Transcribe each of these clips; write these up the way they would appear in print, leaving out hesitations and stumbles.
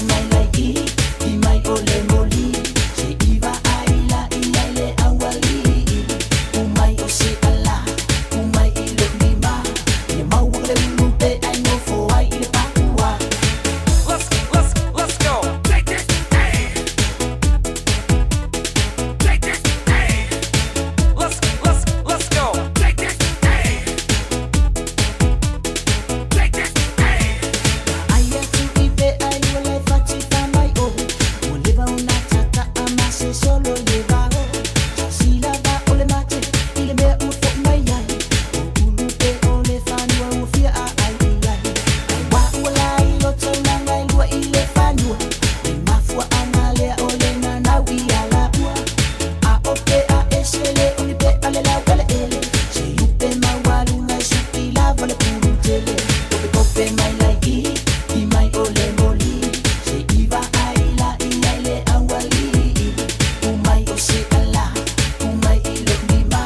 mai lai i, i mai o le moli. Se iwa ai la i ai le awali. Umai o se ala, umai i lo lima. Ia maua le ulu pe ai nofo ai i le pakua. Let's let's let's go. Take this, hey. Take this, hey. Let's let's let's go. Take this, hey. Take this, hey. Ai atu i pe ai ua le fati fa mai o. Ua leva ona tata a ma se solo le vao. Sila va o le mate i le mea ua fo mai ai. O ulu pe o le fanua ua fia a ai i ai. Ai wa ua lai o taulanga i lua i le fanua. Le mafua anga lea o le nanau i ala ua. A o pe a ese le o ni pe a le lau ele ele. Se upe maualunga i suki lava le pulu tele. Kope kope mai lai i, i mai o le moli. Se iwa ai la i ai le awali. Umai o se ala, umai i lo lima.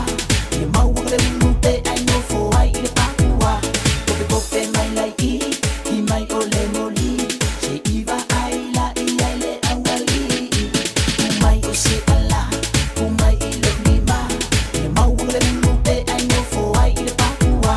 Ia maua le ulu pe ai nofo ai i le pakua. Kope kope mai lai i, i mai o le moli. Se iwa ai la i ai le awali. Umai o se ala, umai i lo lima. Ia maua le ulu pe ai nofo ai i le pakua.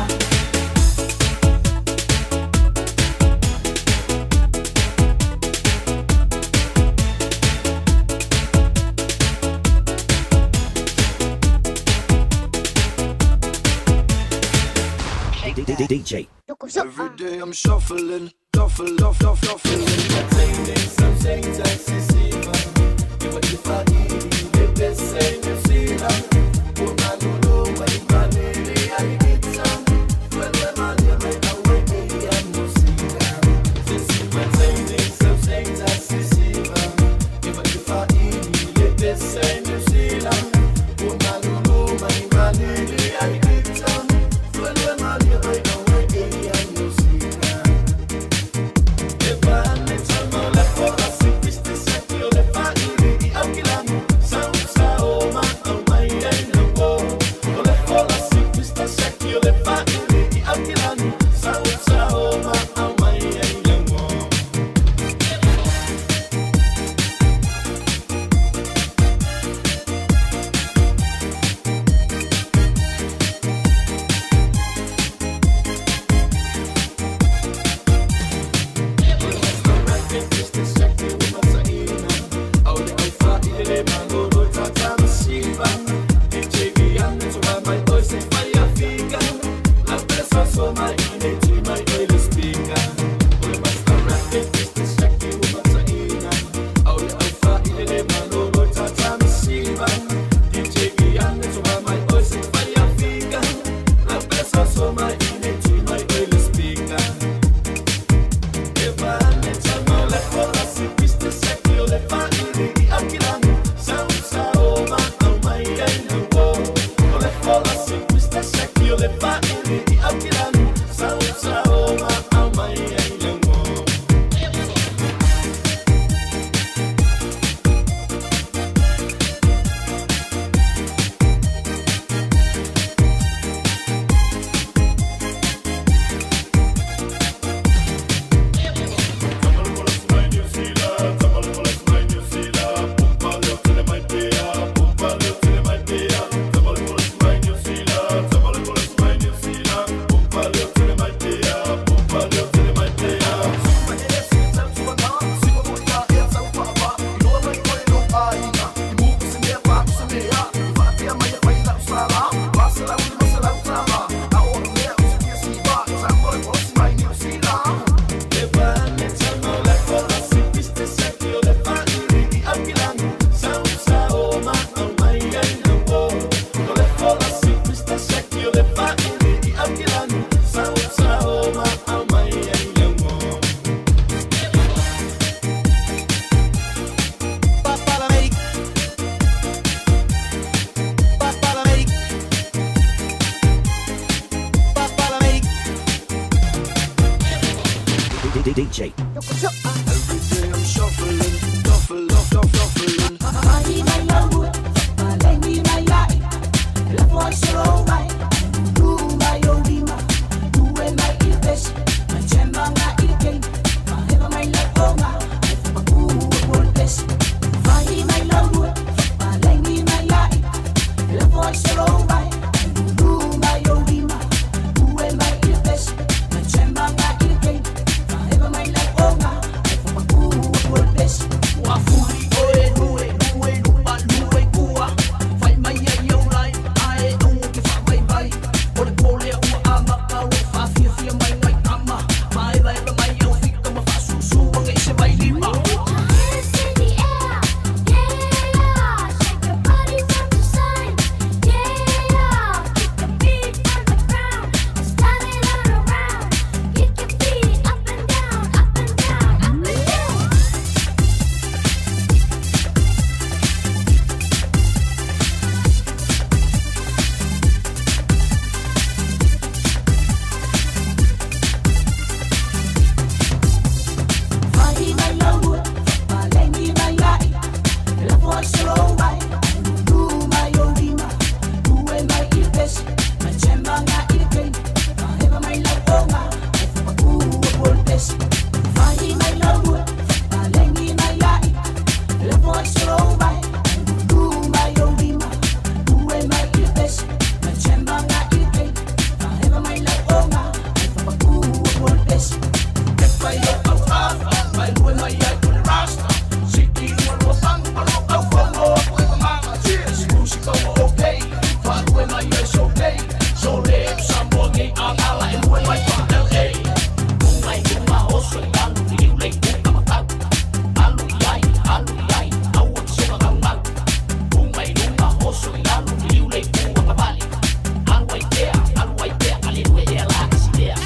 DJ. Every day I'm shuffling, shuffle, shuffle, shuffling. DJ. Every day I'm shuffling, shuffle, shuffle, shuffling. Mai mai lau, malengi mai ai, la foi solo mai, lu mai o lima, lu e mai il pes, mai chemba nga il game, ma heva mai la onga, ai fa mai ai o le rasta. Siki lua lua panu pa lo au fono o e pamanga. Siku sika ua okay. Faalue mai ai so okay. So le Samoa nei angala e lue mai pa LA. Unga i unga oso i alu i liu lei uka matau. Alu i ai, alu i ai, aua ki soka gau gau. Unga i lunga oso i alu i liu lei uka pavali. Alu ai pea, alu ai pea, alelu e ea la kasilea.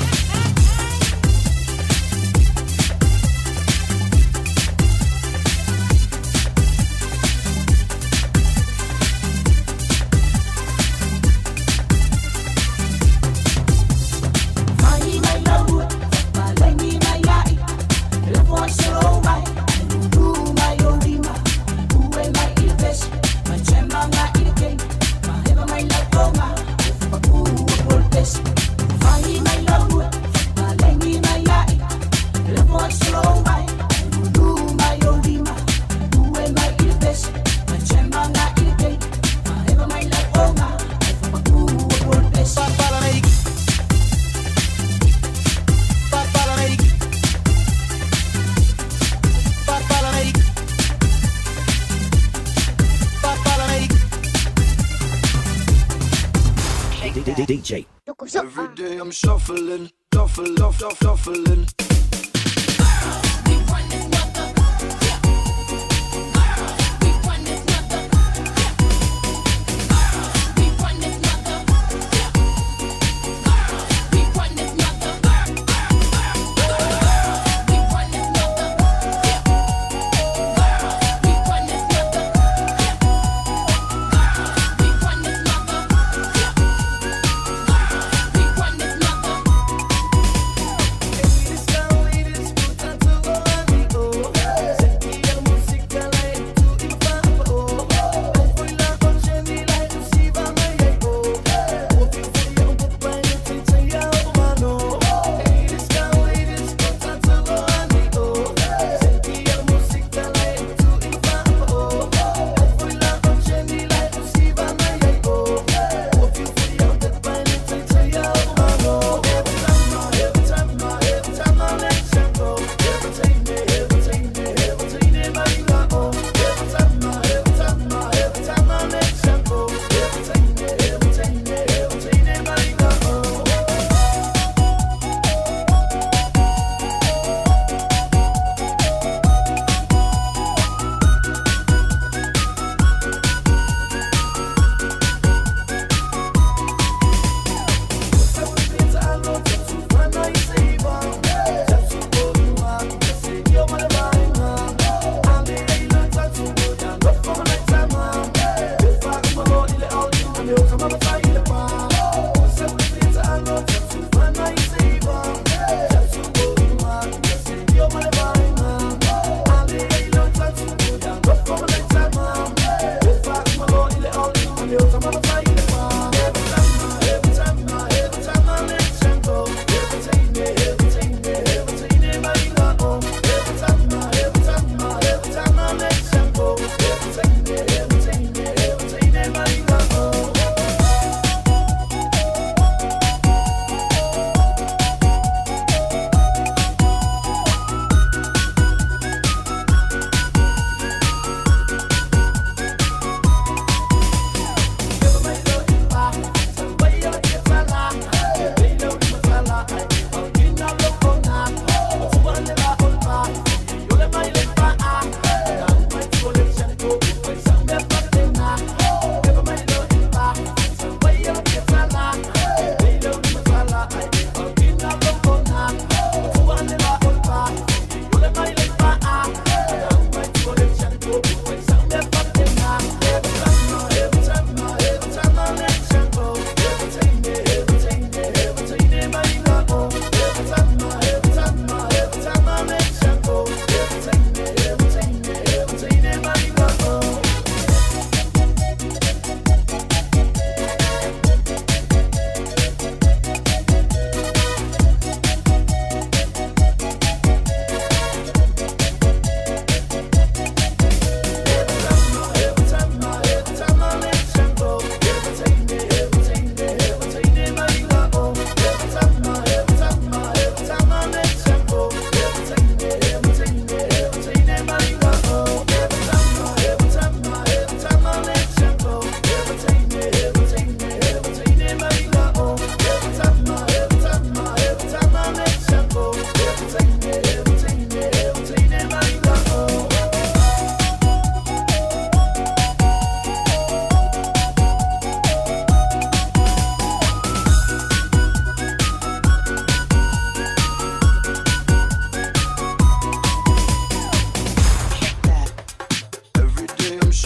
Mai mai lau, palagi mai ai, le foi solo mai, lulu mai o lima, ue mai i le pesi, mai chema nga i le kei, ma heva mai lau tonga, o fupaku o pol pesi. Mai mai lau, palagi mai ai, le foi solo mai, lulu mai o lima, ue mai i le pesi, mai chema nga i le kei, ma heva mai lau tonga, o fupaku o pol pesi. DJ Every day I'm shuffling, shuffle, shuffle, shuffling. We discover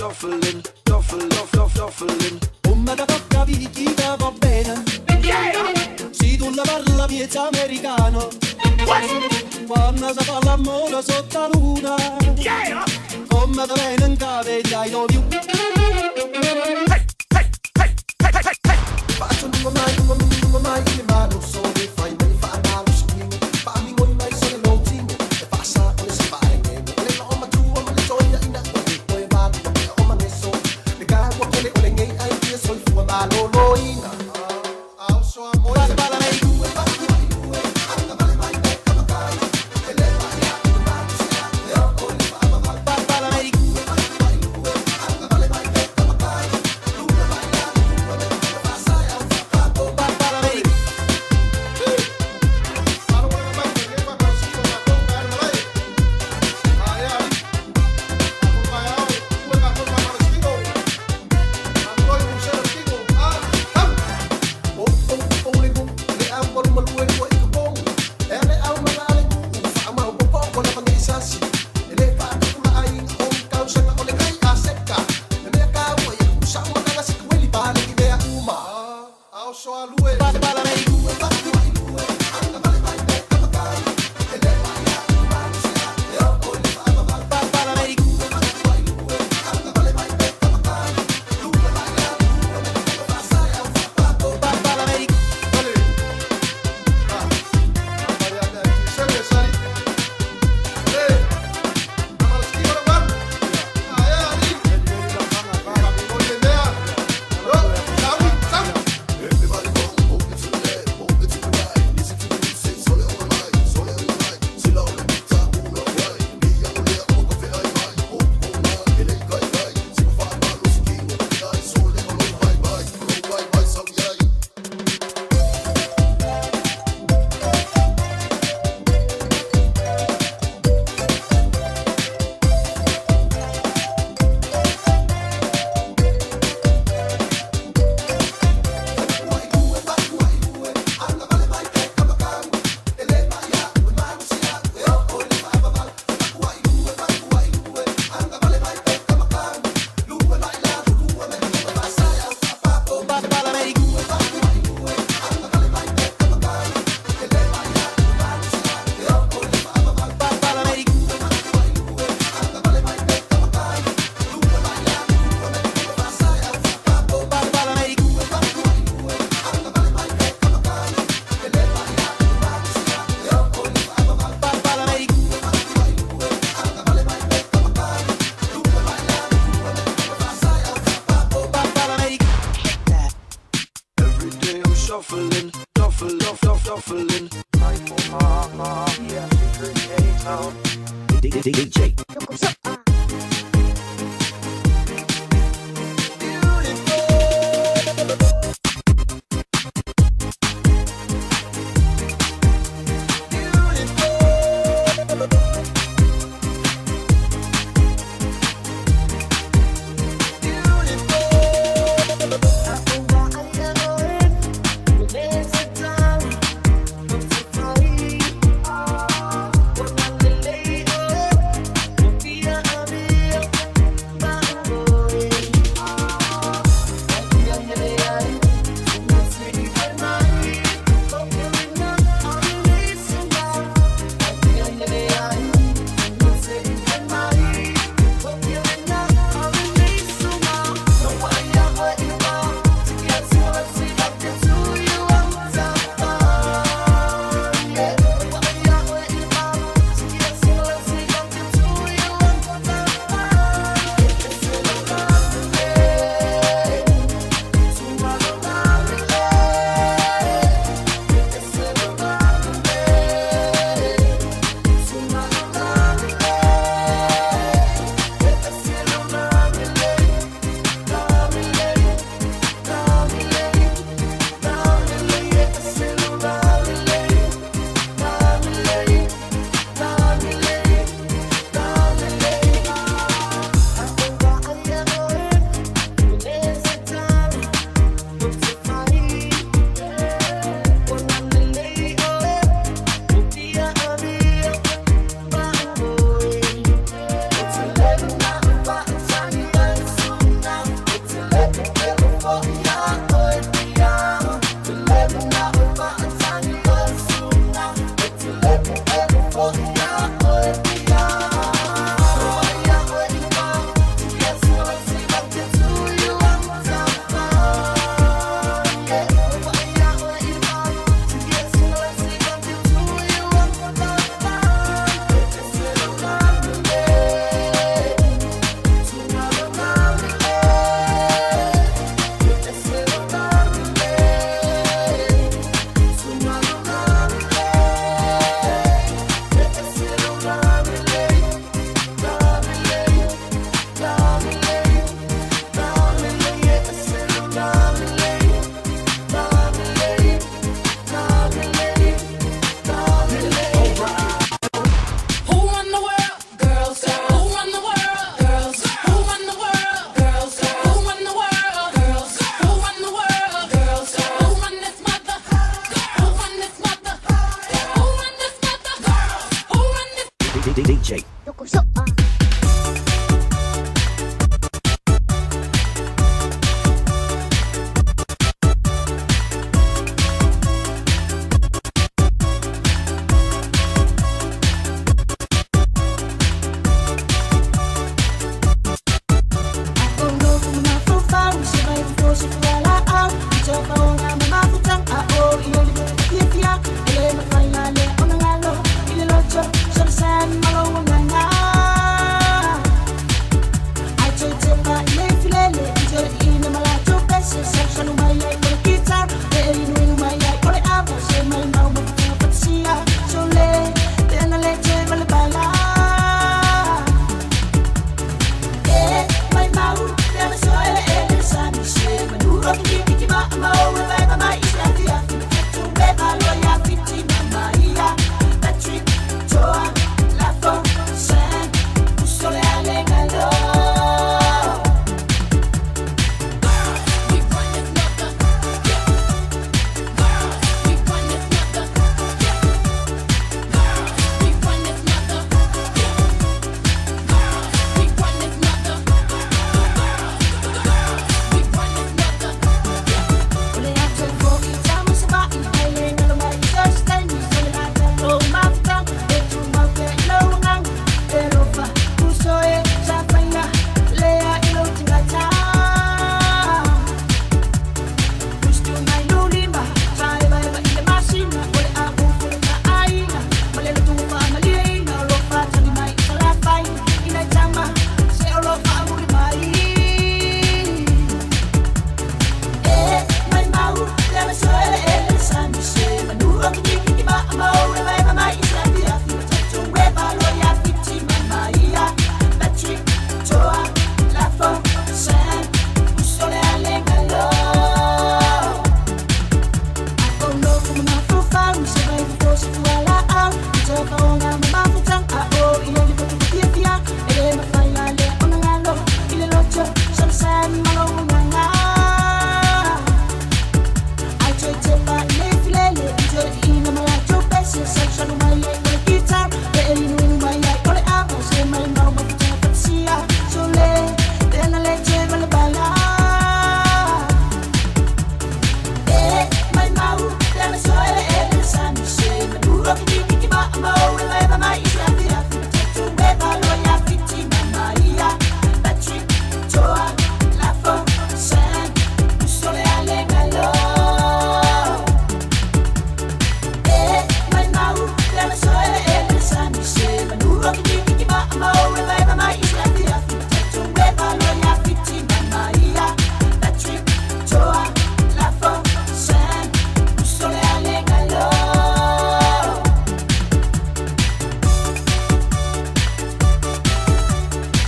shuffling, shuffle, shuffle, shuffling. Come da tocca chi va bene. Yeah! Se tu la parla piezza americano. What? Quando si fa l'amore sotto la luna. Yeah! Come da bene in cave I love you. Hey, hey, hey, hey, hey, hey!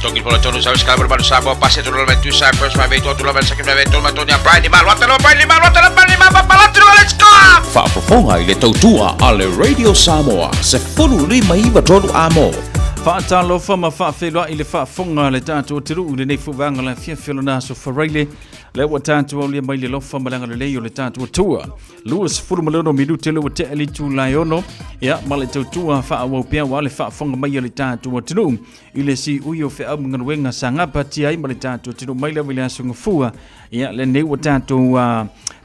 Togi pola tonu sa skala baru Samoa pasi tu dalam tu sa first five eight tu lawan second five eight tu Tonya Brian lima luat lawan Brian lima luat lawan Brian lima bapa tu let's go. Faafofoga i le tautua a le Radio Samoa, 159 amo. Faatalofa ma faafeiloai le faafofoga a le tatou atunuu i lenei foi vaega o le afiafi o lona aso Faraile. Lea ua tatou aulia mai le alofa ma le agalelei o le tatou Atua. 26 minute lea ua tea le itula e 6, ia ma le tautua faaauau pea aua le faafofoga mai a le tatou atunuu i le siui o feau ma galuega sa gapatia ai ma le tatou atunuu mai lava i le aso Gafua. Ia lenei ua tatou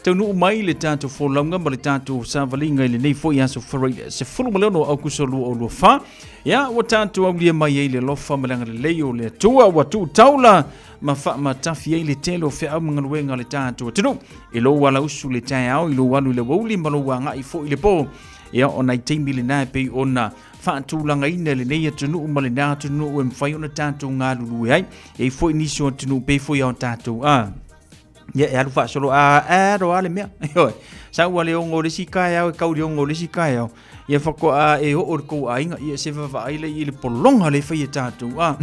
taunuu mai le tatou folauga ma le tatou savaliga i lenei foi aso Faraile 16 Aukuso 2024. Ia ua tatou aulia mai ai le alofa ma le agalelei o le Atua ua tuu taula ma faamatafi ai le tele o feau ma galuega a le tatou atunuu i lou alausu le taeao, i lou alu i le aoauli ma lou agai foi i le po. Ia o nai taimi lena e pei ona faatulagaina e lenei atunuu ma lena atunuu e mafai ona tatou galulue ai. E i ai foi nisi o atunuu pei foi a o tatou a ia e alu faasolo a aro a le mea. Ioe. Sau a le 6 o le isi taeao e kau i le 6 o le isi taeao. Ia faatoa e oo i le tou aiga, ia se vaavaai lea i le pologa le fai e tatou a.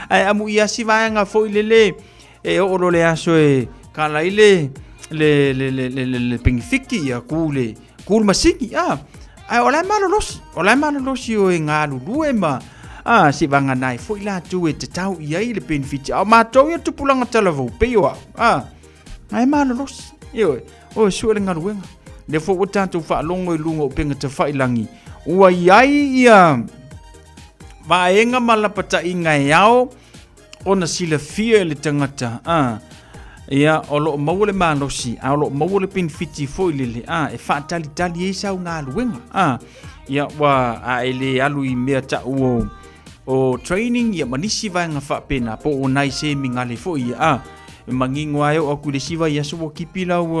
Ae amu ia si vaega foi lele e oo lo le aso e kala ai le le le le le, le, le pengifiki ia ku le ku le masini a. Ae o la e malolosi, o la e malolosi o e galulue ma a se vagana ai foi latou e tatau i ai le penefiti. A o matou ia tupulaga talavou pei o au a. Ae malolosi, ioe, o e sue le galuega. Lea foi ua tatou faalogo i luga o upega tafailagi, ua i ai ia vaega ma lapataiga e ao ona silafia e le tagata, a, ia, o lo o maua le malosi, a o lo o maua le penefiti foi lele, a, e faatalitali ai sau galuega, a, ia, ua, a e le alu i mea tau o, o training ia ma nisi vaega faapena po o nai semigale foi ia a e manino lava e oo atu i le isi vaiaso ua kipi lau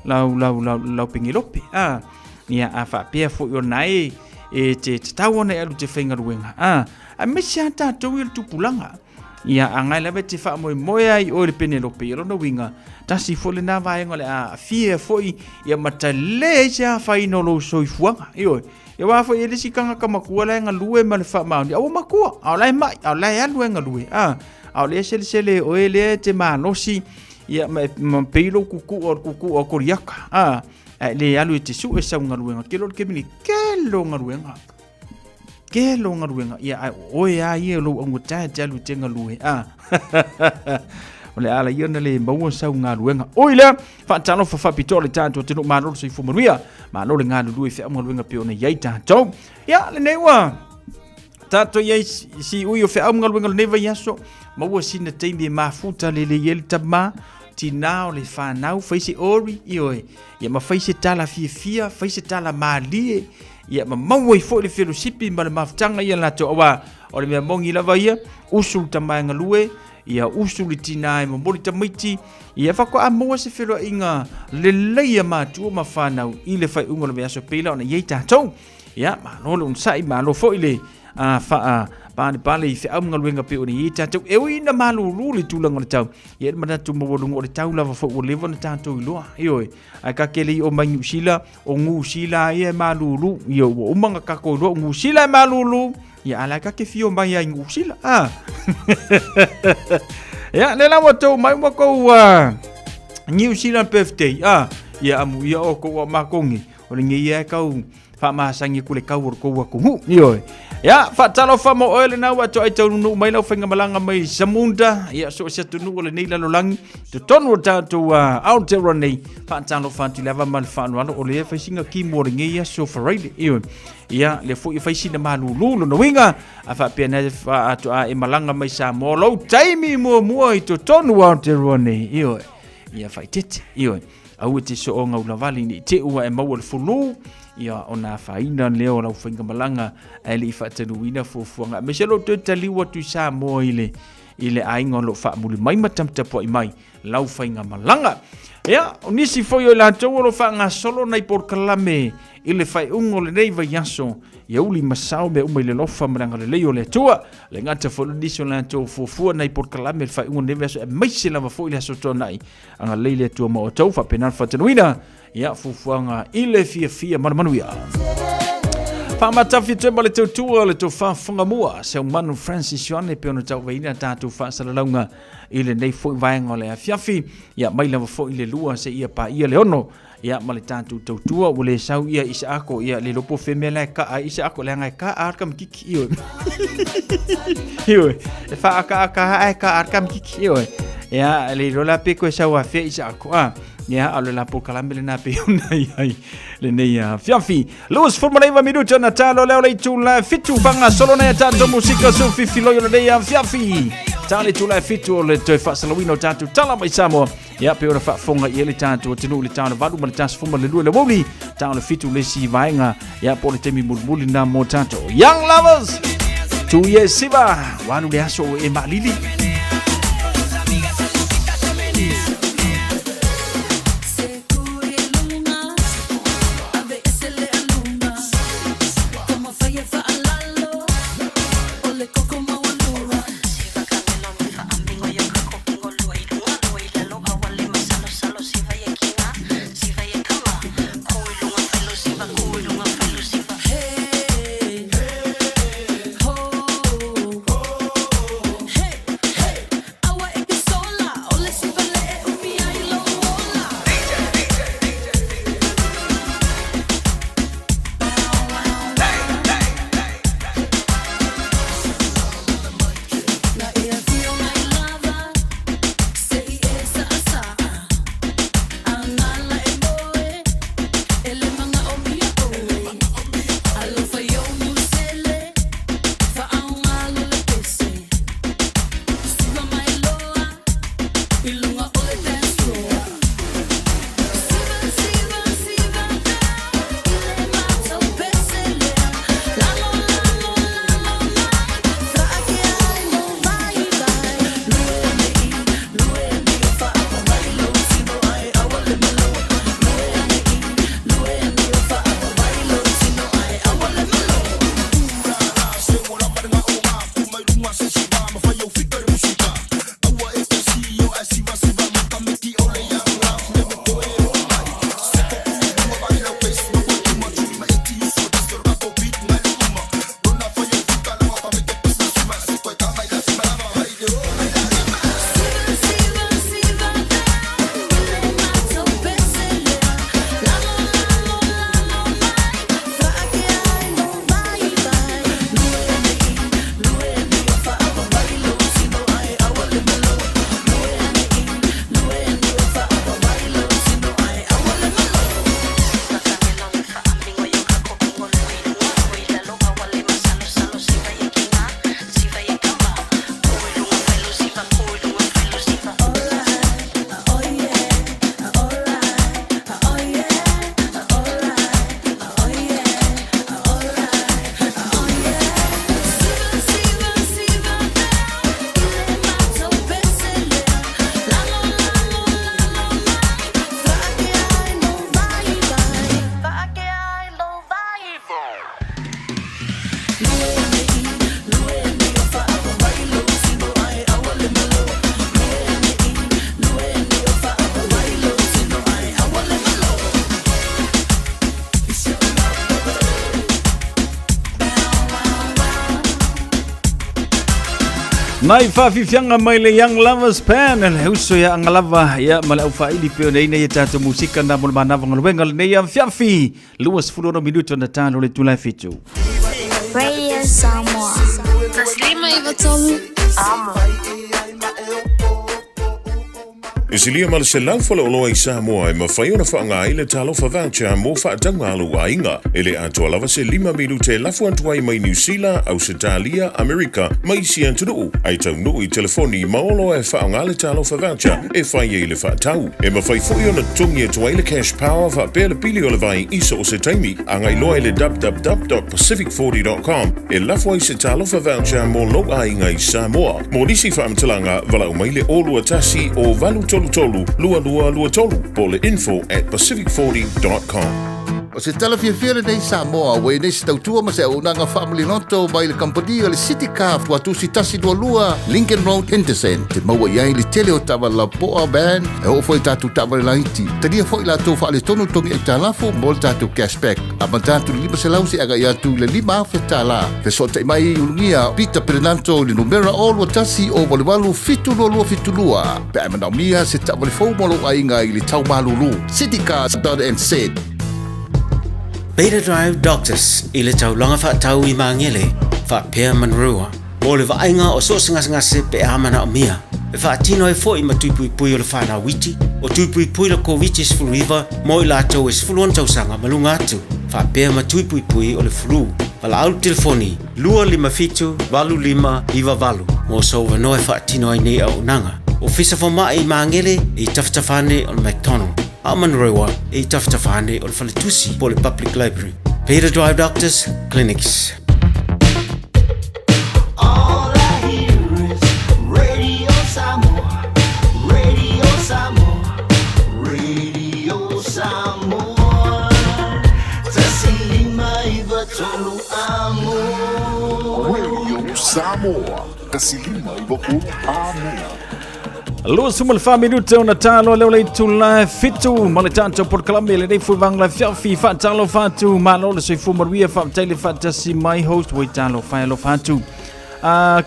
lau lau lau lau pengelope a ia a faapea foi ona e e te tatau ona e alu te faigaluega a aemaise lava tatou ia le tupulaga ia agai lava e te faamoemoe ai i oe le Penelope ia lona uiga tasi foi lena vaega o le a aafia foi ia ma tale ai se afaina o lou soifuaga ioe. Ia aua foi e le isi tagata matua la e galue ma le faamaoni, a ua matua, a o la e mai, a o la e alu e galue, a, a o lea e selesele e oe lea e te malosi, ia, ma, ma pei lou kuku'a o le kuku'a o Koliata, a, ae le alu e te sue sau galuega, kelo le kemini, kelo galuega, kelo galuega, ia, ae o oe a ia lou augata e te alu e te galue, a, o le ala ia ona le maua sau galuega. Ui lea, Faatalofa faapitoa le tatou atunuu, malo le soifua manuia, malo le galulue i feau ma galuega pei ona i ai tatou. Ia, lenei ua tatou i ai siui o feau ma galuega o lenei vaiaso, maua sina taimi e mafuta lelei ai le tama, tinā o le whanau, fai se ori, ioe, ia ma fai se tala fiafia, fai se tala malie, ia ma maua ai foi le felosipi ma le mafutaga ia latou, aua o le mea moni lava ia, usu le tama e galue, Ia usu le tinā e momoli tamaiti, ia faatoa maua se feloaiga lelei a matua ma whanau i le faaiuga o le vaiaso pei la ona i ai tatou. Ia, malo le onosai, malo foi le faa palepale i feau ma galuega pei ona i ai tatou. E ui ina malulu le tulaga o le tau, ia le manatu maualuga o le tau lava foi ua leva ona tatou iloa. Ioe, ae ka ke le i o mai Niu Sila, o Niu Sila ia e malulu. Ia ua uma ona tatou iloa o Niu Sila e malulu. Ia a la ka ke fio mai ai Niu Sila. Ah. Ia, le la ua tou mai ua kou New Zealand birthday. Ah, ia amu ia o kou a makongi. O le ngi ia e kau faamasagi aku le kau o le kou atunuu. Ioe. Ia, faatalofa mo oe lena ua toai taunuu mai lau faigamalaga mai Zamunda, ia so o se atunuu o lenei lalolagi, totonu o tatou Aotearoa nei, faatalofa atu i le ava ma le faaaloalo, o lea e fai sina kimu o lenei aso Faraile. Ioe. Ia, lea foi e fai sina malulu lona uiga, a faapea nei faatoa e malaga mai Samoa, lou taimi muamua i totonu o Aotearoa nei. Ioe. Ia faaeteete. Ioe. Aua e te soonga ulavale nei te ua e maua le fulu, ia ona afaina lea o lau faigamalaga ae le i faatanuuina fuafuaga. Aemaise lou toe taliu atu i Samoa i le i le aiga o lo o faamuli mai ma taputapuai mai lau faigamalaga. Ia, o nisi foi o i latou o lo o faagasolo nai polokalame i le faaiuga o lenei vaiaso, ia uli ma sao mea uma i le alofa ma le agalelei o le Atua. Le gata foi o nisi o latou fuafua nai polokalame i le faaiuga o lenei vaiaso, aemaise lava foi le aso Toonai. Agalelei le Atua ma outou, faapena le faatanuina, ia fuafuaga i le fiafia ma le manuia. Faamatafi toe ma le tautua le tofa Fagamua, Seumanu Francis Ioane pe ona tauvaina tatou faasalalauga i lenei foi vaega o le afiafi. Ia mai lava foi le 2 seia paia le 6. Ia ma le tatou tautua ua le sau ia Isaako, ia le lopo fe mea la e kaa ai Isaako, leaga e kaa a le kamikiki, ioe. Ioe, e whaakaaka a e kaa a le kamikiki, ioe. Ia, le iloa la pe koe sau afea Isaako, a. Ia, a o le la polokalame lena pe ona i ai lenei afiafi. 29 minuta na talo leo le itula 7 faagasolo nei a tatou musika su fifiloi o lenei afiafi. Ta le itula 7 o le toe faasalauina o tatou tala mai Samoa. Ia pe ona faafofoga i ai le tatou atunuu i le ta o le 8 ma le 12 le aoauli, ta o le 7 le isi vaega. Ia po o le taimi mulimuli lena mo tatou. Young Lovers, Tuie Siva, ua alu le aso o e maalili. Nai whawhiwhianga mai le Young Lovers Pan, le uso ia angalava ia ma le auwhaili pe o nei nei e tātou musika nā mo le manawa ngaluenga le nei awhiawhi. 26 minuto na tālo le tūlai whitu. Radio Samoa. Taslima i Vatolu. Amo. E silia ma le 100 faleoloa i Samoa e mafai ona faaaoga ai le Talofa Voucher mo faatauga a lou aiga. E le atoa lava se 5 minute e lafo atu ai mai Niu Sila, Ausetalia, Amerika ma isi atunuu, ae taunuu i telefoni ma oloa e faaaoga le Talofa Voucher e fai ai le faatau. E mafai foi ona totogi atu ai le Cash Power faapea le pili o le vai i so o se taimi. Agai loa i le www.pacific40.com e lafo ai se Talofa Voucher mo lou aiga i Samoa. Mo nisi faamatalaga, valaau mai le 021 o 833 2223 po o le info at pacific40.com. O se tala fiafia lenei Samoa, ua i ai nei se tautua ma se auaunaga faamaliloto mai le kamupani o le City Car Fuatusi 122 Lincoln Road, Henderson. Te maua i ai le tele o taavale lapoa, van, e oo foi i tatou taavale laiti. Talia foi latou faaletonu togi aitalafu mo le tatou cashback. Amata atu i le 500 seia agai atu i le $5,000. Fesootai mai i Ulugia Peter Perenanto i le numera 021 088 72272 pe a e manaomia se taavale fou mo lou aiga i le tau malulu. Citycars.nz. Beta Drive Doctors i le taulaga faatau i Magele faapea Manurewa mo le vaaiga o so o se gasegase pe a manaomia. E faatino ai foi ma tui puipui o le fanau iti, o tui puipui le Koviti-19 mo i latou e 16 tausaga ma luga atu, faapea ma tui puipui o le flu. Valaau le telefoni 257 8598 mo sou avanoa e faatino ai nei auaunaga. Ofisa Fomai i Magele i tafatafa ane o le McDonald, a o Manurewa i tafatafa ane o le Faletusi po o le Public Library. Peter Drive Doctors Clinics. All I hear is Radio Samoa, Radio Samoa, Radio Samoa. 159 amo. Radio Samoa, 159 amo. 24 minute ona talo leo le itula e fitu ma le tatou polokalame i lenei foi vaega afiafi faatalofa atu malo le soifua manuia faafetai le faatasi mai host ua talofa e alofa atu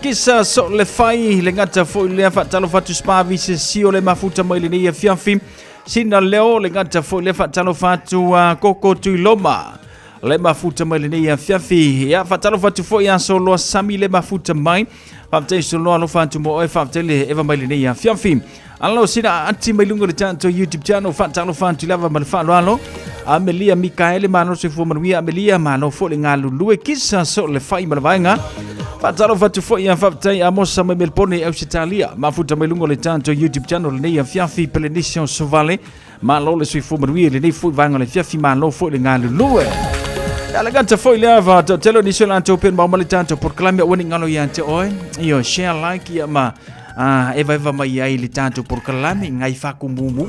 kisa so le fai le gata foi lea faatalofa atu spa vise sio le mafuta mai lenei afiafi sina leo le gata foi lea faatalofa atu koko tuiloma le mafuta mai lenei afiafi ia faatalofa atu foi ia soloa sami le mafuta mai faafetai soloa alofa atu mo oe faafetai le eva mai lenei afiafi alo sina ati mai luga o le tatou YouTube channel faatalofa atu lava ma le faaaloalo Amelia Mikaele malo soifua manuia Amelia malo foi le galulue kisa so le fai ma le vaega faatalofa atu foi ia faafetai Amosa mai Melbourne Ausetalia mafuta mai luga o le tatou YouTube channel lenei afiafi Pelenisio Sovale Malo le soifua manuia i lenei foi vaega o le afiafi, malo foi le galulue. Ia le gata foi lea va telo nisi o latou pe mau ma le tatou polokalame aua ne i galo ia te oe. Io share like ia ma eva eva mai ai le tatou polokalame ngai fakumumu.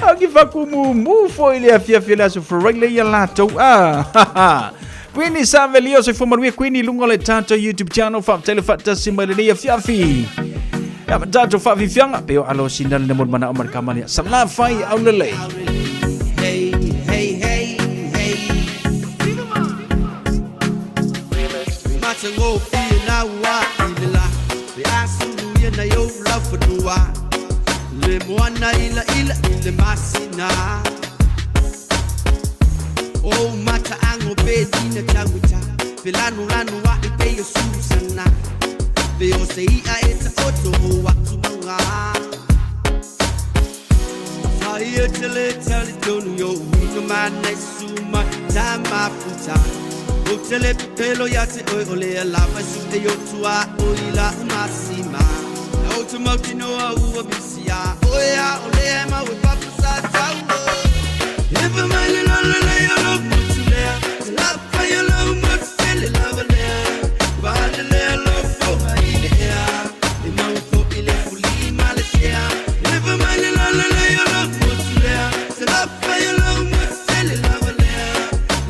Agi fakumumu foi le afiafi le aso Friday ia latou. Ah. Queenie Savelio soifua manuia Queenie lunga o le tatou YouTube channel faafetai le faatasi mai lenei afiafi. Ia ma tatou faafiafiaga pe o alo sina le mo manao ma le kamalia. Salafai aulelei. Hey, hey, hey, hey. Matagofie na ua i le la Le asulu ia na i ou laufanua Le moana ila ila i le masina O mataago pe tina tauita Pe lanu lanu a i pe o susana Pe o se ia e ta oto o atu maunga Saia tele tele tonu yo uina mana suma ta mafuta O tele pelo ia te oi o lea lava su te yo tua o ila umasima O te mauti noa ua misia O ea o lea ma ue papu sa taulo Epa mai le lolo le yo lo mutu lea Te lapa yo lo mutu tele lava lea Vale lea lo fo mai le ea E mau fo i le fuli ma le sea Epa mai le lolo le yo lo mutu lea Te lapa yo lo mutu tele lava lea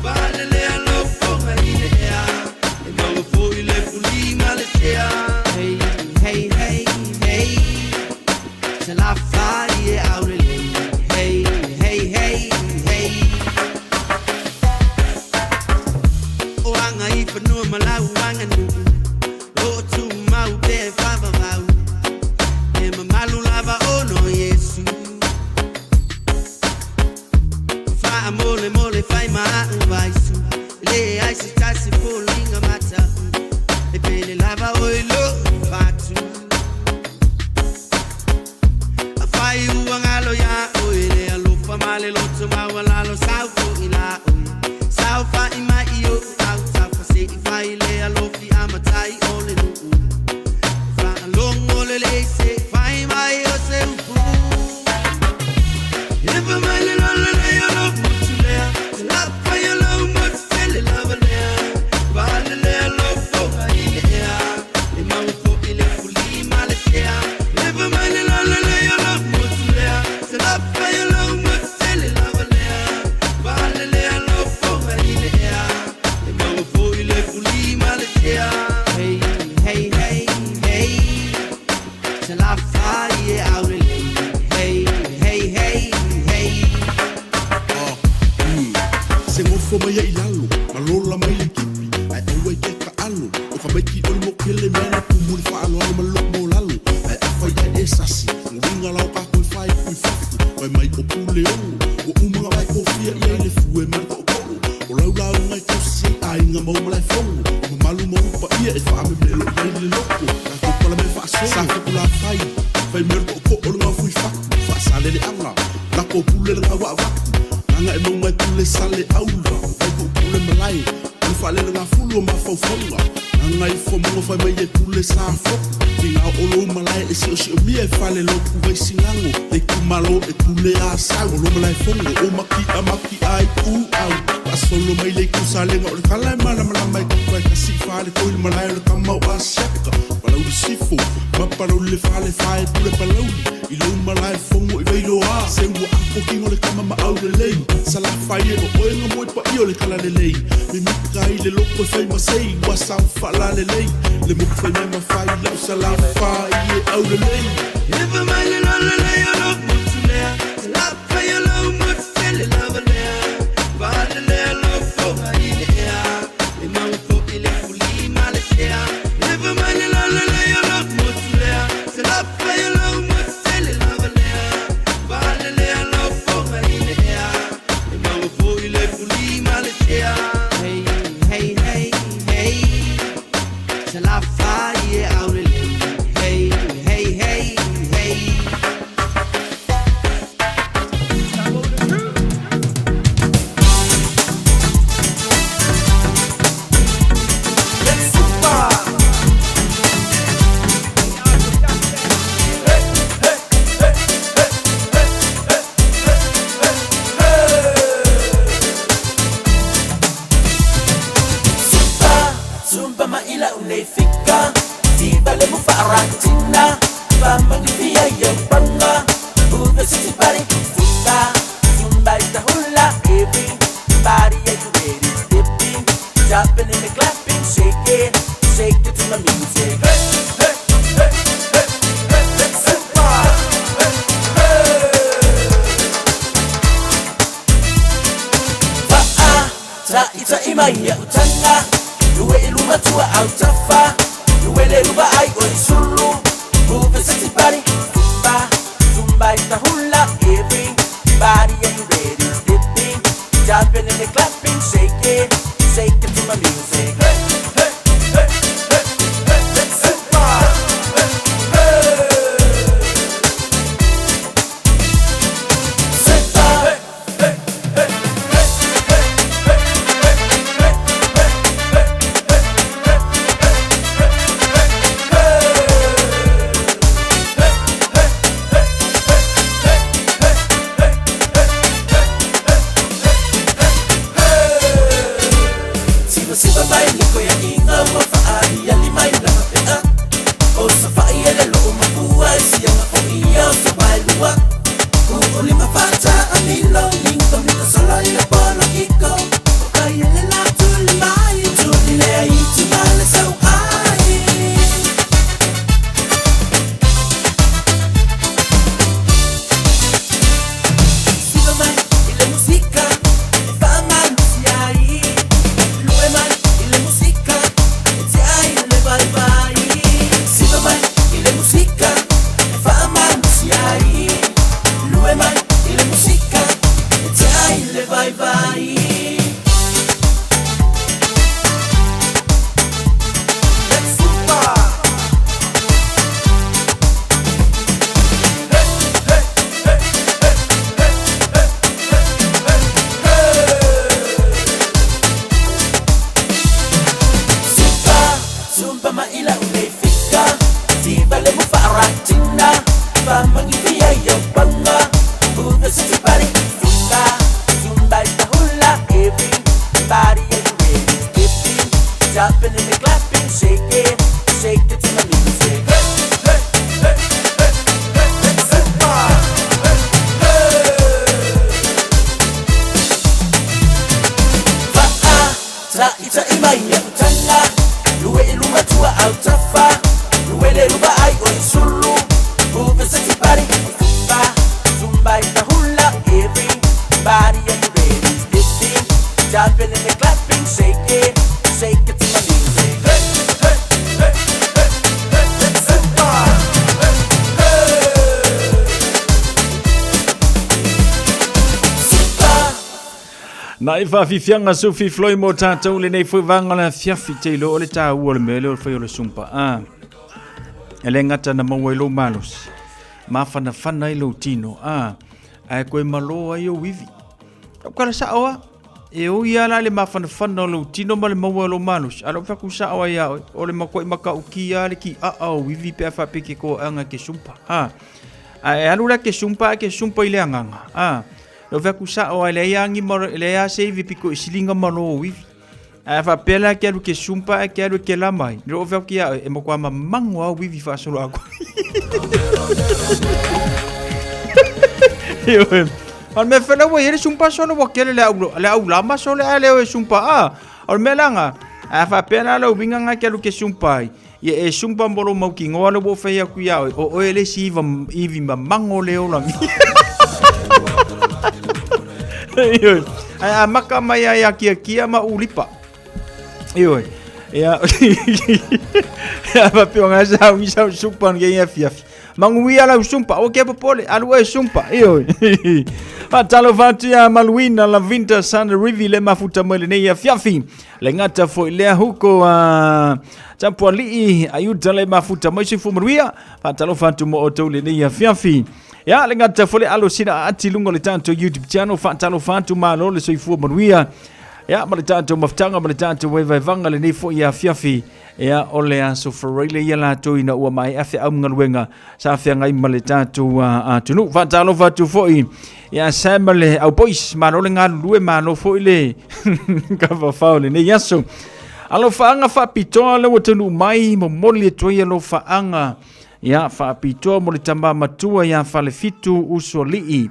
Vale lea lo fo mai le ea E mau fo i le fuli ma le sea Hey, hey, hey, hey Te la fai e aurele Hey, hey, hey, hey O anga i whanua ma lau anga nuu O tu mau pe whawawau E mamalu lava ono Yesu Wha mole mole whai maa vaisu Le ai se tasi polinga mata E pele lava o i lo le mokele mea na tumu le fa'aaloalo ma le loku maulalo. Ae afai ae e sasi, uiga lao tatou e fai i fafo, fai mai o pule ono, ua uma ona vae tofia i ai le fue ma le to'oto'o. O lau lauga e tausi ai aiga ma umalaefono, mamalu ma upaia e fa'amemelo i ai le loko. Tatou palamea fa'asolo, sa fepulafai, fai mea o le to'oto'o le gaofui fatu, fa'asalele'aga, lako pule le gaua'avatu, gaga e mauga e pule sale aula, vai pule malae, o le fa'alelegafulu o mafaufauga, gaga ifo mauga fai mai e pule sa foku, tiga o lou malae e si'osi'omia e fale lotu vaisigago, le itumalo e pule a sau, o lo malaefono o maki'a maki'a ai u'au, fa'asolo mai le itu salega o le tala e malamalama e tupa e kasi fale toi le malae o le kama o asiaka, palauli sifo, ma palauli le fale fae pule palauli, i lou malaefono i vailoa, se ua apo kino le kama ma au lelei, salafai e o oe ga moe paia o le tala lelei, mimika ai le loko e fai masei, ua sao fa'alalelei, le moku fai mai ma fai la'u salafai e au lelei. Efa mai le lolo le o lo motu lea. Se la fai o lo motu tele lava lea. Vale lea lo foga i le ea. E mau fo i le fuli ma le sea. Efa mai le lolo le o lo motu lea. Se la fai o lo motu tele lava lea. Vale lea lo foga i le ea. E mau fo i le fuli ma le sea. Hey, hey, hey, hey. Se la fai e au le lei. Hey, hey, hey, hey. Let's super. Zumba, zumba maila unaifika. Tiba le mufaratina. Famangifia yopanga. Move the city body. Zumba, zumba is the hula. Everybody, are you ready? Stepping, jumping and the clapping, shaking, shake it to my music. Hey, hey, hey, hey, hey, let's zumba. Hey, hey. Fa'a, ta ita ima ia utanga. Lue iluma tua au tafa. Lue le luba ai o isulu. Move the sexy body. Zumba, zumba is the hula. Everybody, are you ready? Stepping, jumping and the clapping, shaking, shake it to my music. Hey, hey, hey, hey, hey, let's zumba. Hey, hey. Zumba. Hey, hey, hey, hey, hey, hey, hey, hey, hey, hey, hey, Siva siva mai liko ya inga wa faai ya lima i lama pea. O sa faai ele lo o mapua e sia nga fo ia o sa wai lua. Ku o lima fata a milo lingo mito solo i le polo kiko. O kai ele la tuli mai tuli lea i tu male sau ai. Siva mai i le musika e fa malusi ai. Lue mai i le musika e te ai le vai vai. Siva mai i le musika e fa malusi ai. Lue mai i le musika e te ai le vai vai. Let's zumba. Hey, hey, hey, hey, hey, hey, hey, hey, hey. Zumba, zumba maila unaifika. Tiba le mufaratina. Famangifia yopanga. Move the city body. Zumba, zumba is the hula. Everybody, are you ready? Stepping, jumping and the clapping, shaking, shake it to my music. Hey, hey, hey, hey, hey, let's zumba. Hey, hey. Fa'a, ta ita ima ia utanga. Lue iluma tua au tafa. Lue le luba ai o isulu. Move the sexy body. Zumba, zumba is the hula. Everybody, are you ready? Stepping, jumping and the clapping, shaking, shake it to my music. Hey, hey, hey, Na i whawhiwhianga Sophie Floyd mō tātou lenei foi vānga la fiafi te ilo o le tāua o le mea leo o le whai o le sumpa. Ah. E le ngata na maua i lou malosi. Mafanafana ai lou tino. Ah. Ae koe malo ai ou ivi. Lau kala sao a. E oi a la le mafanafana o lou tino ma le maua o lou malosi. A lou faku sao ai a oe. O le makuai makauki a le ki aa o ivi pe a faapeke ko anga ke sumpa. Ah. Ae alu la ke sumpa ke sumpa i le agaga. Ah. Lou faku sao ai leai agi ma leai a se ivi piko i siliga malo o ivi. Ae faapea la ke alu ke sumpa ae ke alu e ke lama ai. Lou faku ki a oe e makuā mamago a ou ivi faasolo aku. Ioe. O le mea fela ua i ai le sumpa solo ua kele le au le au lama solo ae le o e sumpa a. O le mea langa a faapea la lau uiga nga ke alu ke sumpa ai. Ia e sumpa mo lou mautinoa le ua fai atu iā oe, o oe le isi iva, ivi mamango le olagi. Ioe. Ae amaka mai ai a kiakia ma ulipa. Ioe. Ia, ia faapea o sa ugi sa sumpa ni ia fiafi. Manuia lau sumpa, o ke popole, alu e sumpa. Ioe. Faatalofa atu ia Maluina Lavinta Sana Rivi le mafuta mai lenei afiafi. Le gata foi lea huko a Tapualii Aiuta le mafuta mai soifua manuia. Faatalofa atu mo outou lenei afiafi. Ia le gata foi le alo sina aati lunga o le tatou YouTube channel. Faatalofa atu malo le soifua manuia. Ia ma le tatou mafutaga ma le tatou vaevaevaga lenei foi afiafi. Ia o le aso Faraile ia latou ina ua maea feau ma galuega sa feagai ma le tatou atunuu. Faatalofa atu foi ia Sam ma le au boys, malo le galulue, malo foi le kafafao lenei aso. Alofaaga faapitoa le ua taunuu mai, momoli atu ai alofaaga ia faapitoa mo le tama matua ia Falefitu Usoalii.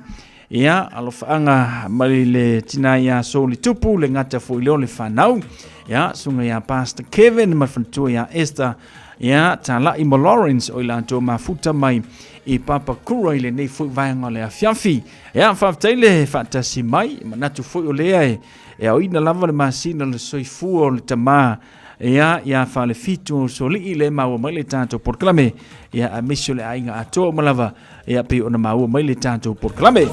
Ia, alofaaga mai le tina ia Souli Tupu, le gata foi leo le whanau. Ia, sunga ia Pastor Kevin ma whantua ia Esther. Ia, Talai ma Lawrence o i latou mafuta mai i Papakura i lenei foi vaega o le afiafi. Ia, faafetai le faatasi mai, manatu foi o lea e, e aoina lava le masina o le soifua o le tamā ia ia Falefitu o Solii le maua mai le tatou polokalame ia aemaise o le aiga atoa uma lava ia pei ona maua mai le tatou polokalame.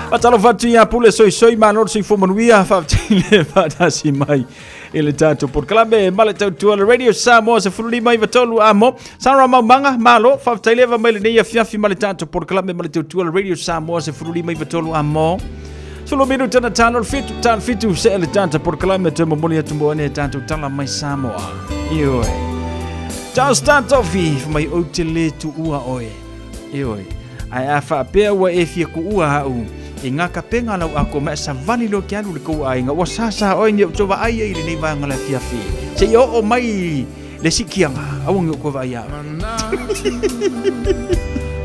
Faatalofa atu ia Pule Soisoi, malo le soifua manuia, faafetai le faatasi mai i le tatou polokalame ma le tautua le Radio Samoa 1593 amo. Sarah Maumaga, malo, faafetai leva mai lenei afiafi ma le tatou polokalame ma le tautua le Radio Samoa 1593 amo. Solo minuta na tano le fitu, tano fitu, se le tatou polokalame toe momoli atu mo ane tatou tala mai Samoa. Ioe. Charles Tatofi, mai ou te le tuua oe. Ioe. Ae a faapea ua e fia kuua au, e ngā kapenga lau ako mea savali lo ke alu le kou aiga, ua sasa oe ni o tō vaai ai lenei vaega le afiafi. Se i oo mai le sikianga, aua nge o koe vaai au.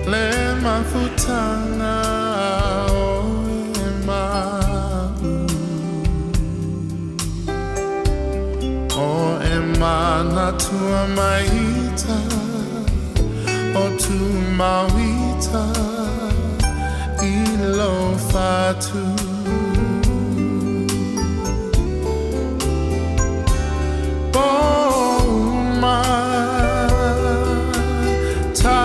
Le mafutanga o e mau O e manatua maita O tu mauita I lo whatu Pouma Ta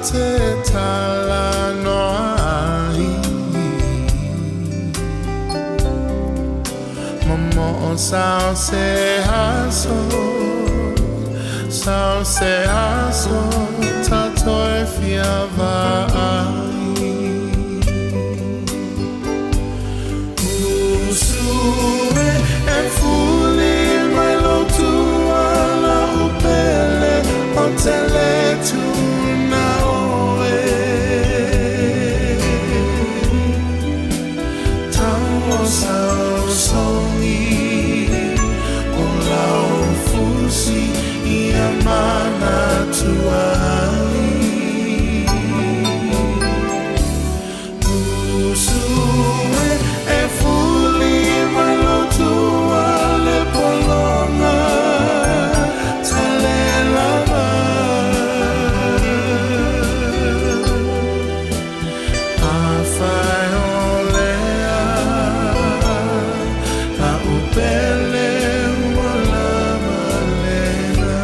te talanoa ai Momo'o sao se aso Sao se aso Tatou e fia vaai Usu e e fuli mai lo tua la upele O te le tuna oe Tau o sao songi O lau fusi ia manatua ai Usu e e fuli mai lo tua le polonga Tale lava Afai o lea La upele ua lava lena.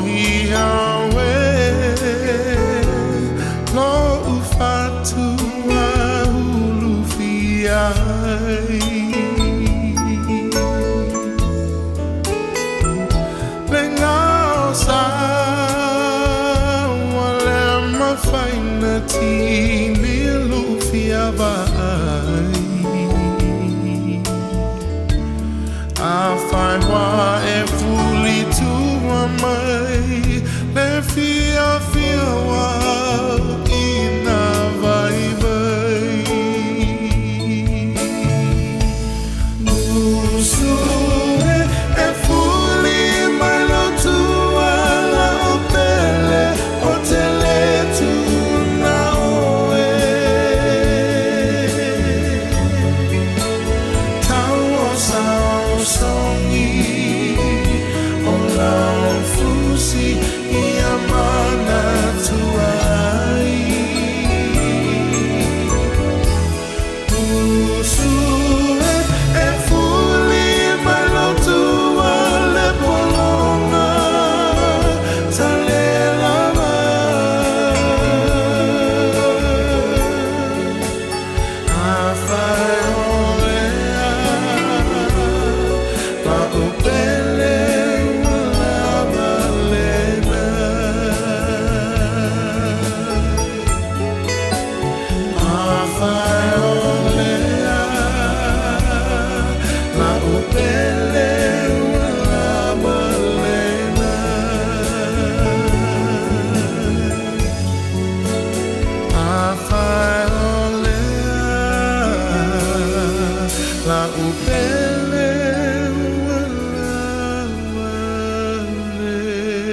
ia oe Lo'u fatu ulufia ai Le ngao sa ua le mafaina tini lufia vaai Afai ua e fulitua mai le fiafia ua ina vaivai Usu e e fuli mai lou tua la'u pele o te lē tuuna oe Tau o saosaogi o lau fusi ia manatua ai Usu e e fuli mai lou tua le pologa talelava Afai o lea la'u pele ua lava lena Afai o lea la'u pele ua lava lena Afai o lea la'u pele ua lava lena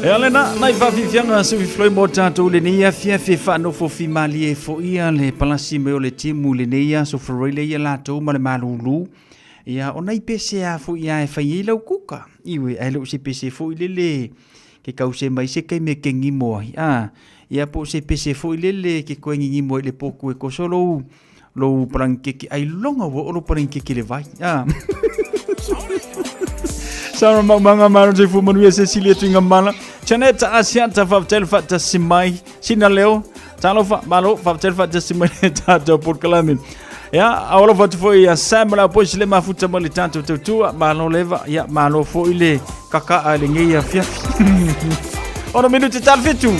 E ale na, nai faafiafiaga sefifiloi mo tatou lenei afiafi e faanofofimalie foia le palasi mai o le timu i lenei aso faraile ia latou ma le malūlū. Ia, o nai pese a fo'i a e fai ai lau kuka. Iwe, ae le o se pese fo'i lele ke kause mai se kaime ke gimo ai. A, ia po o se pese fo'i lele ke koe gigimo ai le poku e koso lou, lou palangikeke ai loga ua o lou palangikeke le vai. A. Sara maumanga malo te fu manuia Cecilia tuinga mala. Chaneta Asiata faafetai le faatasi mai. Sina leo, talofa, malo, faafetai le faatasi mai le tatou polokalame. Ia, aolofa atu foi ia Sam la poisi le mafuta mo le tatou tautua. Malo leva, ia, malo foi le kaka'a i lenei afiafi. 6 minute talo fitu.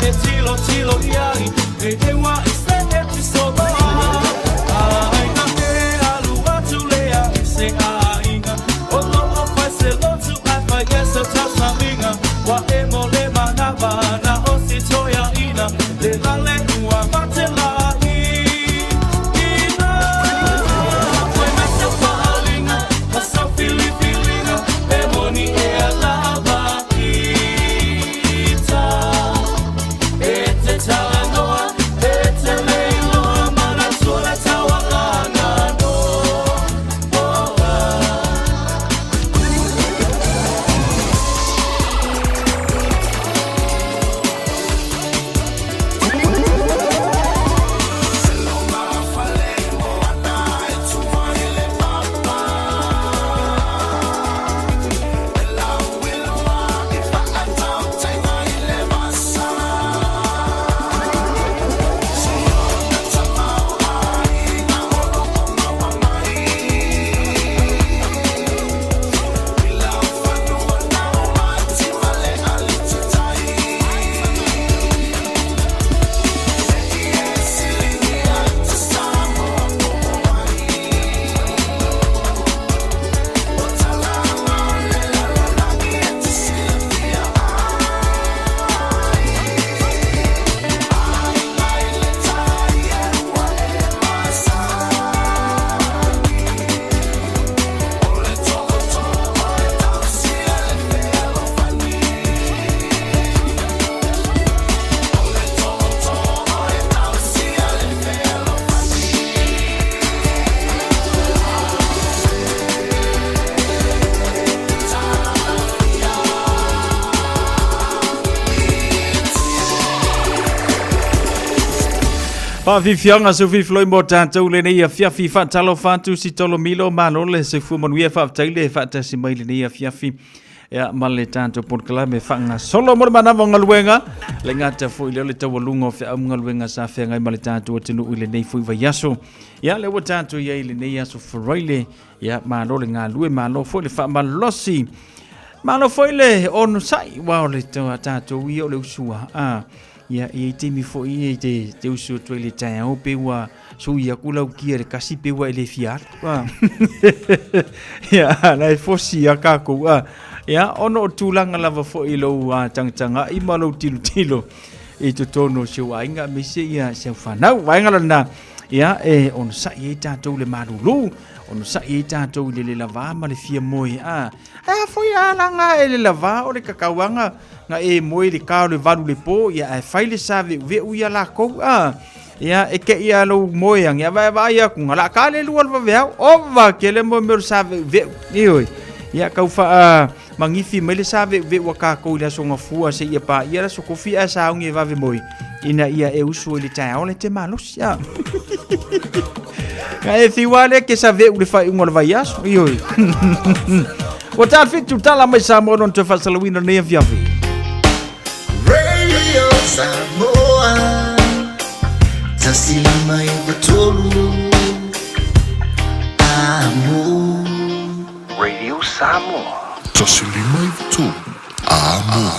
e tilo tilo iai E te wa i se e ti soloa Aiga e alu atu lea i se aiga O lo o fai se lotu ai fai e se tausaminga Wa e mo le manava na o si toia ina Le lale ua mate la i ina Fai mai sau faalinga ma sau filifilinga E moni e a lava ita E te talanoa, e te leiloa Manatua le taualaga no Faafiafiaga seu filifiloi mo tatou lenei afiafi faatalofa atu si tolo milo malo le soifua manuia faafetai le faatasi mai lenei afiafi ia ma le tatou polokalame faagasolo mo le manava o galuega le gata foi lea o le taualuga o feau ma galuega sa feagai ma le tatou atunuu i lenei foi vaiaso ia lea ua tatou i ai i lenei aso Faraile ia malo le galue malo foi le faamalosi malo foi le onosai ua o le tatou ia o le usua a Ia, e i ai taimi foi e te, te usu atu ai i le taeao pe ua sui aku lau kia i le kasi pe ua e le fia alu. Ah. Ia, la e fosi a kākou. Ah. Ia, ona o tulaga lava foi i lou tagatagai ma lou tilotilo i totonu o si ou aiga aemaise ia si au fanau. Vaega lena, ia, e onosai ai tatou i le malulu, onosai ai tatou i le le lavā ma le fia moe. Ah. Ae a foi a laga e le lavā o le kakauaga na e moe i le ka o le 8 le po, ia ae fai le sa veuveu ia lakou a. Ia e ke ia lou moe ange a vae vaai aku nga la ka le lua le vaveau ova ke le moe mea o le sa veuveu. Ioe. Ia kau faa magifi mai le sa veuveu a kakou i le aso gafua seia paia le aso kofi ae saogi e vave moe ina ia e usu ai le taeao le te malosi a. Ka e fiu lea ke sa veu le faaiuga o le vaiaso. Ioe. Ua tafitu tala mai Samoa lona toe faasalauina lenei afiafi. Radio Samoa 153 Amo Radio Samoa. 153 Amo.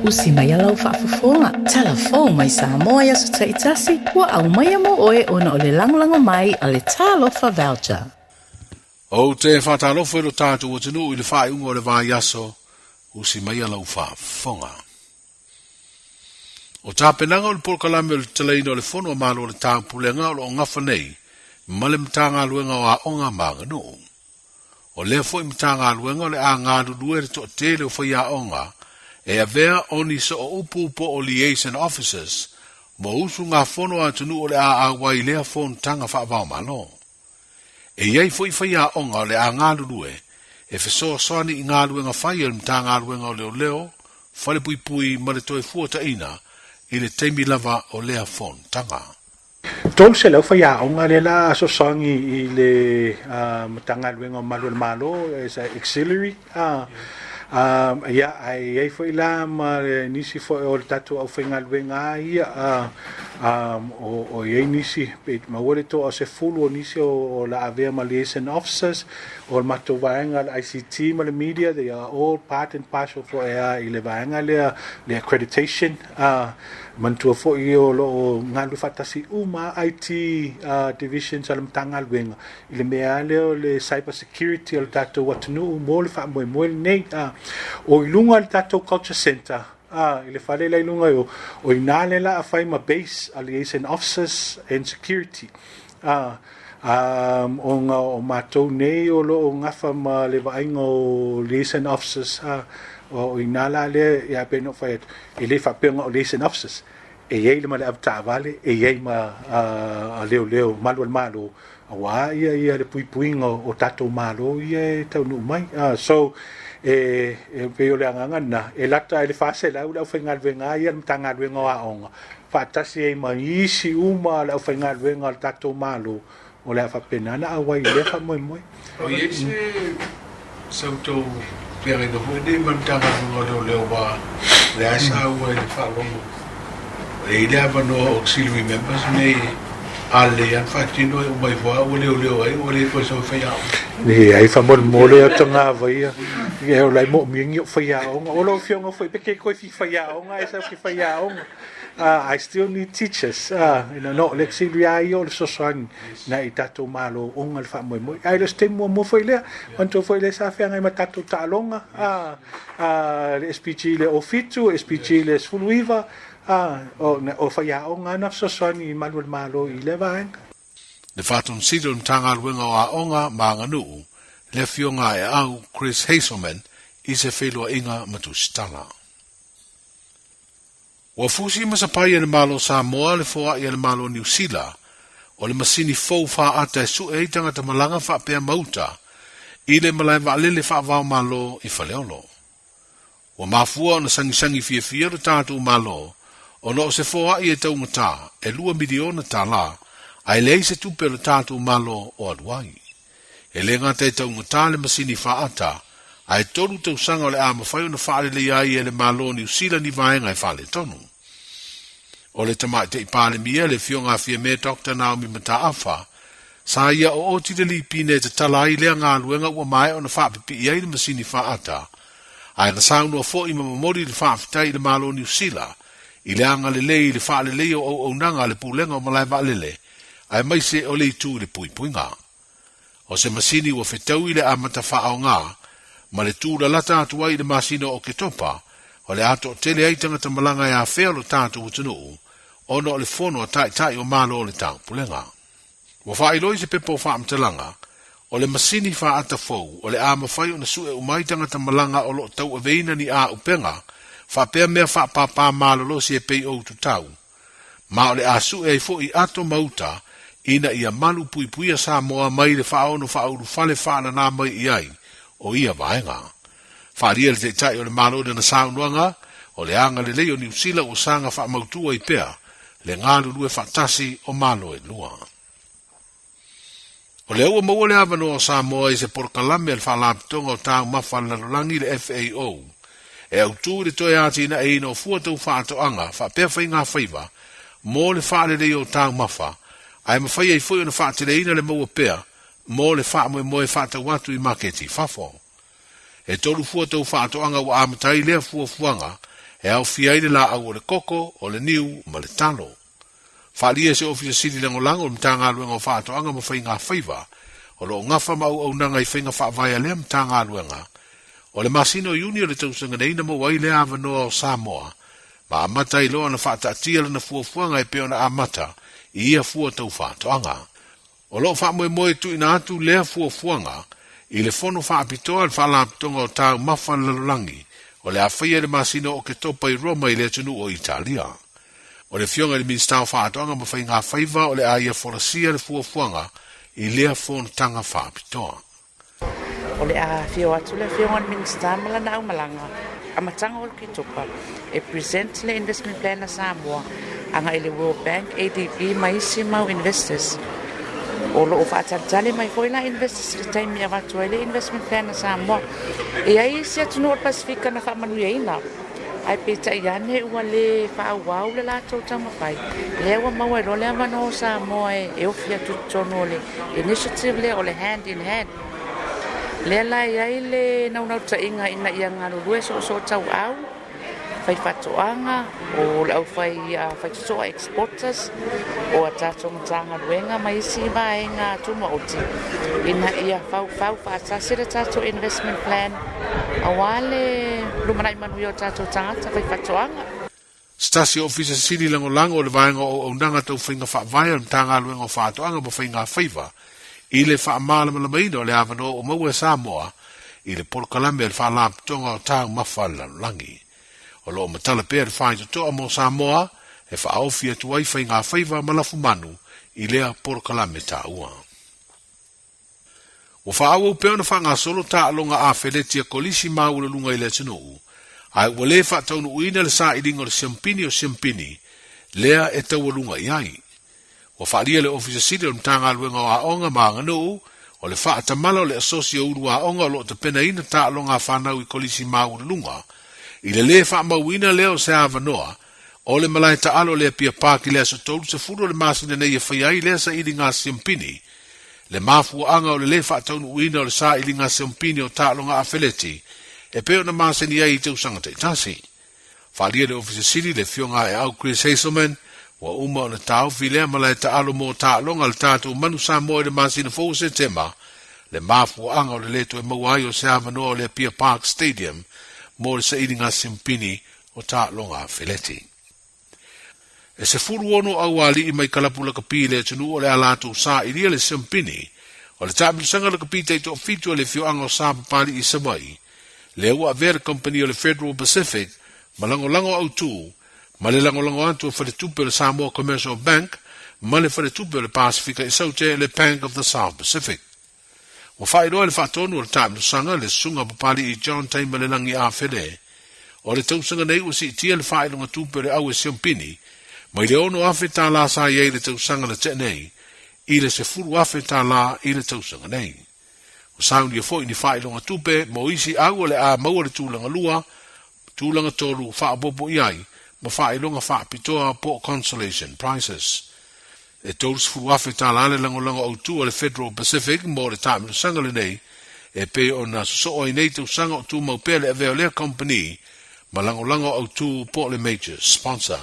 Usi mai a lau faafofoga, tala fou mai Samoa i aso taitasi, ua aumaia mo oe ona o le lagolago mai a le Talofa Voucher. Ou te faatalofa i lo tatou atunuu i le faaiuga o le vaiaso, usi mai a lau faafofoga. O tapenaga o le polokalame o le tatalaina o le Fono a Malo o le Taupulega o lo o gafa nei ma le Matagaluega o Aoga ma Aganuu. O lea foi Matagaluega o le a galulue le toatele o faiaoga e avea o ni sooupu po o liaison officers mo usugafono a atunuu o le a auai i lea fonotaga faavaomalo. E i ai foi faiaoga o le a galulue e fesoasoani i galuega fai a le Matagaluega o Leoleo, Falepuipui ma le Toefuataiga i le taimi lava o lea fonotaga. 300 faiaoga lea la asoasoagi i le Matagaluega o Malu o le Malo as a auxiliary. Ia, ae i ai foi la ma nisi foi o le tatou aufaigaluega a ia, o i ai nisi pe maua le toa o se fulu o nisi o la avea ma liaison officers o le matou vaega le ICT ma le media. They are all part and parcel foi a i le vaega lea le accreditation. Manatua foi o lo o galulue faatasi uma IT divisions a le Matagaluega i le mea lava lea o le cyber security o le tatou atunuu mo le faamoemoe lenei. O i luga i le tatou culture centre, i le fale la i luga i o, o i ina lea la a fai ma base a liaison officers and security. Ona o matou nei o lo o gafa ma le vaaiga o liaison officers, o i ina la lea, ia pei ona ou fai atu, e le faapea na o liaison officers. E i ai le ma le avetaavale, e i ai ma leoleo malu a le Malo, auā ia ia le puipuiga o tatou Malo ia e taunuu mai. So, e pei o le agaga lena, e lata i le 400 le aufaigaluega ia a le Matagaluega o Aoga, faatasi ai ma isi uma a le aufaigaluega a le tatou Malo, o le a faapena ona auai i lea faamoemoe. O i ai se sa outou feagaiga foi nei ma le Matagaluega o Leoleo aua o lea sa auai i le faalogo e i ai le avanoa o auxiliary members nei a lelei lava ona faatino e uma ifo lava ua leoleo ai ua le toe sau e faiaoga. Leai, faamolemole au tagava ia, o la e moomia ni ou faiaoga. O lau afioga foi pe ke koe fia faiaoga ae sau ke faiaoga. I still need teachers. No, le auxiliary lava ia o le fesoasoani na i tatou Malo ona le faamoemoe. Ae le o se taimi muamua foi lea, manatua foi lea sa feagai ma tatou taaloga, le SPG le 07, SPG le 19, o faiaoga na fesoasoani i malu o le Malo i lea vaega. Le Faatonu Sili o le Matagaluega o Aoga ma Aganuu, le Afioga a Eau Chris Hazelman i se feiloaiga ma tusitala. Ua fusi ma sapai e le Malo o Samoa le foai a le Malo o Niu Sila o le masini fou fāata e suʻe ai tagata malaga faapea ma uta i le malae vaalele faava-o-Malo i Faleolo. Ua mafua ona sagisagi fiafia lo tatou Malo ona o se foai e taugata e $2 miliona ae leai se tupe a lo tatou Malo o alu ai. E le gata e taugata le masini fāata, ae 3 tausaga o le a mafai ona faaleleia ai e le Malo o Niu Sila ni vaega e faaletonu. O le Tamaitai Palemia le Afioga a Fiame Dr. Naomi Mataafa, sa ia o oti le lipine e tatala ai lea galuega ua maea ona faapipii ai le masini fāata, ae na saunoa foi ma momoli le faafetai i le Malo o Niu Sila i le agalelei i le faaleleia o auaunaga a le Pulega o Malae Vaalele, aemaise o le itu i le puipuiga. O se masini ua fetaui le amata faaoga ma le tūlalata atu ai i le masina o Oketopa, o le a toatele ai tagata malaga e afea lo tatou atunuu, ona o le fono a taitai o Malo o le Taupulega. Ua faailoa i se pepa o faamatalaga, o le masini fāata fou o le a mafai ona suʻe uma ai tagata malaga o lo o tauaveina ni āupega faapea mea faapāpā malolosi e pei o ututau, ma o le a suʻe ai foi ato ma uta ina ia malu puipuia Samoa mai le faaono faaulufale faananā mai i ai o ia vaega. Faaalia le Taitai o le Malo i lana saunoaga, o le agalelei o Niu Sila ua saga faamautu ai pea le galulue faatasi o Malo e lua. O lea ua maua le avanoa o Samoa i se polokalame a le Faalapotopotoga o Taumafa a le Lalolagi le FAO e autū i le toe atinaeina o fua tau faatoaga faapea faigafaiva mo le faaleleia o taumafa ae mafai ai foi ona faateleina le maua pea mo le faamoemoe faatau atu i maketi i fafo. E tolu fua tau faatoaga ua amata ai lea fuafuaga e aofia ai le laau o le koko, o le niu ma le talo. Faaalia e se Ofisa Sili Lagolago o le Matagaluega o Faatoaga ma Faigafaiva o lo o gafa ma auaunaga i faiga faavae a lea Matagaluega. O le masina o Iuni o le tausaga nei na maua ai lea avanoa o Samoa ma amata ai loa ona faataatia lana fuafuaga e pei ona amata i ia fua tau faatoaga. O lo o faamoemoe tuuina atu lea fuafuaga i le Fono Faapitoa a le Faalapotopotoga o Taumafa a le Lalolagi o le a faia i le masina o Oketopa i Roma i le atunuu o Italia. O le Afioga i le Minisita o Faatoaga ma Faigafaiva o le a ia folasia le fuafuaga i lea fonotaga faapitoa. O le a afio atu le Afioga i le Minisita ma lana aumalaga amataga o Oketopa e present le investment plan a Samoa agai i le World Bank, ADB ma isi mau investors. O lo o faatalitali mai foi la investors i le taimi e avatu ai le investment plan a Samoa. E i ai isi atunuu o le Pasefika na faamanuiaina, ae peitai ane ua le faaauau le latou taumafai. Lea ua maua ai loa le avanoa o Samoa e ofi atu i totonu o le initiative lea o le Hand in Hand. Lea la e i ai le naunautaiga ina ia galulue soosootauau, faifaatoaga, o le aufai faitotoa, exporters, o a tatou Matagaluega ma isi vaega tumaoti ina ia faufau faatasi le tatou investment plan aua le lumanai manuia o tatou tagata faifaatoaga. Se tasi o Ofisa Sili Lagolago o le Vaega o Auaunaga Tau Faiga Faavae a le Matagaluega o Faatoaga ma Faiga Faiva i le faamalamalamaina o le avanoa ua maua e Samoa i le polokalame a le Faalapotopotoga o Taumafa a le Lalolagi. O lo o matala pea le faitotoa mo Samoa e faaofi atu ai faigafaiva ma lafumanu i lea polokalame taua. Ua faaauau pea ona faagasolo taaloga afeleti a Kolisi maualuluga i le atunuu, ae ua le faataunuuina le sailiga o le siampini o siampini lea e taualuga i ai. Ua faaalia le Ofisa Sili o le Matagaluega o Aoga ma Aganuu, o le faatamala o le asosi o ulu aoga o lo o tapenaina taaloga a fanau i Kolisi maualuluga, i le lē faamauina lea o se avanoa o le malae taalo o le Apia Park i le aso 30 o le masina nei e faia ai lea sailiga siampini. Le mafuaaga o le lē faataunuuina o le sailiga siampini o taaloga afeleti e pei ona masani ai i tausaga taitasi. Faaalia le Ofisa Sili le Afioga a Eau Chris Hazelman, ua uma ona taofi lea malae taalo mo taaloga a le tatou Manu Samoa i le masina fou o Setema, le mafuaaga o le lē toe maua ai o se avanoa o le Apia Park Stadium mo le sailiga siampini o taaloga afeleti. E 16 aualii mai kalapu lakapi i le atunuu o le a latou sailia le siampini o le taamilosaga lakapi taitoafitu a le afioaga o Sapapalii i Savaii, lea ua avea le kamupani o le Federal Pacific ma lagolago autū ma le lagolago atu a Faletupe o le Samoa Commercial Bank ma le Faletupe o le Pasefika i Saute le Bank of the South Pacific. Ua faailoa e le faatonu o le taamilosaga le Susuga Papali'i John Taimalelagi Afele, o le tausaga nei ua siitia le faailoga tupe o le au e siampini mai le $6,000 sa i ai i le tausaga na tea nei i le $10,000 i le tausaga nei. Ua saunia foi ni faailoga tupe mo isi au o le a maua le tulaga lua, tulaga tolu faaopoopo i ai ma faailoga faapitoa po o consolation prizes. E $30,000 le lagolago autū a le Federal Pacific mo le taamilosaga lenei, e pei ona sosoo ai nei tausaga o tumau pea le avea o lea kamupani ma lagolago autū po o le major sponsor. O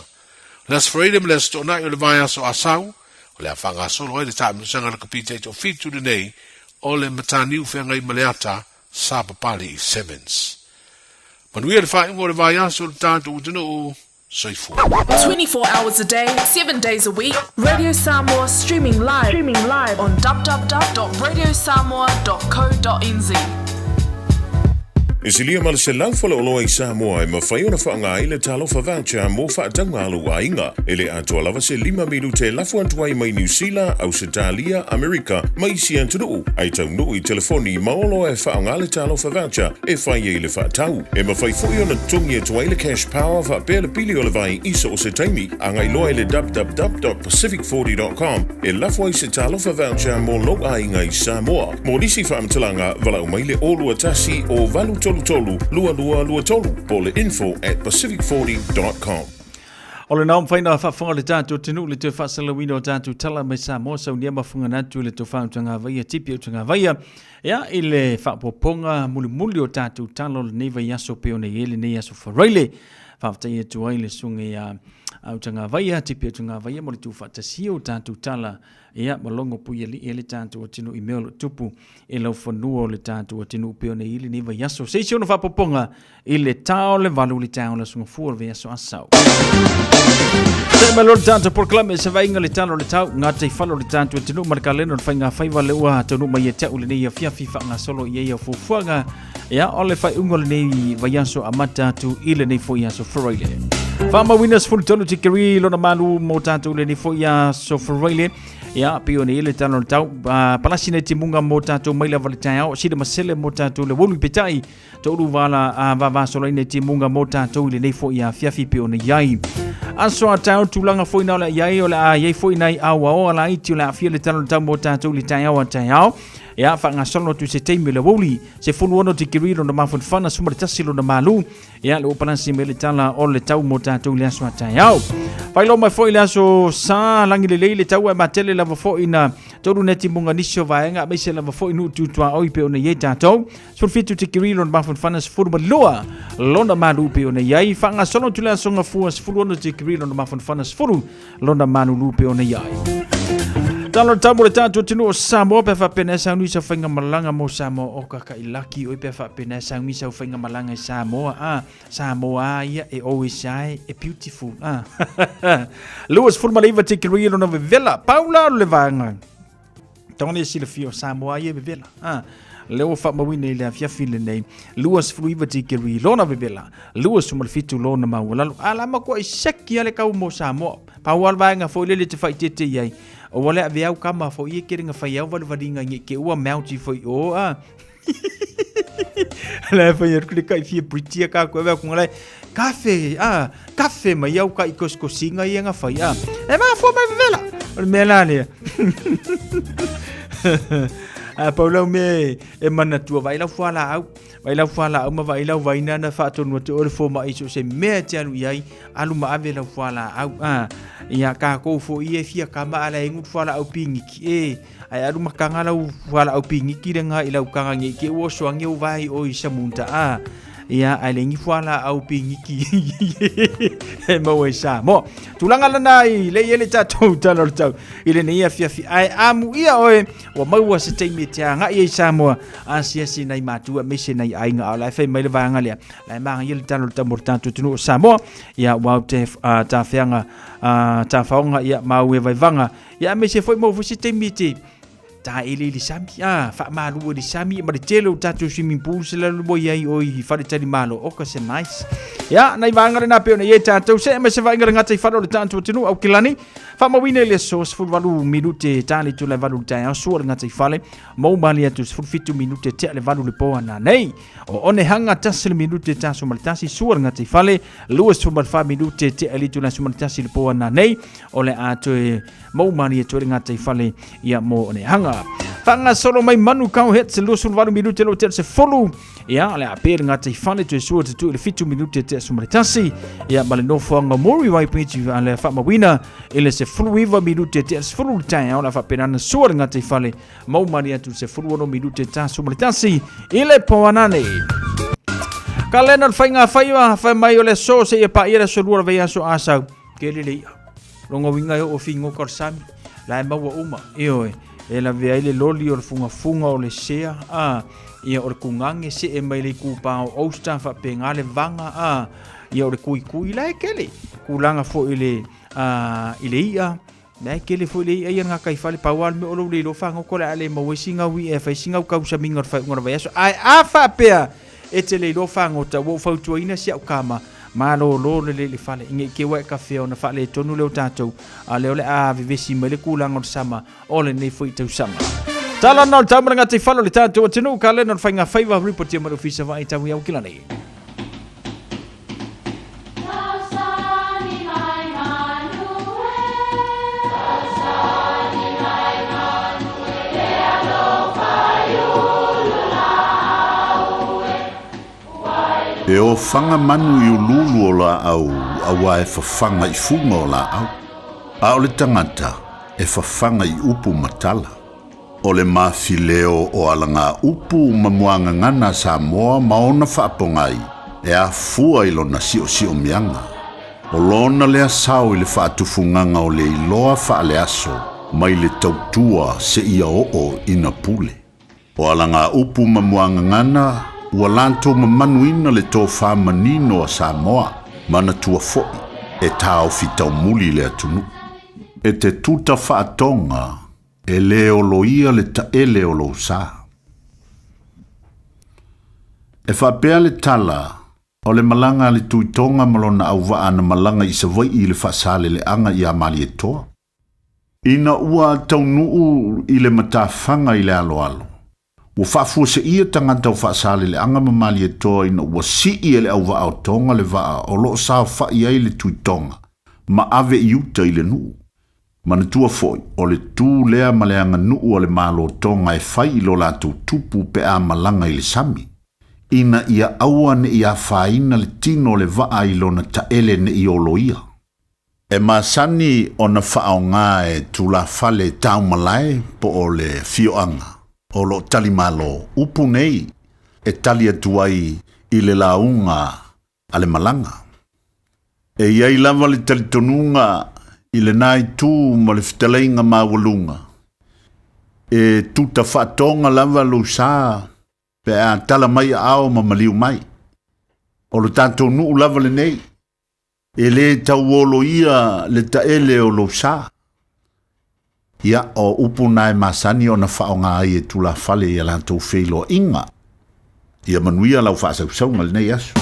le Aso Faraile ma le Aso Toonai o le vaiaso Asau, o le a faagasolo ai le taamilosaga lakapi taitoafitu lenei o le Mataniu Feagai ma le Ata Sapapalii Sevens. Manuia le faaiuga o le vaiaso i le tatou atunuu. Soifua. 24 hours a day, 7 days a week. Radio Samoa streaming live, streaming live on www.radiosamoa.co.nz. E silia ma le 100 faleoloa i Samoa e mafai ona faaaoga ai le Talofa Voucher mo faatauga a lou aiga. E le atoa lava se lima minute e lafo atu ai mai Niu Sila, Ausetalia, Amerika ma isi atunuu, ae taunuu i telefoni ma oloa e faaaoga le Talofa Voucher e fai ai le faatau. E mafai foi ona totogi atu ai le cash power faapea le pili o le vai i so o se taimi. Agai loa i le www.pacific40.com e lafo ai se talofa voucher mo lou aiga i Samoa. Mo nisi faamatalaga, valaau mai le 021 o 833 2223 po o le info@pacific40.com. O le nao mawhai na whawhanga le tātou tenu le te whaasalawina o tātou tala mai Samoa saunia mafunga natu le tō whautanga vaia tipi o tanga vaia. Ia, i le faaopoopoga mulimuli o tatou tala o lenei vaiaso pei ona i ai lenei aso Faraile, faafetai atu ai le susuga ia Autagavaia, Tipi Autagavaia mo le tuufaatasia o tatou tala, ia, ma logo puialii ai le tatou atunuu i mea o lo o tupu i laufanua o le tatou atunuu pei ona i ai lenei vaiaso. Se isi ona faaopoopoga i le tao le valu le tao le aso gafua o le vaiaso asau. Se mai loa le tatou polokalame se vaaiga le tala o le tau, ngā teifala o le tatou atunuu ma le kalena o le faiga faiva le ua taunuu mai ia te au lenei afiafi faagasolo i ai au fuafuaga. Ia, o le faaiuga o lenei vaiaso amata atu i lenei foi aso Faraile. Faamauina 13 tikeri lona malu mo tatou lenei foi aso Faraile. Ia, pei ona i ai le tala o le tau, palasi nei timuga mo tatou mai lava le taeao, sila masele mo tatou le ualu i petai. Toulu vala a vavasolaina i timuga mo tatou i lenei foi afiafi pe ona i ai. Aso a taeao tulaga foi na o le a i ai, o le a i ai foi nai auaoa laiti o le a aafia le tala o le tau mo tatou i le taeao a taeao. Ia, faagasolo atu i se taimi o le aoauli, 16 tikeri lona mafanafana, 11 lona malu. Ia, le ua palasi mai le tala o le tau mo tatou i le aso a taeao. Faailoa mai foi le aso sa lagi lelei le tau ae matele lava foi na tolu neti muga nisi o vaega aemaise lava foi nuu tutuaoi pe ona i ai tatou. 17 tikeri lona mafanafana, 12 lona malu pe ona i ai. Faagasolo atu le aso gafua, 16 tikeri lona mafanafana, 10 lona malulu pe ona i ai. Talo le tau mo le tatou atunuu o Samoa pe faapena e sauni sau faigamalaga mo Samoa o kakailaki oi pe faapena e sauni sau faigamalaga i Samoa a Samoa a ia e always ai e beautiful a 29 tikiri lona vevela paula o le vaega Tone e silafia o Samoa ia e vevela. Ah, lea ua faamauina i le afiafi lenei 29 tikeri lona vevela 27 lona maualalo a la matua i seki a le kau mo Samoa pau a le vaega foi lele te faaiteite i ai o le ave au kama foi e kere nga fai au valivaliga nge ke ua mauti foi o a la fai atu le kai fia Britia ka ko ave ku ngalai kafe a kafe mai au ka i kosikosinga ia nga fai a e mafua mai vevela o le mea la lea a pau lau mea e manatua vai lau fualaau vai lau fualaau ma vai lau vaina na faatonu atu o le fomaʻi so se mea e te alu i ai alu ma ave lau fualaau a ia kākou foi e fia kama ala e ngu fualaau pigiki e Ae alu ma kanga lau fualaau pigiki le nga i lau kanga nge ke ua soangi au vai o i samunta a. Ia, ae le ngi fualaau pigiki e maua i Samoa. Tulaga lana i le i ele tatou tala o le tau i lenei afiafi. Ae amuia oe ua maua se taimi e te agai ai Samoa asiasi nai matua aemaise nai aiga. A o la e fai mai le vaega lea. La e magaia le tala o le tau mo le tatou atunuu o Samoa. Ia, ua au te tafeaga tafaoga ia ma au e vaivaga. Ia aemaise foi maua foi se taimi e te taele i le sami, a faamalu i le sami ma le tele o tatou swimming pool se lalo mo i ai o i faletalimalo oka se nice. Ia, nai vaega lena pei ona i ai tatou se ma se vaaiga le gata i fale o le tatou atunuu Aukilani. Faamauina i le aso 18 minute tali tu le valu le taeao sua le gata i fale. Mou mali atu 17 minute tea le valu le po ana nei. O Onehanga tasi le minute taso ma le tasi sua le gata i fale. 24 minute tea le itula suma le tasi le po ana nei. O le a toe mou mali atu le gata i fale ia mo Onehanga. Whangasolo mai manu kau hits 28 minute lo te se folu. Ia le a pe le gata i fale toe sua te tu i le 7 minute te suma le tasi. Ia ma le nofoanga Mori Waipiti a le whaamawina i le se 19 minute te se folu le taeao la whaapenana sua le gata i fale. Mau mani atu se 16 minute taso ma le tasi i le poanane. Ka lena le whainga whaiwa, whai mai o le so se ia pa ia le so lua le aso asau. Ke lele ia. Longa winga e o fingo ka sami. La e maua uma. E oe. E la vea i le loli o le fungafunga o le sea. A, ia o le kungange se e mai le kupa o Osta whapenga le vanga. A, ia o le kui kui la e kele. Kulanga fo i le, a, i le ia. Mea e kele foi le i'a ia ngā kai fale pau a le mea o lou le iloa whangoko le a le maua i singa ui e whai singa u kausamiga o le whaiunga o le vaiaso. Ae a whaapea e te le iloa whangota ua ou fautuaina si au kama malōlō lelei i le fale i nei ke ua e kawhea ona faaletonu lea o tatou a lea o le a vevesi mai le kulaga o le sama o lenei foi tausaga. Tala na o le tau ma le gata i fale o le tatou atunuu ka lena o le faiga faiva ripotia mai le Ofisa Vaai Tau i Aukilani. E ofaga manu i uluulu o laau auā e fafaga i fuga o laau, a o le tagata e fafaga i upu ma tala. O le mafileo o alagaupu ma muagagana a Samoa ma ona faapogai e afua i lona siosiomiaga. O lona lea sao i le faatufugaga o le iloa faaleaso mai le tautua seia oo ina pule. O alagaupu ma muagagana ua latou mamanuina le tofa manino a Samoa, manatua foi e taofi taumuli le atunuu. E te tuta faatoga E lē oloia le taele o lou sa. E faapea le tala, o le malaga a le Tuitoga ma lona auvaa na malaga i Savaiʻi i le faasaleleaga iā Malietoa. Ina ua taunuu i le matafaga i le aloalo, ua faafuaseia tagata o faasaleleaga ma Malietoa ina ua sii e le auvaa o Toga le vaa o lo o saofai ai le Tuitoga. ma ave i uta i le nuu. Manatua foi, o le tu lea ma le aganuu a le Malo Tonga e fai i lo latou tupu pe a malaga i le sami, ina ia aua ne i afaina le tino o le vaa i lona taele ne i oloia. E masani ona faaaoga e tulafale taumalae po o le afioaga o lo o talimalo upu nei e tali atu ai i le lauga a le malaga. E i ai lava le talitonuga i lena itu ma le fetalaiga maualuga, e tuta faatoga lava lou sa pe a tala mai aao ma maliu mai. O lo tatou nuu lava lenei, e lē tauoloia le taele o lou sa. Ia, o upu na e masani ona faaaoga ai e tulafale i a latou feiloaiga. Ia manuia lau faasausauga i lenei aso.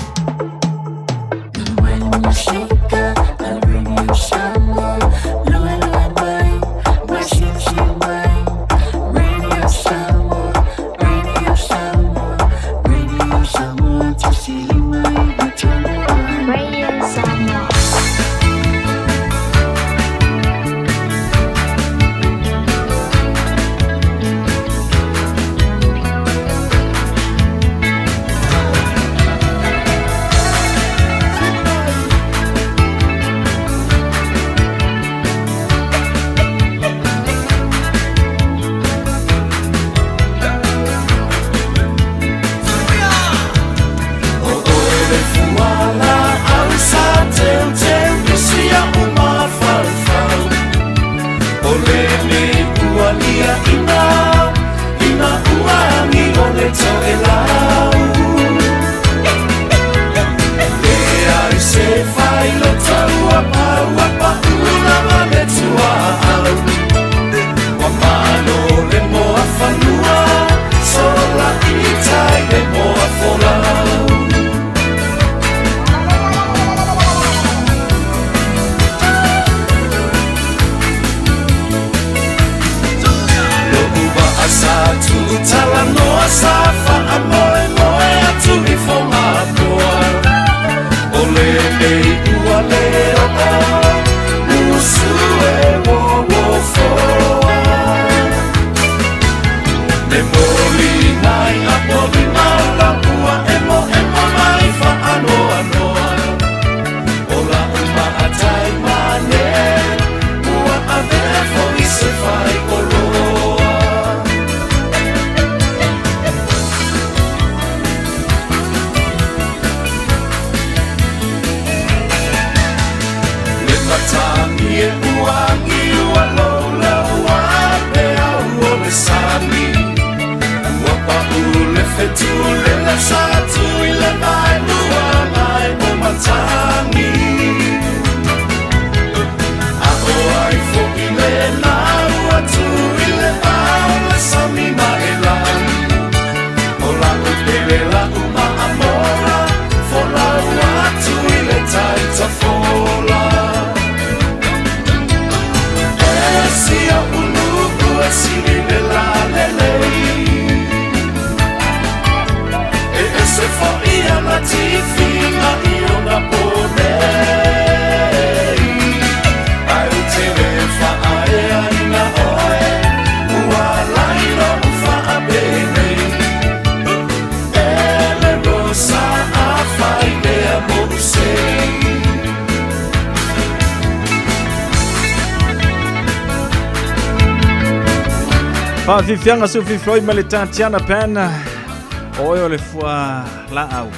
Faafiafiaga Sophie Floyd ma le Tatiana Pan o oe o le fua laau.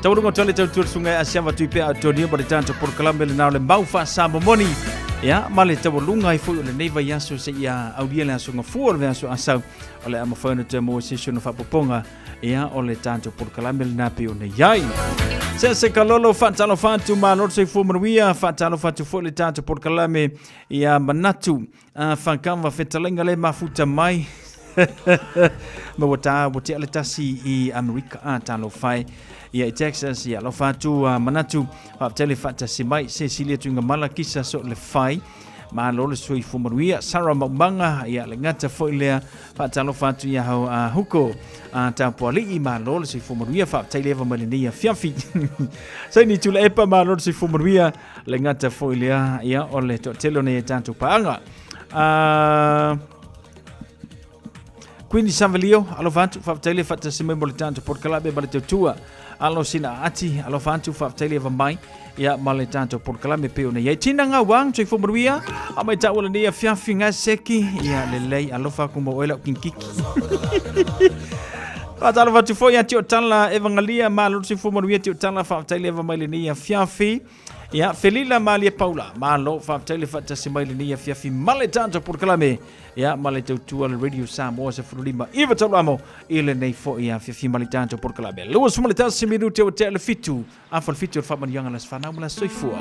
Taualuga o le tautua le susuga ia Asiava Tuipea Antonio ma le tatou polokalame lena o le mau faasamomoni. Ia, ma le taualuga ai foi o lenei vaiaso seia aulia le aso gafua o le vaiaso asau o le a mafai ona toe maua se isi ona faapopoga ia o le tatou polokalame lena pei ona i ai. Se se kalolo faatalofa atu malo le soifua manuia faatalofa atu foi le tatou polokalame ia manatu a whakava fetalaiga le mafuta mai ma ua tā ua tea le tasi i Amerika a talofa e ia i Texas ia alofa atu a manatu faafetai le faatasi mai se sili atu i mala kisa so le fai Malo le soifua manuia. Sarah Maumaga, ia le gata foi lea, faatalofa atu ia hau a Huko a Tapuali'i, malo le soifua manuia, faafetai le eva mai lenei afiafi. Saini Tula Epa, malo le soifua manuia, le gata foi lea, ia o le toatele o nei e tatou paaga. Queen Savalio, alofa atu, faafetai le faatasi mai mo le tatou polokalame ma le tautua. Alo sina ati, alofa atu, faafetai le eva mai, ia ma le tatou polokalame pe ona iai. Tina ngā wang, soifua manuia, a mai tāua lenei afiafi ngā seki, ia lelei, alofa aku mo oe lau kinkiki. Faatalofa atu foi ia Tio Tala, Evangalia, malo le soifua manuia Tio Tala, faafetai le eva mai lenei afiafi. Ia, Felila Malie Paula, malo, faafetai le faatasi mai lenei afiafi ma le tatou polokalame. Ia, ma le tautua le Radio Samoa 15 iva tolu amo i lenei foi afiafi ma le tatou polokalame. 21 minute ua tea le 7, afa le 7 o le faamanuiaga le aso fanau ma le aso soifua.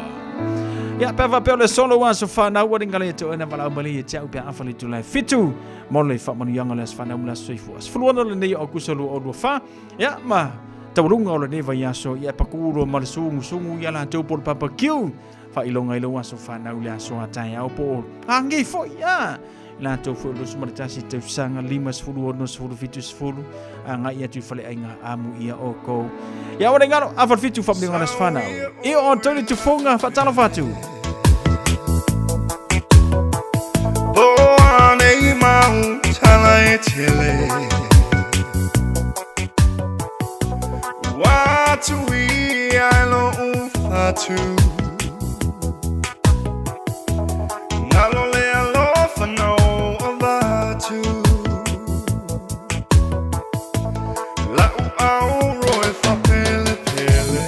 Ia, pe faapea o le solo ua aso fanau ua ringa le te oena valaau mai le ia te au pe afa le itula e 7 mo le faamanuiaga le aso fanau ma le aso soifua. 16 lenei o Aukuso 2024, ia, ma taualuga o lenei vaiaso, ia e pakulu ma le sugusugu ia latou po o le barbecue. Faailoga i lou aso fanau le aso a taeao po o angei foi, ia. Latou foi o 21 tausaga, 50, 60, 70, agai atu i faleaiga amu ia oukou. Ia ua le galo, afa le fitu faamanuiaga le aso fanau. I o outou le tufoga, faatalofa atu. Po nei mau tala e tele Watu i ai lo ufatu Ngalo le alofa no avatu Lau au roe whapele pele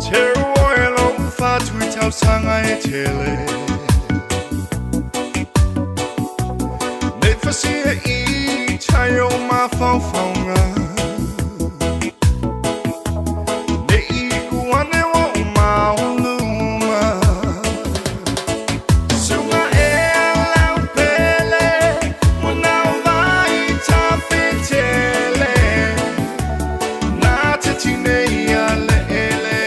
Te oe lo ufatu i tausanga e tele Nei whasia i tai o mawhauwhaunga Nei i kuane wa o mauluma Sunga e lau pele Mwana o vai tawhitele Nā te tinei a le ele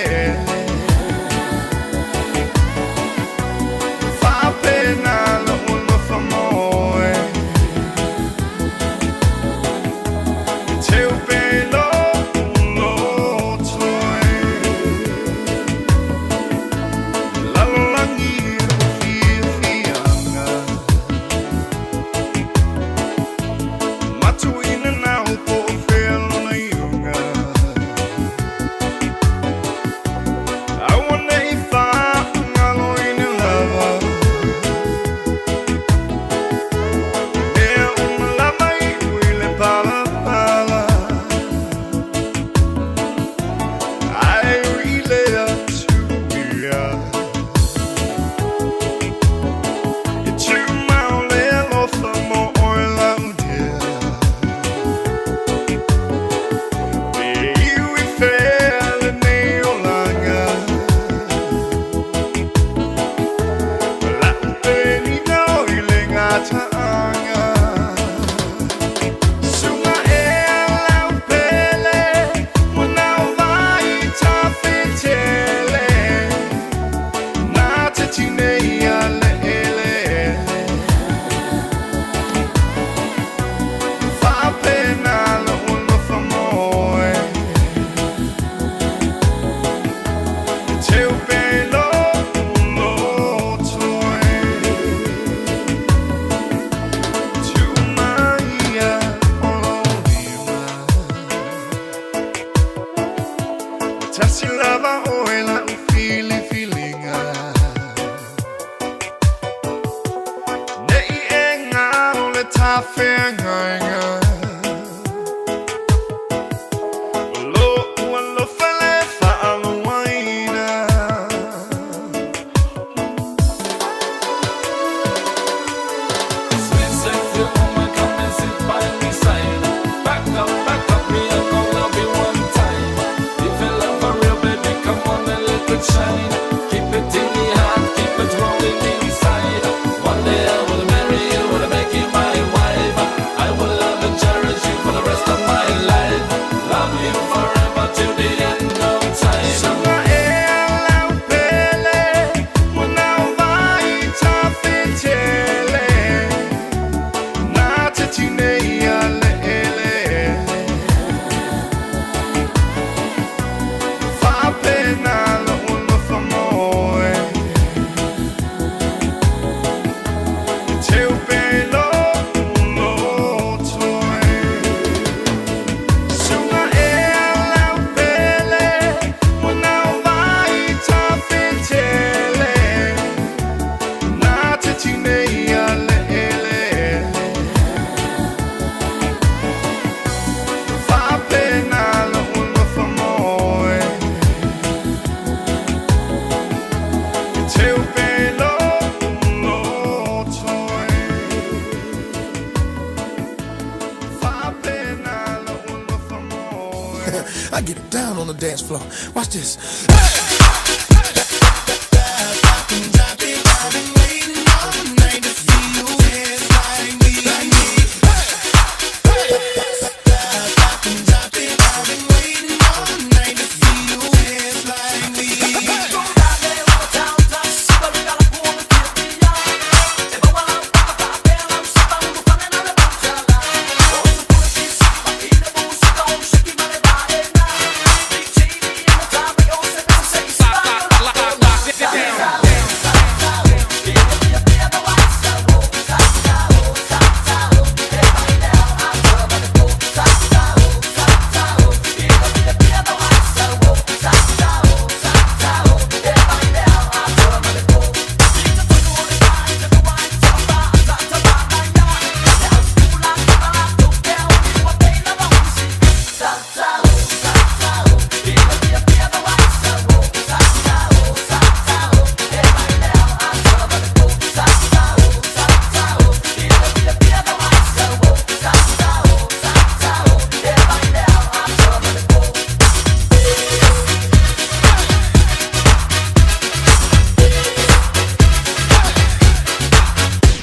Whapena lo ulofa moe Te upe lo ulotoe Lalolangi o fiafiaga Matuina nau po o whea lona iuga Aua nei whaangalo i ne lava Mea umalama i ui le palapala Ai ui lea tuia E tū mau le alofa mo oe lau dea Pe iwi whea le nei olanga Lau penina o i le ngātaanga Sunga e lau pele Mwana o vai tawhitele Nā te tinei a le ele Whapena lo ulofa moe Te upe lo ulotoe Tu maia o lo lima Tasi lava oe la u fili filinga Nei e ngaro le tawhengainga Lo ua lofa le whaaluaina Sweet sexy woman, come and sit by me side. Back up, me, I'm gonna love you one time. If you love for real, baby, come I get it down on the dance floor. Watch this.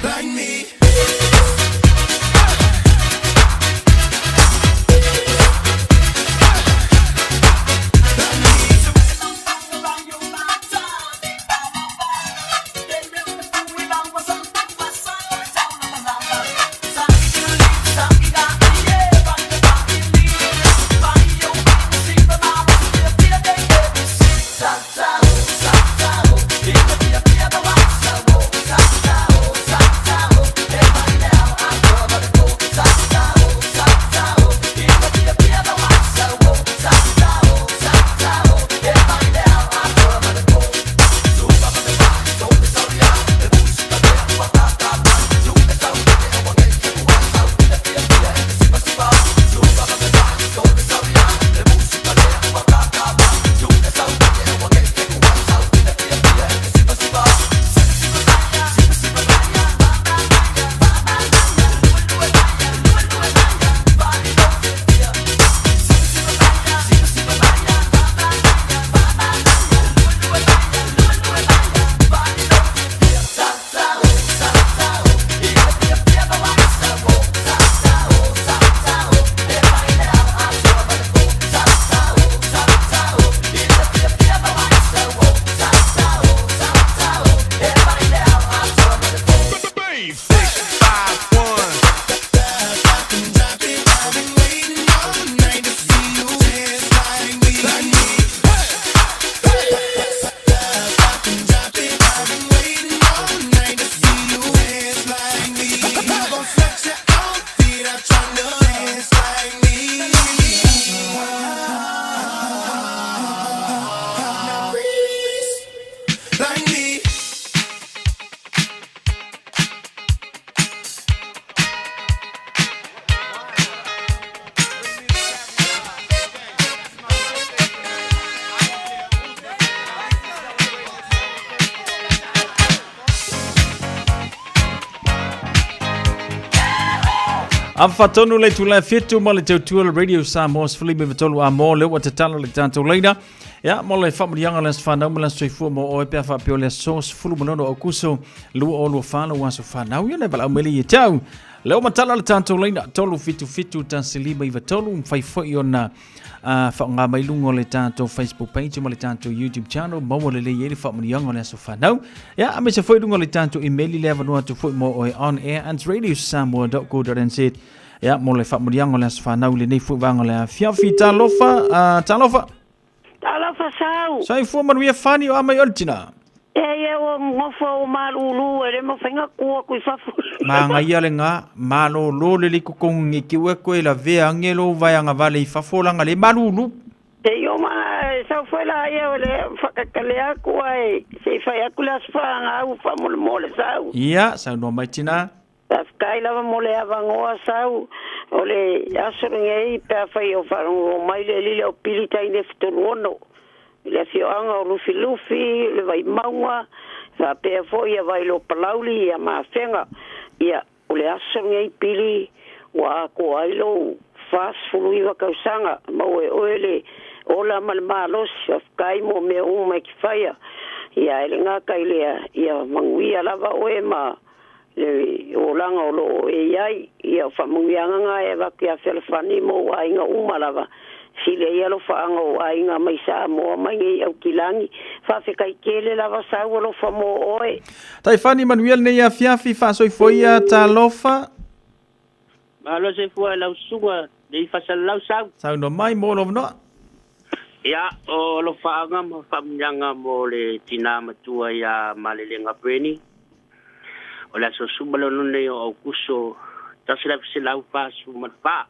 Like me. Like me. Afatonu le tula fitu ma le tautua le Radio Samoa sefulu lima iva tolu a mo le ua tatala le tatou laina. Ia, mo le faamanuiaga o le aso fanau ma le aso soifua mo oe pe a faapea o le aso 16 o Aokuso 2024 lou aso fanau. Ia na e valaau mai lea ia te au. Le ua matala le tatou laina 377 1593 mafai foi ona faaaoga mai luga o le tatou Facebook page ma le tatou YouTube channel maua lelei ai le faamanuiaga o le aso fanau. Ia, aemaise foi luga o le tatou email le avanoa atu foi mo oe on air at radiosamoa.co.nz. Ia, mo le faamanuiaga o le aso fanau i lenei foi vaega o le afiafi. Talofa, talofa. Talofa sau. Soifua manuia fani o a mai o le tina. E ia ua nofo ua malulu e le mafai na tu atu i fafo. Magaia le ga, malolo le le kokongi nge ke ua koe lavea ange lo vaeanga vale i fafo langa le malulu. E io ma sau foi la ia o le whakakale aku ai, se i whai aku le aso whaangau whamolemole sau. Ia, saunoa mai tina. Faafetai lava mo le avanoa sau o le aso lenei pe afai o faalogologo mai le alii o Pili Taine Fetoluono i le afioaga o Lufilufi, le Vaimauga, faapea foi ia Vailopalauli, ia Mafega. Ia, o le aso lenei Pili ua atoa ai lou 49 tausaga maua e oe le ola ma le malosi faafetai mo mea uma e te faia ia e le gata i lea ia manuia lava oe ma le olaga o loo e iai ia o faamanuiaga ga e avatu ia Fealofani mo ou aiga uma lava sili ia alofaaga o aiga mai Samoa mai nei Aukilagi faafetai tele lava sau alofa mo oe. Taifani manuia lenei afiafi faasoifoia talofa. Malo soifua i lau susuga le i faasalalau sau. Saunoa mai mo lou avanoa. Ia, o alofaaga ma faamuniaga mo le tinā matua ia Malelega Breni. O le aso suma le ono nei o Aukuso 1944.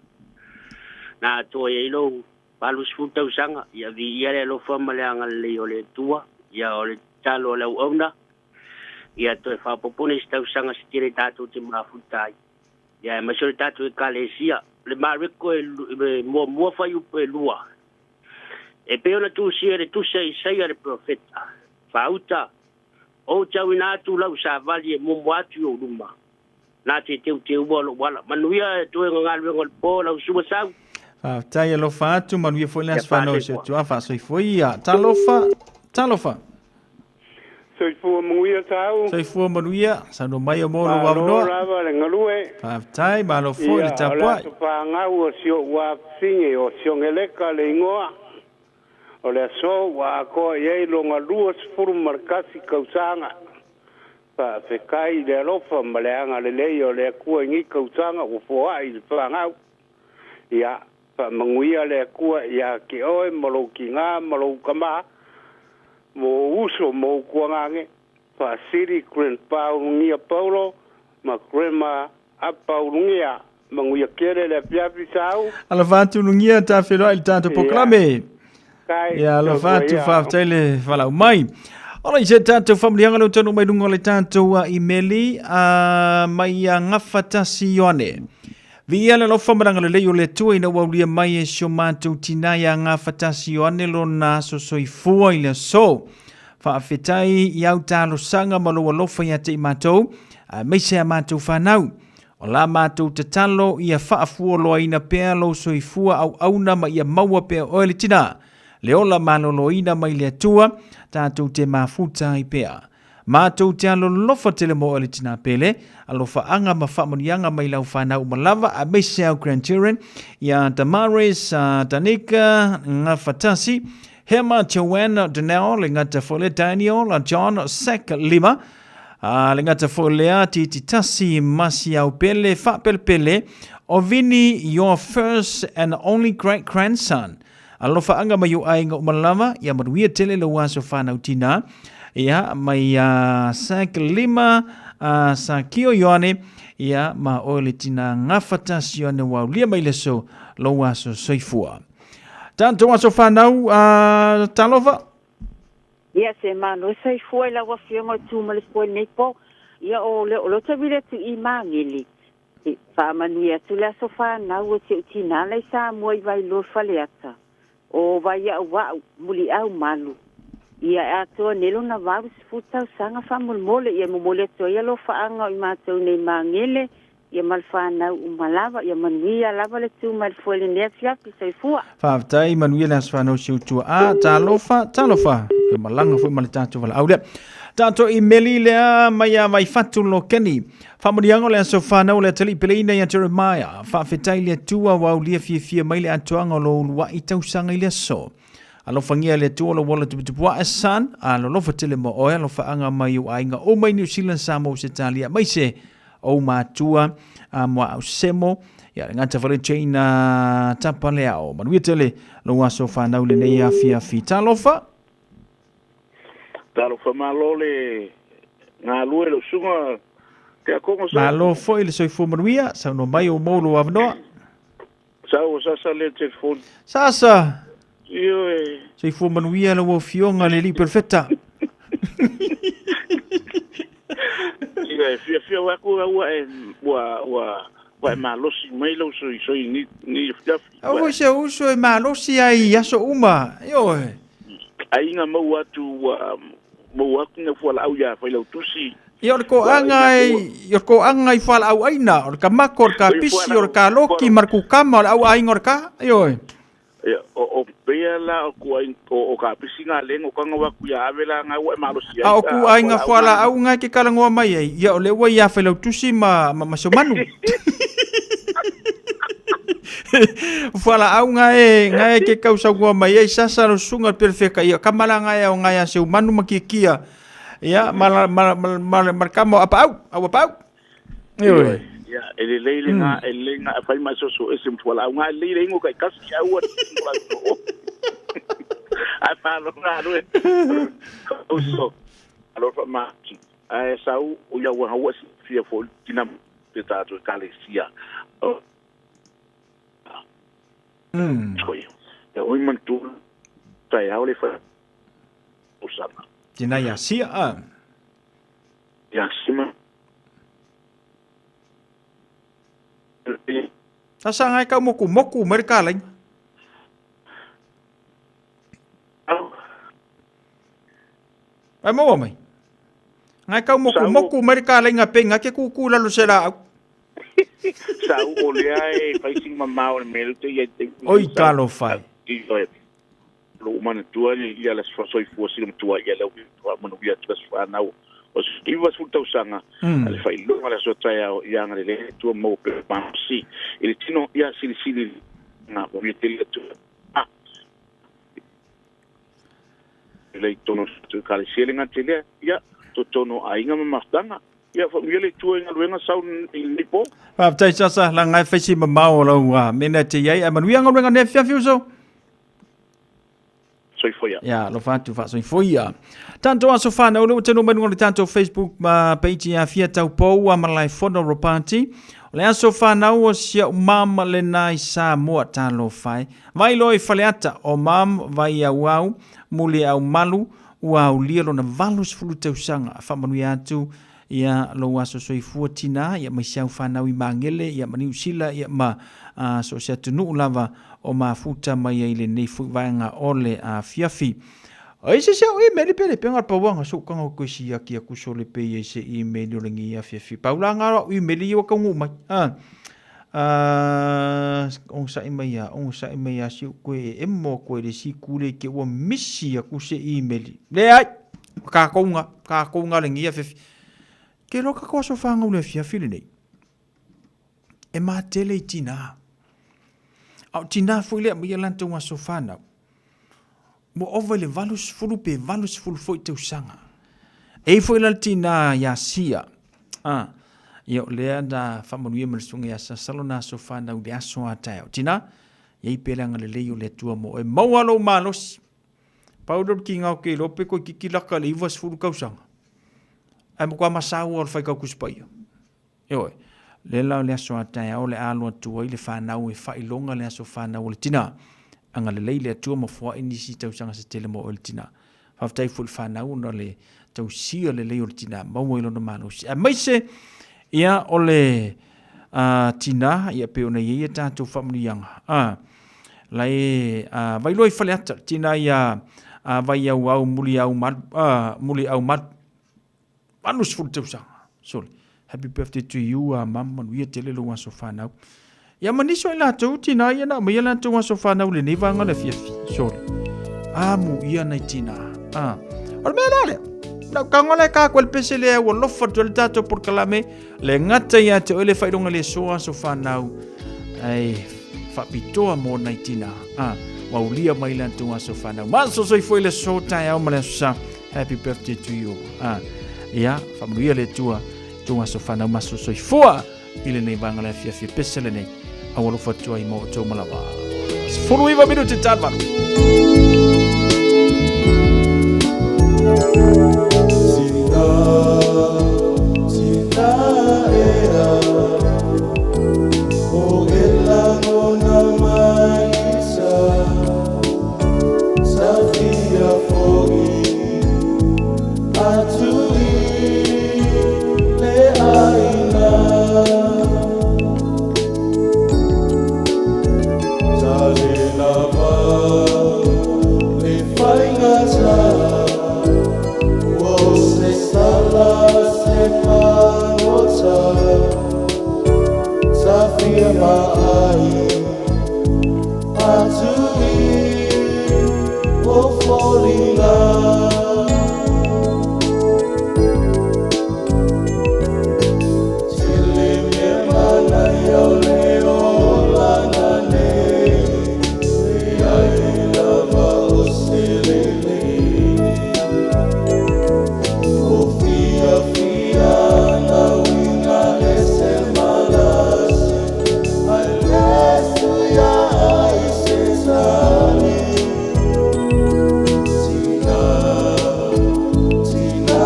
Na atoa i ai lou 80 tausaga. Ia viia le alofa ma le agalelei o le Atua. Ia o le tatalo a le auauna. Ia toe faaopoopo nisi tausaga se tele tatou te mafuta ai. Ia aemaise o le tatou Ekalesia. O le Mareko e muamua fuaiupu e 2. E pei ona tusia i le tusi a Isaia le perofeta, Faauta, Ou te auina atu lau savali e muamua atu i ou luma, na te teuteua lou ala. Manuia e toe galuega o le po, lau susuga Sau. Faafetai alofa atu, manuia foi le aso fanau i si o tua, faasoifua ia. Talofa, talofa. Soifua manuia Sau. Soifua manuia, saunoa mai o mo lou avanoa. Malo lava le galue. Faafetai, malo foi le tapuai. Ia, o le aso fanau o si ou afafine o Siogeleka le igoa. O le aso ua atoa i ai lona 21 tausaga. Faafetai i le alofa ma le agalelei o le Atua i nei tausaga ua foai i le fanau. Ia, faamanuia le Atua ia te oe ma lou tinā ma lou tamā, ma ou uso ma ou tuagane, Faasili Grandpa Ulugia Paulo ma Grandma Apa Ulugia. Manuia tele le afiafi Sau. Alofa atu Ulugia, ta feiloai i le tatou polokalame. Kai, Ia, alofa atu, soifua ia. faafetai le valaau mai. Ola i se tatou faamanuiaga lea ua taunuu mai luga o le tatou imeli mai ia Gafatasi Ioane. Viia le alofa ma le agalelei o le Atua ina ua aulia mai e si o matou tinā ia Gafatasi Ioane lona aso soifua i le aso. Faafetai i au talosaga ma lou alofa ia te i matou, aemaise a matou fanau. O la matou tatalo ia faafualoaina pea lou soifua auauna ma ia maua pea oe le tinā, le ola maloloina mai le Atua, tatou te mafuta ai pea. Matou te alolofa tele mo oe le tinā pele, alofaaga ma faamanuiaga mai lau fanau uma lava, aemaise au grandchildren, ia Damaris, Danica, Gafatasi, Hema, Joanne, Danelle, le gata foi lea, Daniel, John, Sek, Lima, le gata foi lea, Titi Tasi, Masiau Pele, Faapelepele, Ovini, your first and only great grandson. Alofaaga mai ou aiga uma lava, ia manuia tele lou aso fanau tinā. Ia, mai ia Sak Lima, a Sakio Ioane, ia, ma oe le tinā Gafatasi Ioane ua aulia mai le aso, lou aso soifua. Tatou aso fanau, a talofa. Ia, se malo soifua i lau Afioga o tu ma le foe i lenei po. Ia, o le, o lea ou te vili atu i Magele, E faamanuia atu le aso fanau o si ou tinā la i Samoa i Vailoa Faleata, o Vaiaʻuaʻu, Muliʻau Malu. Ia e atoa nei lona 80 tausaga faamolemole. Ia e momoli atu ai alofaaga o i matou nei Magele, ia ma le fanau uma lava. Ia manuia lava le tu mai le foe i lenei afiafi. Soifua. Faafetai, manuia le aso fanau si ou tuaa. Talofa, talofa. E malaga foi ma le tatou valaau lea. Tatou imeli lea mai ia Vaifatu Lokeni. Faamanuiaga o le aso fanau o le atalii peleina ia Jeremiah. Faafetai le Atua ua aulia fiafia mai le atoaga o lou uluai tausaga i le aso. Alofagia e le Atua lou ola tuputupuae son, a lolofa tele mo oe, alofaaga mai ou aiga uma i New Zealand, Samoa, Ausetalia, aemaise ou matua a Moaau Semo, ia le gata fale Jane Tapaleao. Manuia tele lou aso fanau lenei afiafi. Talofa! Talofa malo le galue lau susuga Tiakono Sau. Malo foi le soifua manuia, saunoa mai o mou lou avanoa. Sau o Sasa lea telefoni. Sasa! Ioe. Soifua manuia lau afioga le alii perofeta. Ia, e fiafia atu au ua e, ua, ua, ua e malosi mai lau soisoi ni, ni afiafi. Au foi se uso e malosi ai i aso uma. Ioe. Aiga maua atu ua maua atu na fualaau ia Failautusi. Ia o le toaga e o le toaga i fualaau aina, o le kamako, o le kapisi, o le kaloki ma le kukama, o le au aiga o le ka. Ioe. Ia, o pea la o ku ai o kapisi ngā lengo kanga waku ia ave la ngā ua e malosi ai. A o ku aiga fualaau ngai ke kalangoa mai ai. Ia o le ua ia Failautusi ma Seumanu. Fualaau ngai ke kausaungoa mai ai sasa lo susuga le pelefeka ia kamala ngai au ngai a Seumanu ma Kikia. Ia ma le kama o Apaau, au Apaau. Ioe. Ia, e le lei le ngā, e le lei ngā, whai mai soso e se mfuala au ngā, e lei le ingo kai kasi au a Ai whalo ngā rue. Uso. Alo wha mati. Ai sau, o ia ua haua si fia fo tina te tātou e kalesia. Toi. Ia oi mantu, tai au le wha usana. Tina ia sia a. Ia sima. Sasa ngai kau moku moku mereka lain. Ai maua mai. Ngai kau moku moku mereka lain ngape ngake kuku lalu sela au. Sa u o lea e faising mamao le melu te ia te. Oi talo fai. Lo mana tua ia la soi fua sila matua ia leo manu ia tua whanau. O se iwa sul tausanga le whai lunga le so tai au ia ngare le tua mau pe pamsi. I le tino ia sili sili ngā o ia te tua. Le tono tu kale sele ngā te lea ia to tono a inga mamatanga. Ia wha le tua inga luenga sau i lipo. Whaftai sasa la ngai whaisi mamao lau mena te iai. A manuia ngā luenga ne fiafi uso. Soifoia. Ia, lo whātu wha soifoia. Tanto aso whanau, le tenu mai le tanto Facebook ma page ia fia tau pou a malai fono ropati. O le aso whanau o sia umam le nai sa mua talo whai. Vai loi whaleata o mam vai au au, muli au malu, ua au lia lona valus fulu tausanga. Whamanuia atu ia lo aso soifua tina, ia mai siau whanau i mangele, ia maniu sila, ia ma so se atu lava o mafuta mai ai le nei fui vaenga ole a fiafi. Ai se siau email pele penga pawanga so kanga ko si aki aku so le pe i se email o lengi a fiafi. Paula ngaro email i o kaungu mai. Ong sa mai ya, ong sa mai ya si ko e mo ko le si kule ke ua misi aku se email. Le ai ka konga lengi a fiafi. Ke loka ko so fanga le fiafi le nei. E ma tele i tina. Au tina fui lea mai lanto wa sofana. Mo ova le valus fulu pe valus fulu foi te usanga. E foi la tina ya sia. Ia lea na whamanuia malisunga ia sa salona sofana u le aso a taeo. Tina, ia i pele anga le lei o le tua mo e maua lo malosi. Paulo ki ngau ke lope ko kiki laka le iwa sfulu kausanga. Ai mo kwa masau o le whai kaukuspaia. Eoe. Le lau le aso a tae au le aloa tua i le whanau e whailonga le aso whanau o le tina. Anga le lei le atua ma fua i nisi tausanga se tele mo o le tina. Whaftai fu le whanau na le tausia le lei o le tina. Maua i lona malosi. A maise ia o le tina ia pe ona ia tātou whamunianga. Lai vailoi whaleata tina ia vai au au muli au malu. Muli au malu. Manus fu le tausanga. Sorry. Happy birthday to you, mam, manuia tele lo aso whanau. Ia maniso i lātou, tina ia na, mai lātou aso whanau le nei vanga le fiafi. Sorry. Amu ia nei tina. O le mea la lea. Nau kangola e kā koe le pese lea ua lofa tu le tātou por kalame. Le ngata ia te oele whaironga le soa aso whanau. Ai, whapitoa mō nei tina. Waulia mai lātou aso whanau. Maso soi foi le so tai au ma le aso sa. Happy birthday to you. Ia, whamanuia le tua. Tunga so whanau maso soi fua i le nei vanga le fiafia pese le nei au alofa tua i mō tō malawa. 19 minuti tānvalu. Sina ea o e langona mai sa sa fia foi atu i le aina sa le lava le faigata o se sala se o foliga. Tele mea manaia o le olaga nei, leai lava o se lelei. O fiafiaga uiga ese malasi, ae le suia ai se tali. Tina, tina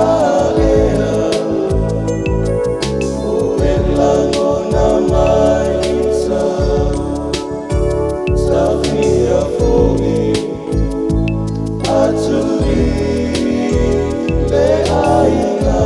ea, o e lagona mai i uta, tafia fo'i atu i le aiga.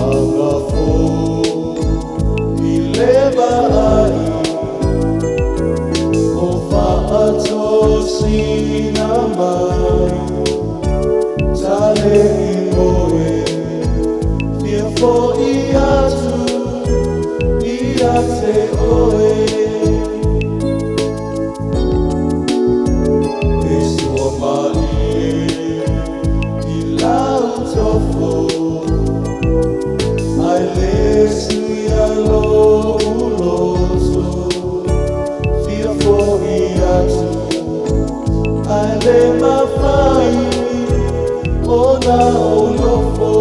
Agafo i le vaai o faatosina mai, tale i moe fia fo'i atu ia te oe. E sua malie i lau tofo, ae le suia lo'u loto, fia fo'i atu ae le mafai ona ou nofo.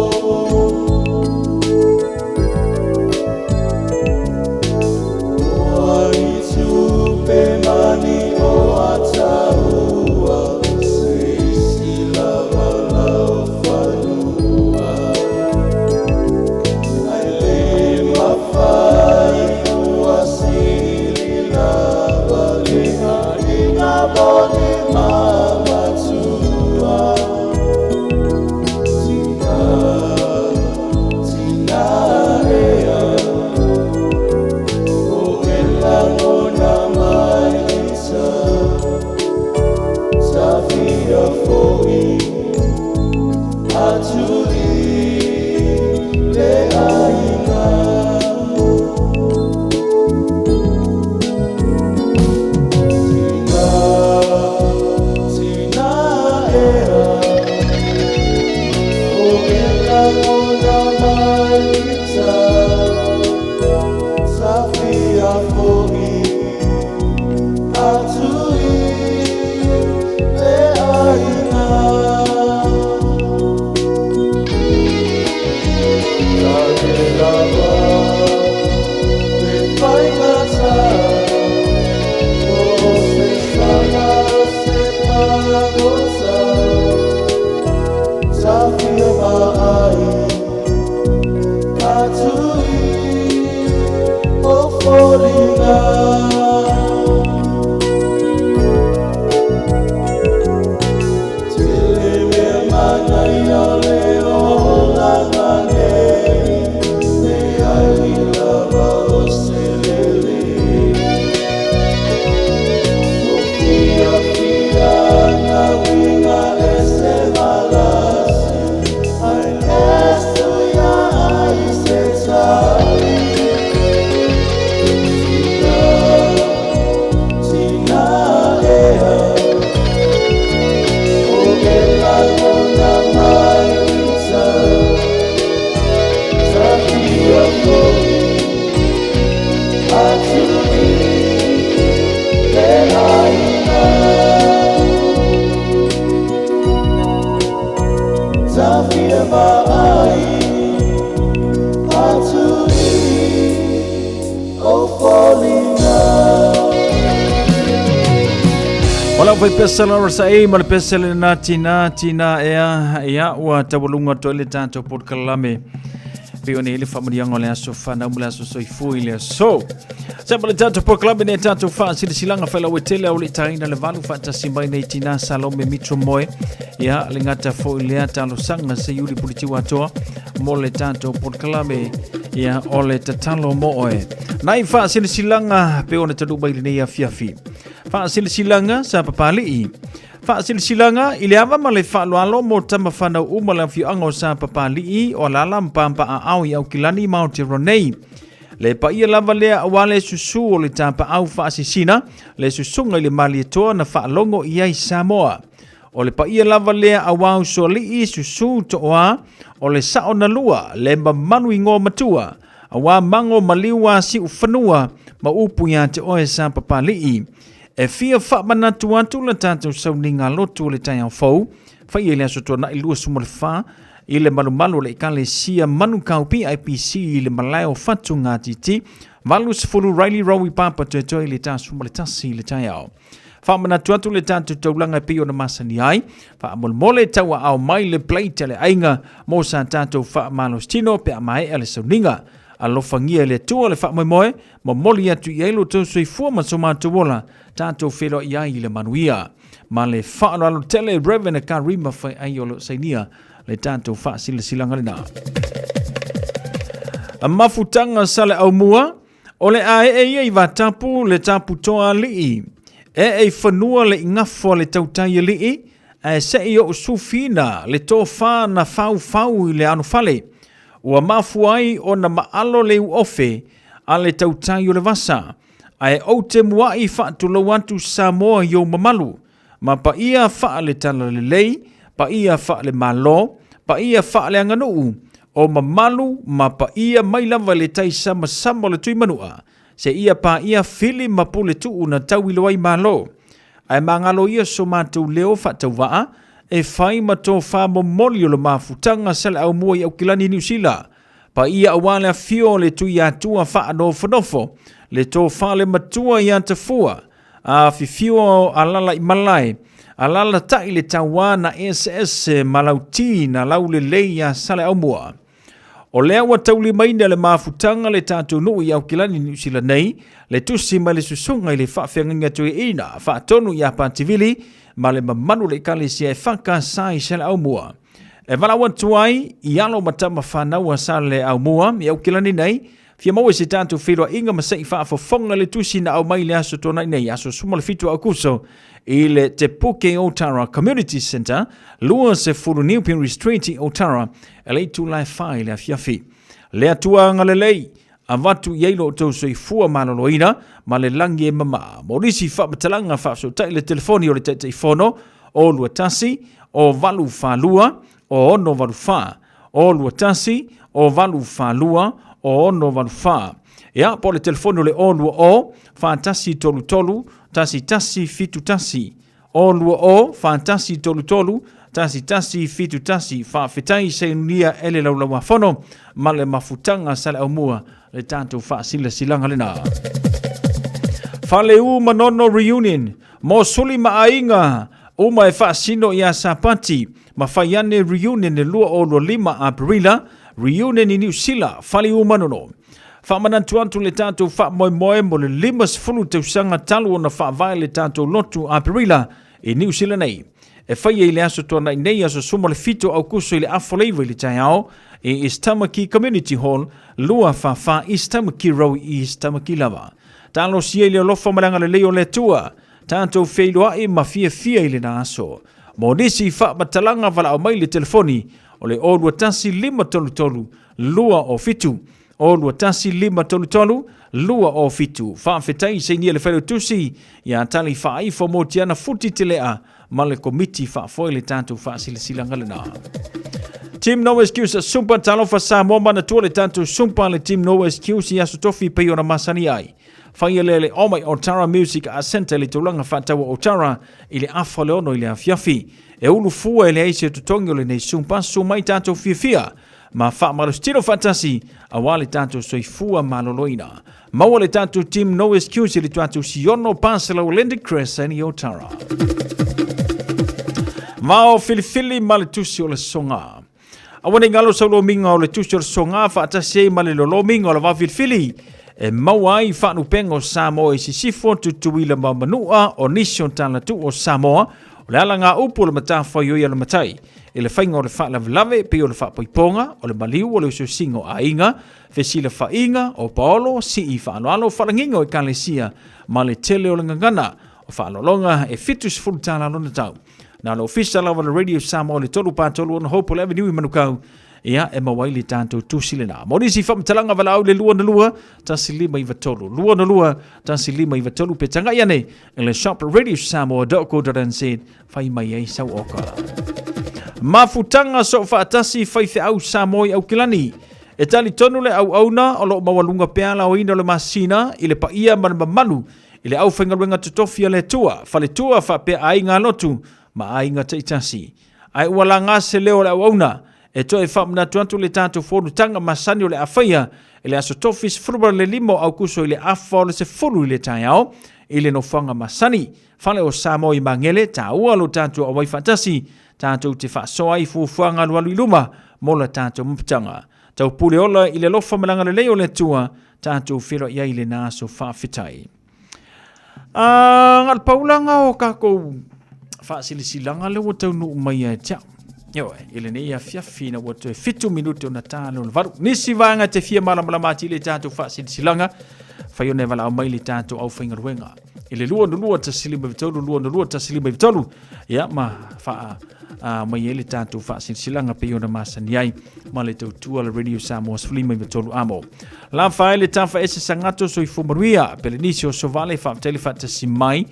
O ai tupe mani o ataua, se isi lava lau fanua. Ae le mafai ua sili lava le aiga moni ma matua. Tina, tina ea, o e lagona mai i uta, tafia fo'i atu i le aiga. Tina, tina ea, o e lagona mai i uta, tafia fo'i atu i le aiga. Tale lava pe faigata, o se sala se pagota, tafia maai atu i o foliga. Tele mea manaia o le olaga nei, leai lava o se lelei. O fiafiaga uiga ese malasi, ae le suia ai se tali. Tina, tina ea, o e lagona mai i uta, tafia fo'i atu i le aiga. Tafia maai atu i o foliga. Ola fai pesa la rasa e ma le pesa le na tina tina ea ia ua taualuga atu ai le tatou polokalame. Pei ona i ai le faamanuiaga o le aso fanau ma le aso soifua i le aso. Sa ma le tatou polokalame nei tatou faasilasilaga failauaitele au le taina le valu faatasi mai nei tina Salome Mitro Moe. Ia, le gata foi lea talosaga se iuli pulitiua atoa mo le tatou polokalame ia o le tatalo mo oe. Nai faasilasilaga pe ona talu mai lenei afiafi. Faasilasilaga sa papalii. Faasilasilaga i le ava ma le faaaloalo mo tama fanau uma le afioaga o Sapapalii o Alaala ma Pampaaao i Aukilani ma Aotearoa nei. Le paia lava lea aua le susu o le tapaau faasisina, le susuga i le Malietoa na faalogo i ai Samoa. O le paia lava lea aua usoalii susu tooa o le sao na lua, le mamalu igoa matua, aua mago maliu a siufanua ma upu ia te oe Sapapalii. E fia faamanatu atu le tatou sauniga lotu o le taeao fou, faia i le Aso Toonai 24 i le malumalu o le Ekalesia Manukau PIPC i le malae o Fatugatiti, 80 Riley Row i Papatoetoe i le 11 i le taeao. Faamanatu atu le tatou taulaga e pei ona masani ai, faamolemole tauaao mai le plate a le aiga mo sa tatou faamalositino pe a maea le sauniga. Alofagia e le Atua le faamoemoe, momoli atu i ai lo outou soifua ma so matou ola, tatou feiloai ai i le manuia. Ma le faaaloalo tele Reverend Karima Faiai o lo o sainia le tatou faasilasilaga lena. Mafutaga sa le aumua, o le a ee ia i Vatapu le taputoa alii. Ee i fanua le igafo a le tautai alii, ae se i ou sufiina le tofa na faufau i le anofale. Ua mafua ai ona maalo le iuofe a le tautai o le vasa, ae ou te muaʻi faatulou atu Samoa i ou mamalu, ma paia faale-talalelei, paia faale-Malo, paia faaleaganuu, o mamalu ma paia mai lava i le tai samasama o le Tuimanua, seia paia fili ma puletuu na tauilo ai Malo. Ae magalo ia so matou leo faatauvaa e fai ma tofa momoli o le mafutaga sa le aumua i Aukilani Niu Sila. Paia aua le afio o le Tuiatua faanofonofo, le tofa le matua ia Tafua, afifio o alala i malae, alalatai le tauā na eseese ma lauti na laulelei ia Saleaaumua. O lea ua taulimaina le mafutaga le tatou nuu i Aukilani Niu Sila nei, le tusi mai le susuga i le faafeagaiga toeaina faatonu ia Pativili ma le mamalu o le ekalesia e EFKS i Saleaaumua. E valaau atu ai i alo ma tama fanau a Saleaaumua i Aukilani nei, fia maua i se tatou feiloaiga ma se i faafofoga le tusi na aumai i le aso tuanai nei, aso 17 Aukuso, i le Te Puke Otara Community Centre, 20 Newpery Street i Otara, e le itula e 4 i le afiafi. Le Atua agalelei, avatu i ai lo outou soifua maloloina ma le lagi e mamā. Mo nisi faamatalaga faafesootai le telefoni o le Taitaifono, o 21 o 842 o 684, o 21 o 842 o 684. Ia, po o le telefoni o le 020 4133 1171. O 20 4133 1171. Faafetai sainunia e le Laulauafono ma le mafutaga sa le aumua le tatou faasilasilaga lena. Faleu Manono Reunion, mo suli ma aiga uma e faasino ia Sapati ma fai ane reunion le 2025 Aperila, reunion i Niu Sila, Faleu Manono. Faamanatu atu le tatou faamoemoe mo le 50 tausaga talu ona faavae le tatou lotu Aperila i Niu Sila nei. E faia i le aso tuanai nei, aso 17 Aukuso i le afoleiva i le taeao i East Tamaki Community Hall, 244 East Tamaki Road i East Tamaki lava. Talosia i le alofa ma le agalelei o le Atua, tatou feiloai ma fiafia i lena aso. Mo nisi faamatalaga valaau mai le telefoni o le 021 533 207 O 21533 207. Faafetai sainia le Failautusi ia Tali Faaifo mo Tiana Futi Telea ma le Komiti Faafoe le tatou faasilasilaga lena. Team No Excuse Sumpa Talofa Samoa manatua le tatou Sumpa le Team No Excuse i aso tofi pei ona masani ai. Faia lea le Omai Otara Music Center i le tulaga faataua Otara i le afa le ono i le afiafi. E ulu fua e leai se totogi o lenei Sumpa, su mai tatou fiafia ma faamalositino faatasi aua le tatou soifua maloloina. Maua le tatou team No Excuse i le tatou Siono Pasalau Atlantic Crescent i Otara. Mao filifili ma le tusi o le soga. Aua nei galo sau lomiga o le tusi o le soga faatasi ai ma le lolomiga o le vaofilifili e maua ai faalupega o Samoa i sisifo, Tutuila ma Manua, o nisi o talatuu o Samoa, o le alagaupu o le matafaioi a le matai i le faiga o le faalavelave pei o le faapaipoga, o le maliu, o le osiosiga o aiga, fesilafaiga, o paolo, sii faaaloalo, faalagiga o ekalesia ma le tele o le gagana o faaaloaloga e $70 lona tau. Na o le ofisa lava o le Radio Samoa le 3 4 3 6 Hopewell Avenue i Manukau, ia e maua ai le tatou tusi lena. Mo nisi faamatalaga valaau le 22 1593 22 1593 pe tagai ane i le shop radiosamoa.co.nz fai mai ai sau oka. Mafutaga soo faatasi faifeau Samoa i Aukilani. E talitonu le auauna o lo o maualuga pea laoina o le masina i le paia ma le mamalu i le aufaigaluega totofi a le Atua, faletua faapea aiga lotu ma aiga taitasi. Ae ua laga se leo o le auauna e toe faamanatu atu le tatou fonotaga masani o le a faia i le aso tofi 15 o Aukuso i le afa o le 10 i le taeao i le nofoaga masani Fale o Samoa i Magele, taua lo tatou auai faatasi, tatou te faasoa ai fuafuaga alualu i luma mo la tatou mafutaga. Taupule ola i le alofa ma le agalelei o le Atua, tatou feiloai ai i lena aso faafetai. Ngal paulaga o kakou faasilasilaga lea ua taunuu mai ia te au. Ioe, i lenei afiafi ina ua toe 7 minute ona ta lea o le 8. Nisi vaega te fia malamalama atili i tatou faasilasilaga, fai ona e valaau mai le tatou aufaigaluega. I le 2 2 1 5 3 2 2 1 5 3, ia ma faa mai ai le tatou faasilasilaga pei ona masani ai ma le tautua le Radio Samoa 13 amo. La fae le tafa ese sangato soifua manuia, Pelenisi o Sovale faafetai le faatasi mai.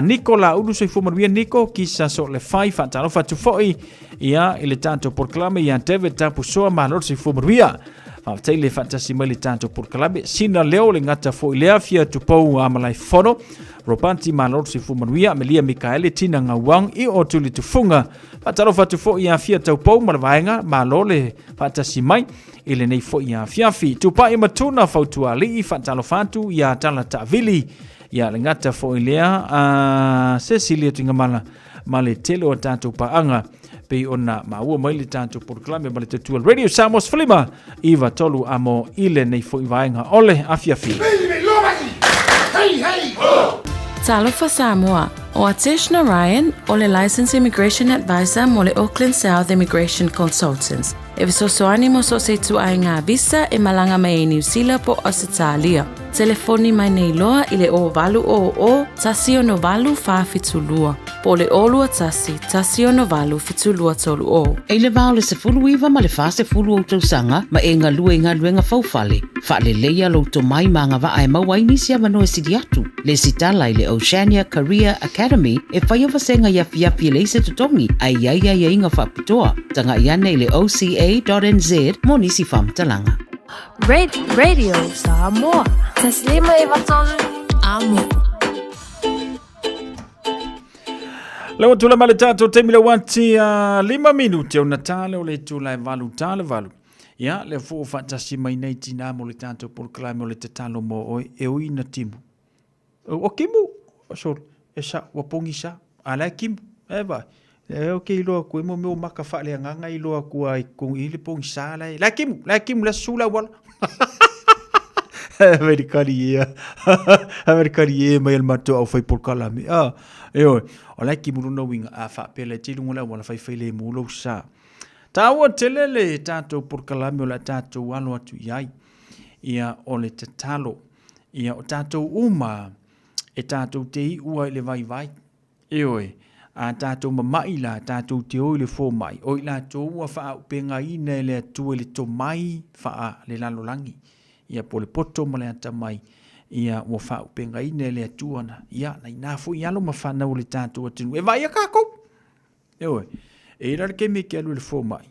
Niko Laulu soifua manuia Niko, kisa so le fai faatalofa atu foi ia i le tatou polokalame ia David Tapusoa malo le soifua manuia. Faafetai le faatasi mai le tatou polokalame. Sina leo le gata foi lea fia tupou a Malaefono. Ropanti malo le soifua manuia, Amelia Mikaele Tina Gauang i o tuli tufunga. Faatalofa atu foi ia fia taupou ma le vaega malo le faatasi mai i lenei foi afiafi. Tupai Matuna Fautualii faatalofa atu ia Tala Taavili ia le gata foi lea a Cecilia Tuigamala ma le tele o tatou paaga pei ona maua mai le tatou polokalame ma le tautua Radio Samoa 15 iva tolu amo i lenei foi vaega o le afiafi. Hey, hey, ho! Talofa Samoa, o Atesh Narayan o le Licensed Immigration Advisor mo le Auckland South Immigration Consultants. E fesoasoani mo so o se ituaiga visa e malaga mai ai Niu Sila po o Ausetalia. Telefoni mai nei loa i le 0800 168 472 po o le 021 168 7230. E i le va o le 19 ma le 40 ou tausaga ma e galue i galuega faufale, faaleleia lou tomai ma agavaa e maua ai nisi avanoa e sili atu. Lesitala i le Oceania Career Academy e faia vasega i afiafi e leai se totogi ae i ai aiaiga faapitoa. Tagai ane i le oca.nz mo nisi faamatalaga. Radio Samoa. Taslima e vatolu amo. Le ua tula mai le tatou taimi le uati 5 minute ona tā lea o le itula e 8 tā le 8. Ia, lea foi ua faatasi mai nei tinā mo le tatou polokalame o le tatalo mo oe e ui na timu. O kimu, sorry, e sa, ua pogisa, a la e kimu, e vai. E o ke iloa aku e mo mea o maka faaleagaga iloa aku ai kong i le pogisa la e. La e kimu, la e kimu, la su la wala. Amerikani ia. Amerikani ia mai al matou au fai polokalame. Ah, e oe, o la e kimu lona uiga, a faapea le te lunga la wala fai fai le mu lou sa. Taua tele le tatou polokalame o le a tatou alo atu i ai. Ia, o le tatalo. Ia, o tatou uma e tatou te iu ai i le vaivai. Ioe, a tatou mama'i la, tatou te o i le fomai, o i latou ua faaaupegaina e le Atua i le tomai faa le lalolagi. Ia, po o le poto ma le atamai, ia, ua faaaupegaina e le Atua na, ia, na inā foi alo ma fanau o le tatou atunuu. E vaaia kākou! Ioe, e i ai la le taimi e te alu i le fomai,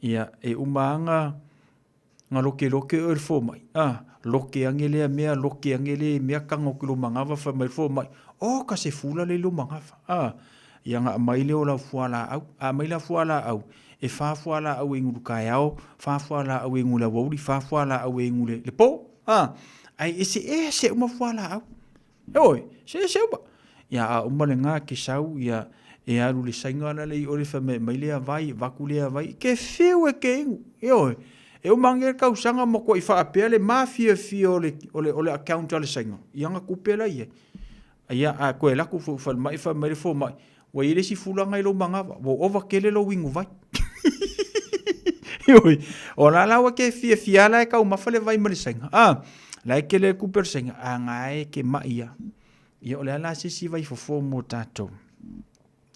ia, e uma lava na lokeloke oe i le fomai, a, loke ane lea mea, loke ane le mea, tago atu i lou manava, fai mai le fomai, o, ka se fula lea i lou manava, a, ia ona aumai lea o lau fualaau, a aumai la fualaau, e fa fualaau e inu i le taeao, fa fualaau e inu i le aoauli, fa fualaau e inu i le po, a, ae eseese uma fualaau. Ioe, eseese uma. Ia, a uma lena, ke sau, ia, E alu le sainga la le i o le fai mai lea vai, vaku lea vai, ke fiu e ke ingu. Ioe. E uma ange le tausaga ma ko'i faapea le mafiafia o le, o le, o le account a le sainga, i aga tupe la i ai. Ia, a toe alu atu foi i falemai, fai mai le fomai, ua i ai le isi fulaga i lou manava, ua ova tele lou inu vai. Ioe, o la la ua ke fiafia la e taumafa le vai ma le sainga. A, la e tele le tupe o le sainga, a na e ke ma'i ia. Ia, o le a la se isi vaifofo mo tatou.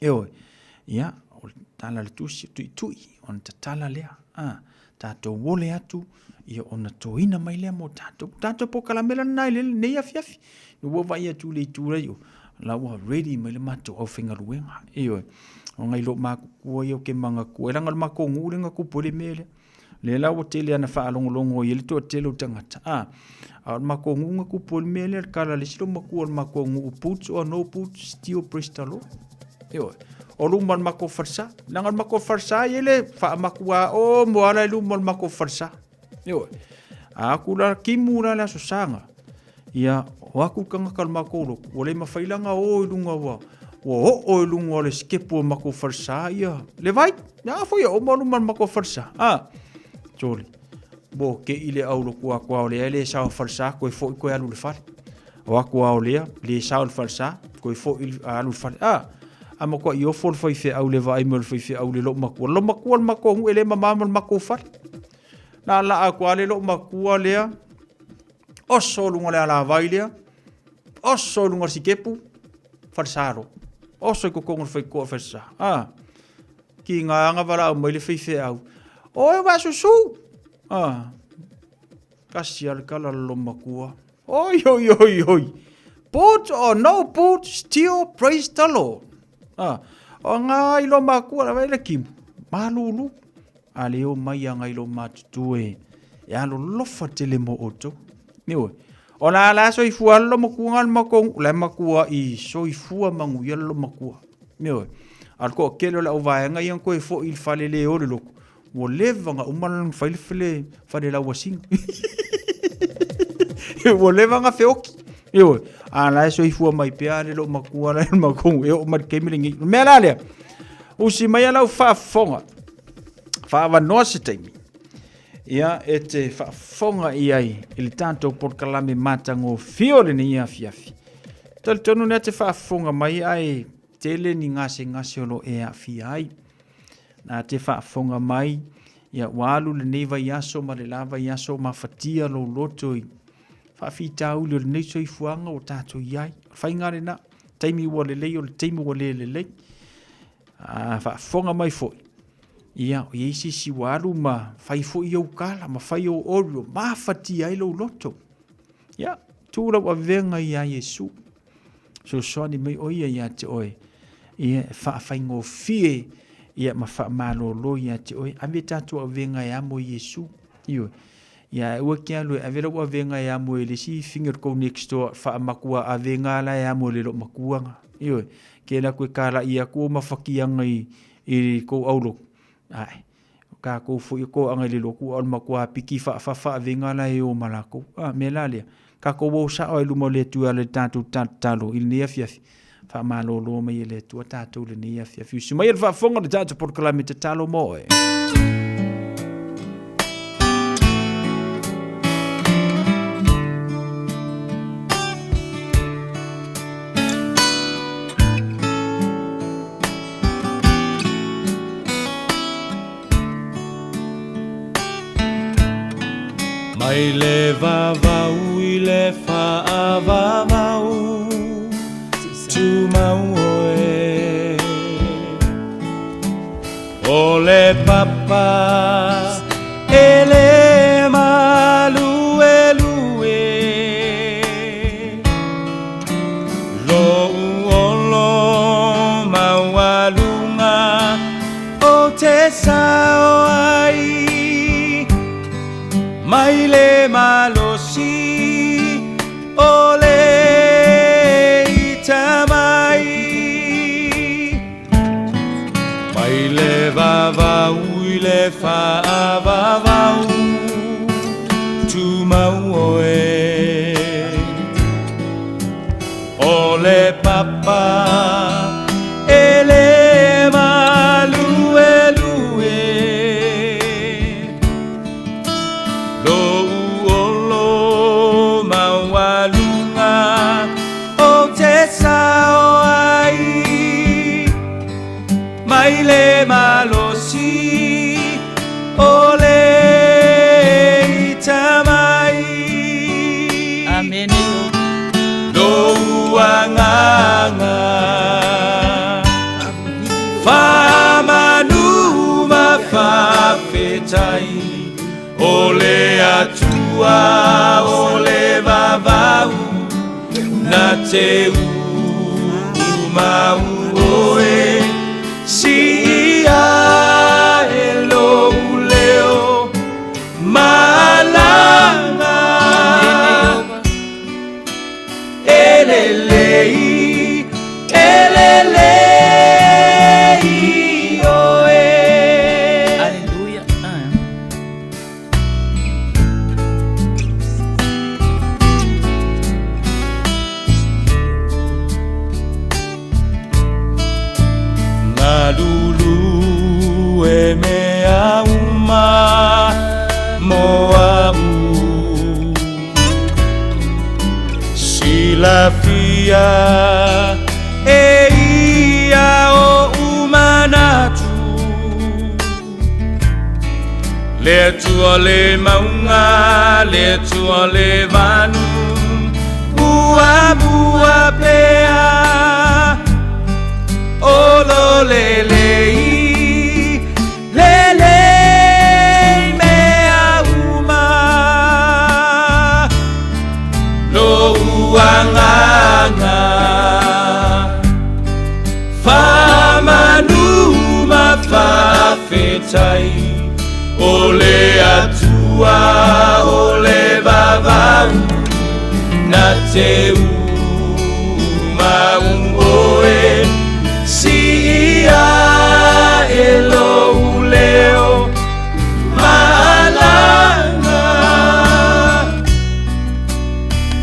Ioe, ia, o le tala a le tusi, o tuitui, ona tatala lea. A, tatou ole atu, ia ona toina mai lea mo tatou. Tatou polokalame la lena i lenei afiafi. Ua vaai atu i le itu la i o, la ua ready mai le matou aufaigaluega. Ioe, o ngai lo makutua ia o ke manatua. E leaga o le matou nuu lea na tupu ai le mea lea. Lea la ua tele ana faalogologo i ai le toatele o tagata. A, a o le matou nuu na tupu ai le mea lea, le tala a le isi loomatua o le matou nuu, boots or no boots, still praise the Lord. Ioe. O luma o le matou falesa. Leaga o le matou falesa e i ai le faamatua omo lava la i luma o le matou falesa. Ioe. A aku la timu la le Aso Saga, ia, o aku le tagata o le matou lotu, ua le mafai la ona o i luga ua ua oo i luga o le sikepu o le matou falesa ia le vai. Ia foi e oma luma o le matou falesa. A, sole, ua tei le au lotu atu lea e le sao falesa, toe foi toe alu i le fale. O atu ao lea, le sao le falesa, toe foi alu i le fale. A, a matuai ofo le faifeau le vaai mai o le faifeau i le loomatua. Le loomatua o le matou nuu e le mama ma le matou fale. Na laa atu lava le loomatua lea, oso i luga o le alavai lea, oso i luga o le sikepu, falesa loa. Oso i totonu o le faitotoa o le falesa. A, kiga lava valaau mai le faifeau, Oe Vasusu! A, tasi lava le tala a le loomatua. Oi, oi, oi, oi. Put or no put, still praise the Lord. Ah, o ngā ilo makua la le kimu. Malulu. A le o mai a ngā ilo matutu e. E alolofa tele mo outou. Niue. O la la soifua lo makua ngā makong. La makua i soifua mangu ia lo makua. Niue. A ko kele o le au vaenga ia koe fo i fale le o le loko. Ua leva ona uma ona fai le fale, fale lauasina. Ua leva ona feoki. Ioe, a la e soifua mai pea le loo matua la e makou e oo mai le taimi lenei. O le mea la lea, usi mai a lau faafofoga, faaavanoa se taimi, ia e te faafofoga i ai i le tatou polokalame matagofie o lenei afiafi. Talitonu lea te faafofoga mai ae tele ni gasegase o lo o e aafia ai. Na te faafofoga mai, ia ua alu lenei vaiaso ma le la vaiaso o mafatia lou loto i faafitauli o lenei soifuaga ua tatou i ai. O le faiga lena, taimi ua lelei o le taimi ua le lelei. A faafofoga mai foi, ia, o i ai se isi ua alu ma fai foi ou kala, ma fai ou Oreo, mafatia ai lou loto. Ia, tuu lau avega iā Iesu. Fesoasoani mai ʻo ia iā te ʻoe, ia e faafaigofie ia ma faamalōlō iā te ʻoe. Ave tatou avega e amo i Iesu. Ioe. Ia e ua ke alu e ave lau avega e amo i le isi finger kou next door faamatua avega la e amo i le loomakuaga. Ioe. Ke la koe kalaʻi aku o mafakiaga i i kou auloku. Ae. O kākou foi o koaʻaga i le lotu, a o le matua piki faafafa avega la e o ma lākou. A, mea la lea, kākou o sao ai luma o le Atua e ala i le tatou talotalo i lenei afiafi. Faamalōlō mai e le Atua tātou i lenei afiafi. Usu mai e le faafofoga o le tatou polokalame tatalo mo oe. Mai le vavau i le faavavau Tumau oe O le papa e le maluelue Lou olo maualuga o te sao ai mai le malosi o le ita mai mai le vavau i le faavavau tumau oe O le papa e le le malosi o le itamai. Amene. Lou agaga faamanu ma faafetai o le Atua o le vavau na te umau oe siia e lou leo malaga e lelei e lelei oe. Aleluia. Malulu e mea uma mo a'u Silafia e ia oʻu manatu Le Atua le mauga, le Atua le vanu Muamua pea O lo lelei, lelei mea uma Lou agaga Faamanu ma faafetai O le Atua o le vavau Na te umau oe Siia e lou leo malaga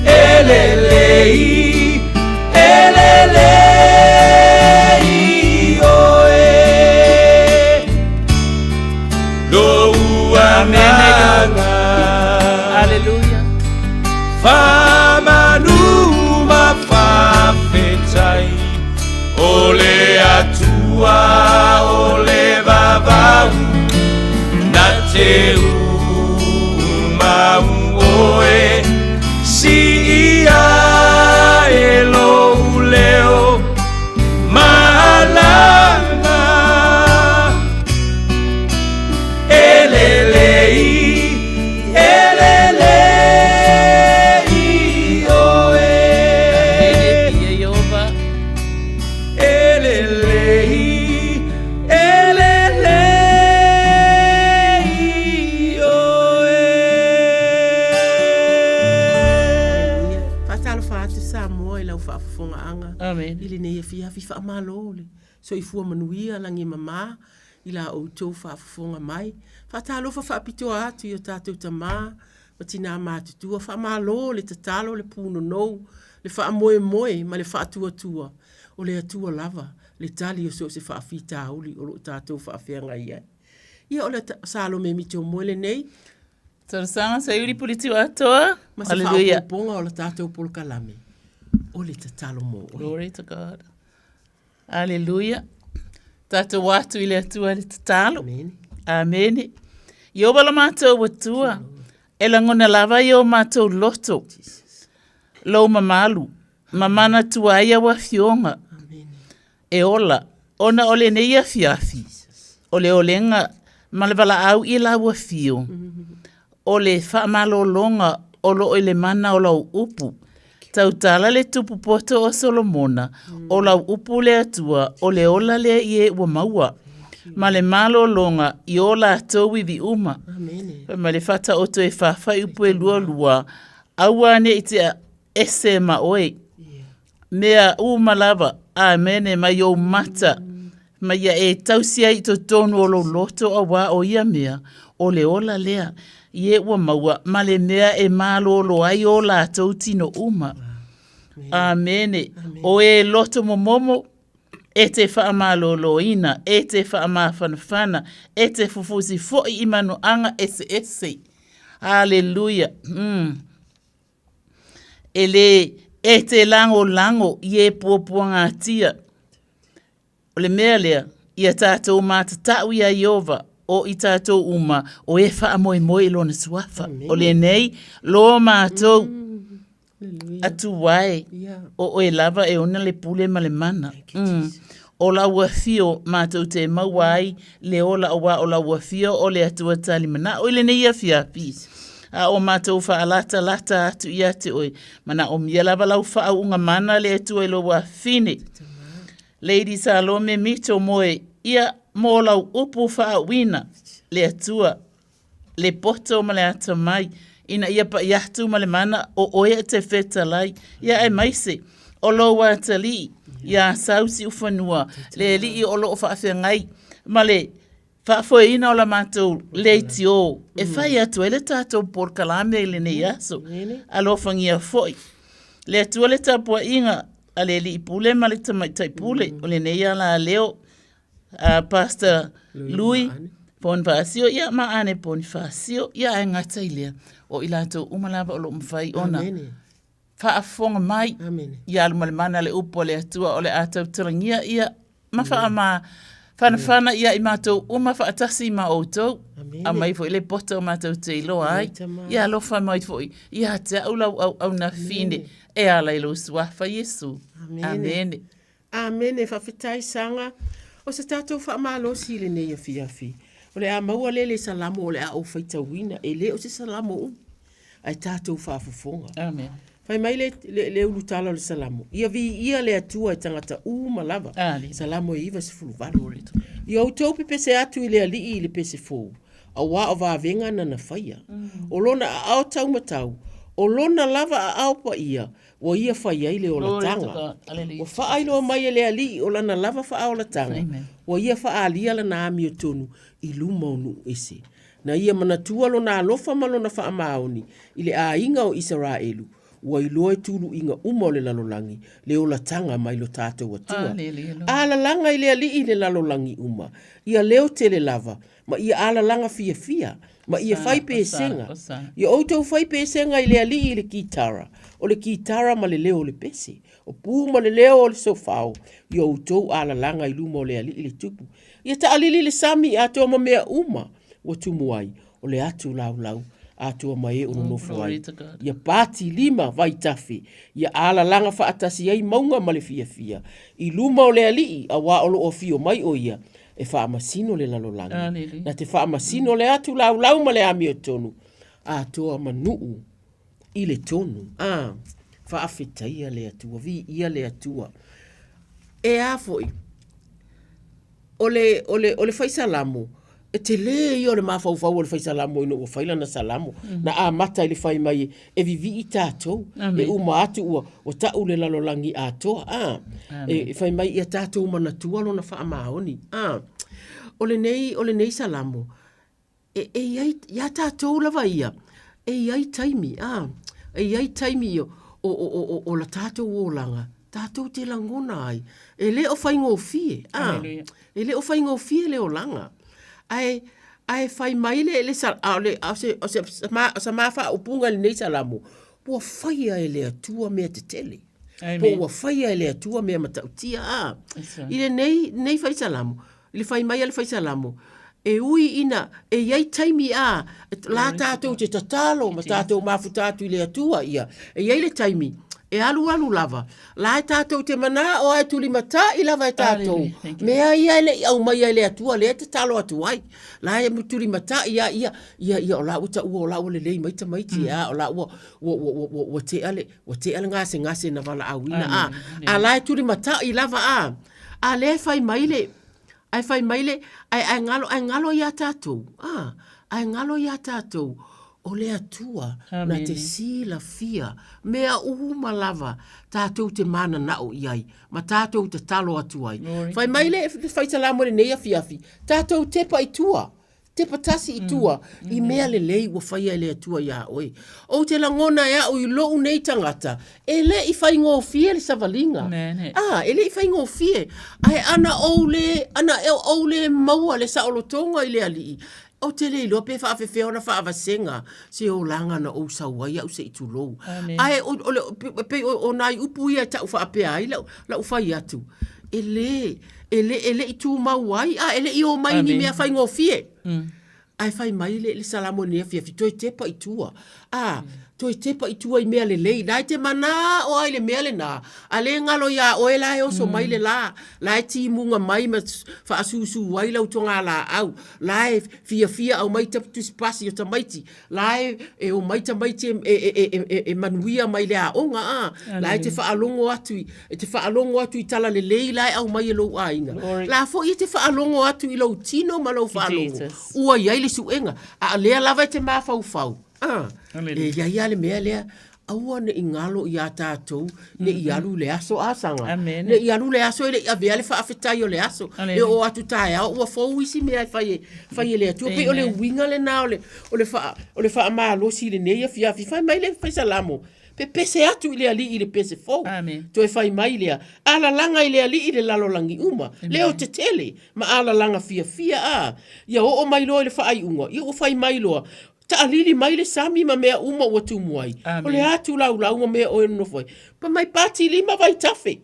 E lelei, e lelei oe Lou agaga Aleluia. Faamanu ma faafetai O le Atua o le vavau Na te umau oe Siia e lou leo malaga E lelei, e lelei oe E lelei, e lelei oe. Faatalofa atu Samoa i lau faafofogaaga Amen. i lenei afiafi faamalo le soifua manuia lagi e mamā i la outou faafofoga mai. Faatalofa faapitoa atu i o tatou tamā ma tinā matutua, faamalo le tatalo, le punonou, le faamoemoe ma le faatuatua o le Atua lava le tali o so o se faafitauli o lo o tatou faafeagai ai. Ia o le Salome Mitomoe lenei. Talosaga Saiuli Pulitiu Atoa. Ma se faaopoopoga o la tatou polokalame o le tatalo mo oe. Glory to God. Aleluia. Tatou atu i le Atua le tatalo. Amene. Amene. Ieova lo matou Atua, e lagona lava i o matou loto. Lou mamalu, ma manatua ai au afioga. E ola, ona o lenei afiafi, o le olega ma le valaau i lau afio, o le faamalologa o lo o i le mana o lau upu. Tautala le tupu poto o Solomona, o lau upu le Atua, o le ola lea i e ua maua, ma le malologa i o latou ivi uma. Fai mai le Faataoto e faafai upu e lualua, aua ne i te ese ma oe. Mea uma lava, Amene, mai ou mata, ma ia e tausi ai i totonu o lou loto auā o ia mea, o le ola lea, i e ua maua ma le mea e malolo ai o latou tino uma. Amene. O e loto momomo, e te faamaloloina, e te faamafanafana, e te fufusi foi i manuaga eseese. Haleluia. E lē e te lagolago i e puapuagatia. O le mea lea, Ia tātou mātatau iā Ieova, o i tātou uma, o e faamoemoe i lona suafa. O lenei, lo mātou Atua e, o oe lava e ona le pule ma le mana. O lau afio mātou te maua ai le ola auā o lau afio o le Atua tali manaʻo i lenei afiafi. A o mātou faalatalata atu ia te oe, manaʻomia lava lau faauuga mana le Atua i lou afine. Lady Salome Mito moe ia mō lau upu faauuina le Atua le poto ma le atamai, ina ia paʻi atu ma le mana o ʻoe e te fetalai, ia aemaise o lou atalii iā Sau Siufanua, le alii o lo o faafeagai ma le faafoeina o la matou leitio e fai atu ai le tatou polokalame i lenei aso. Alofagia foi le Atua le tapuaiga a le alii pule ma le tamaitai pule o lenei alaleo Pastor Lui Ponifasio, ia ma Ane Ponifasio, ia ae gata i lea, o i latou uma lava o lo o mafai ona faafofoga mai, ia alu ma le mana le upu a le Atua o le a tautalagia ia ma faama fanafana ia i matou uma faatasi ma outou. Aumai foi le poto matou te iloa ai. Ia alofa mai foi ia te au lau auauna fine e ala i lou suafa Iesu. Amene. Amene, faafetai Saga. O se tatou faamalosi i lenei afiafi, o le a maua lea le salamo o le a ou faitauina, e le o se salamo umi, ae tatou faafofoga. Amen. Fai mai le, le, le ulutala o le salamo, ia viia le Atua e tagata uma lava. Amen. Salamo e 98. Ia outou pepese atu i le Alii i le pese fou, auā o vavega nana faia. O lona aao taumatau, o lona lava aao paia, Ua ia fai ai le olataga. Ua faailoa mai e le Alii o lana lava faaolataga, ua ia faaalia lana amiotonu i luma o nuu ese. Na ia manatua lona alofa ma lona faamaoni i le aiga o Isaraelu, ua iloa i tuluiga uma o le lalolagi le olataga mai lo tatou Atua. Alalaga i le Alii le lalolagi uma, ia leo tele lava, ma ia alalaga fiafia, ma ia fai pesega. Ia outou fai pesega i le Alii i le kitara, o le kitara ma le leo o le pese, o pū ma le leo o le sofao, ia outou alalaga i luma o le Alii le Tupu. Ia taalili le sami atoa ma mea uma ua tumu ai, o le atu laulau atoa ma e o nonofo ai. Ia pati lima vaitafe, ia alalaga faatasi ai mauga ma le fiafia, i luma o le Alii, auā o lo o afio mai o ia, e faamasino le lalolagi, na te faamasino le atu laulau ma le amiotonu, atoa ma nuu i le tonu. A, faafetaia le Atua, viia le Atua. E a foi, o le, o le, o le fai salamo, e tele ia o le mafaufau o le fai salamo ina ua fai lana salamo. Na amata i le fai mai e vivii tatou, e uma atu ua, ua tau le lalolagi atoa. A, e, e fai mai ia tatou manatua lona faamaoni. A, o lenei, o lenei salamo, e, e i ai, iā tatou lava ia, e i ai taimi, a, e i ai taimi o, o, o, o, o la tatou olaga, tatou te lagona ai, e le o faigofie, a, e le o faigofie le olaga. Ae, ae fai mai le, le, a o le, a o se, o se, o se ma faaupuga i lenei salamo, ua faia e le Atua mea tetele. Po ua faia e le Atua mea matautia. A, i lenei, lenei fai salamo, i le fai mai a le fai salamo, e ui ina e i ai taimi a la tatou te tatalo ma tatou mafuta atu i le Atua ia, e i ai le taimi e alualu lava, la e tatou te manao lava e tulimatai lava e tatou mea ia e le i aumaia e le Atua lea e tatalo atu ai. La e tulimatai lava ia, ia, ia o la ua taua o la ua lelei mai tamaiti a, o la ua, ua, ua, ua, ua, ua tea le, ua tea le gasegase na valaauina a, a la e tulimatai lava a, a lea e fai mai le, Ae fai mai le, ae, ae galo, ae galo iā tatou, a, ae galo iā tatou, o le Atua na te silafia mea uma lava tatou te mananao i ai ma tatou tatalo atu ai. Fai mai le fai salamo i lenei afiafi, tatou tepa i tua, tepa tasi i tua i mea lelei ua faia e le Atua iā oe. Ou te lagona e au i lou nei tagata, e le i faigofie le savaliga. A, e le i faigofie. Ae ana ou le, ana ou le maua le saolotoga i le Alii, ou te le iloa pe faafefea ona faavasega se olaga na ou sau ai au se i tulou. Ae o, o le, e pei o, o nai upu ia e tau faapea ai lau, lau fai atu, e le. E le, e le i tumau ai, a e le i o mai ni mea faigofie. Ae fai mai le, le Salamo i lenei afiafi, toe tepa i tua. A, toe tepa i tua i mea lelei. La e te manao ai le mea lenā, a le galo iā oe la e oso mai le lā, la e timuga mai ma faasūsū ai lau togalaau, la e fiafia aumai tusipasi o tamaiti, La e, e omai tamaiti e, e, e, e, e, e manuia mai le aoga, a. La e te faalogo atu i, e te faalogo atu i tala lelei la e aumai e lou aiga. Glory. La foi e te faalogo atu i lou tino ma lou faalogo. Jesus. Ua i ai le suega. A o lea lava e te mafaufau, a. E i ai lava le mea lea, aua ne i galo iā tatou ne i alu i le aso asaga. Amen. Ne i alu le aso e le i avea le faafetai o le aso. E oo atu taeao ua fou isi mea e fai e, fai e le Atua. Pei o le uiga lenā o le, o le faa, o le faamalosi i lenei afiafi. Fai mai le fai Salamo, pepese atu i le Alii i le pese fou. Amen. Toe fai mai lea, alalaga i le Alii i le lalolagi uma, leo tetele ma alalaga fiafia a. Ia oo mai loa i le faaiuga, ia ua fai mai loa, Taalili mai le sami ma mea uma ua tumu ai. O le a tulaulau ma mea oe e nonofo ai. Pa mai patilima vaitafe.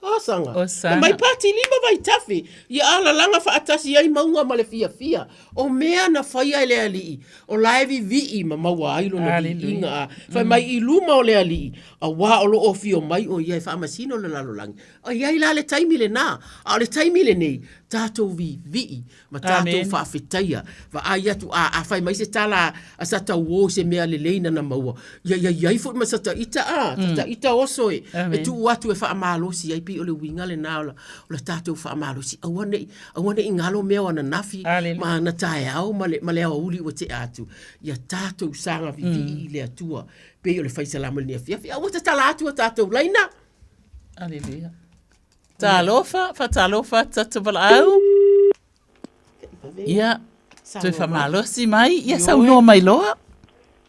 Osaga. Osana. Pa mai patilima vaitafe. Ia alalaga faatasi ai mauga ma le fiafia. O mea na faia e le Alii, o la e vivii ma maua ai lona viiga. A fai mai i luma o le Alii, auā o lo o afio mai o ia e faamasino le lalolagi. E i ai la le taimi lenā, a o le taimi lenei, tatou vivii ma tatou faafetaia. Vaai atu, a, a fai mai se tala a Satauo i se mea lelei nana maua, ia, ia i ai foi ma sata ita, a, sata ita oso e, e tuu atu e faamalosi ai, pei o le uiga lenā o la, o le tatou faamalosi. Aua ne i, aua ne i galo mea o ananafi ma ana taeao ma le, ma le aoauli ua tea atu. Ia tatou saga vivii i le Atua, pei o le faisalama i lenei afiafi. A ua tatala atu a tatou laina. Aleluia. Talofa, faatalofa atu tatou valaau. Ia, toe faamalosi mai, ia saunoa mai loa.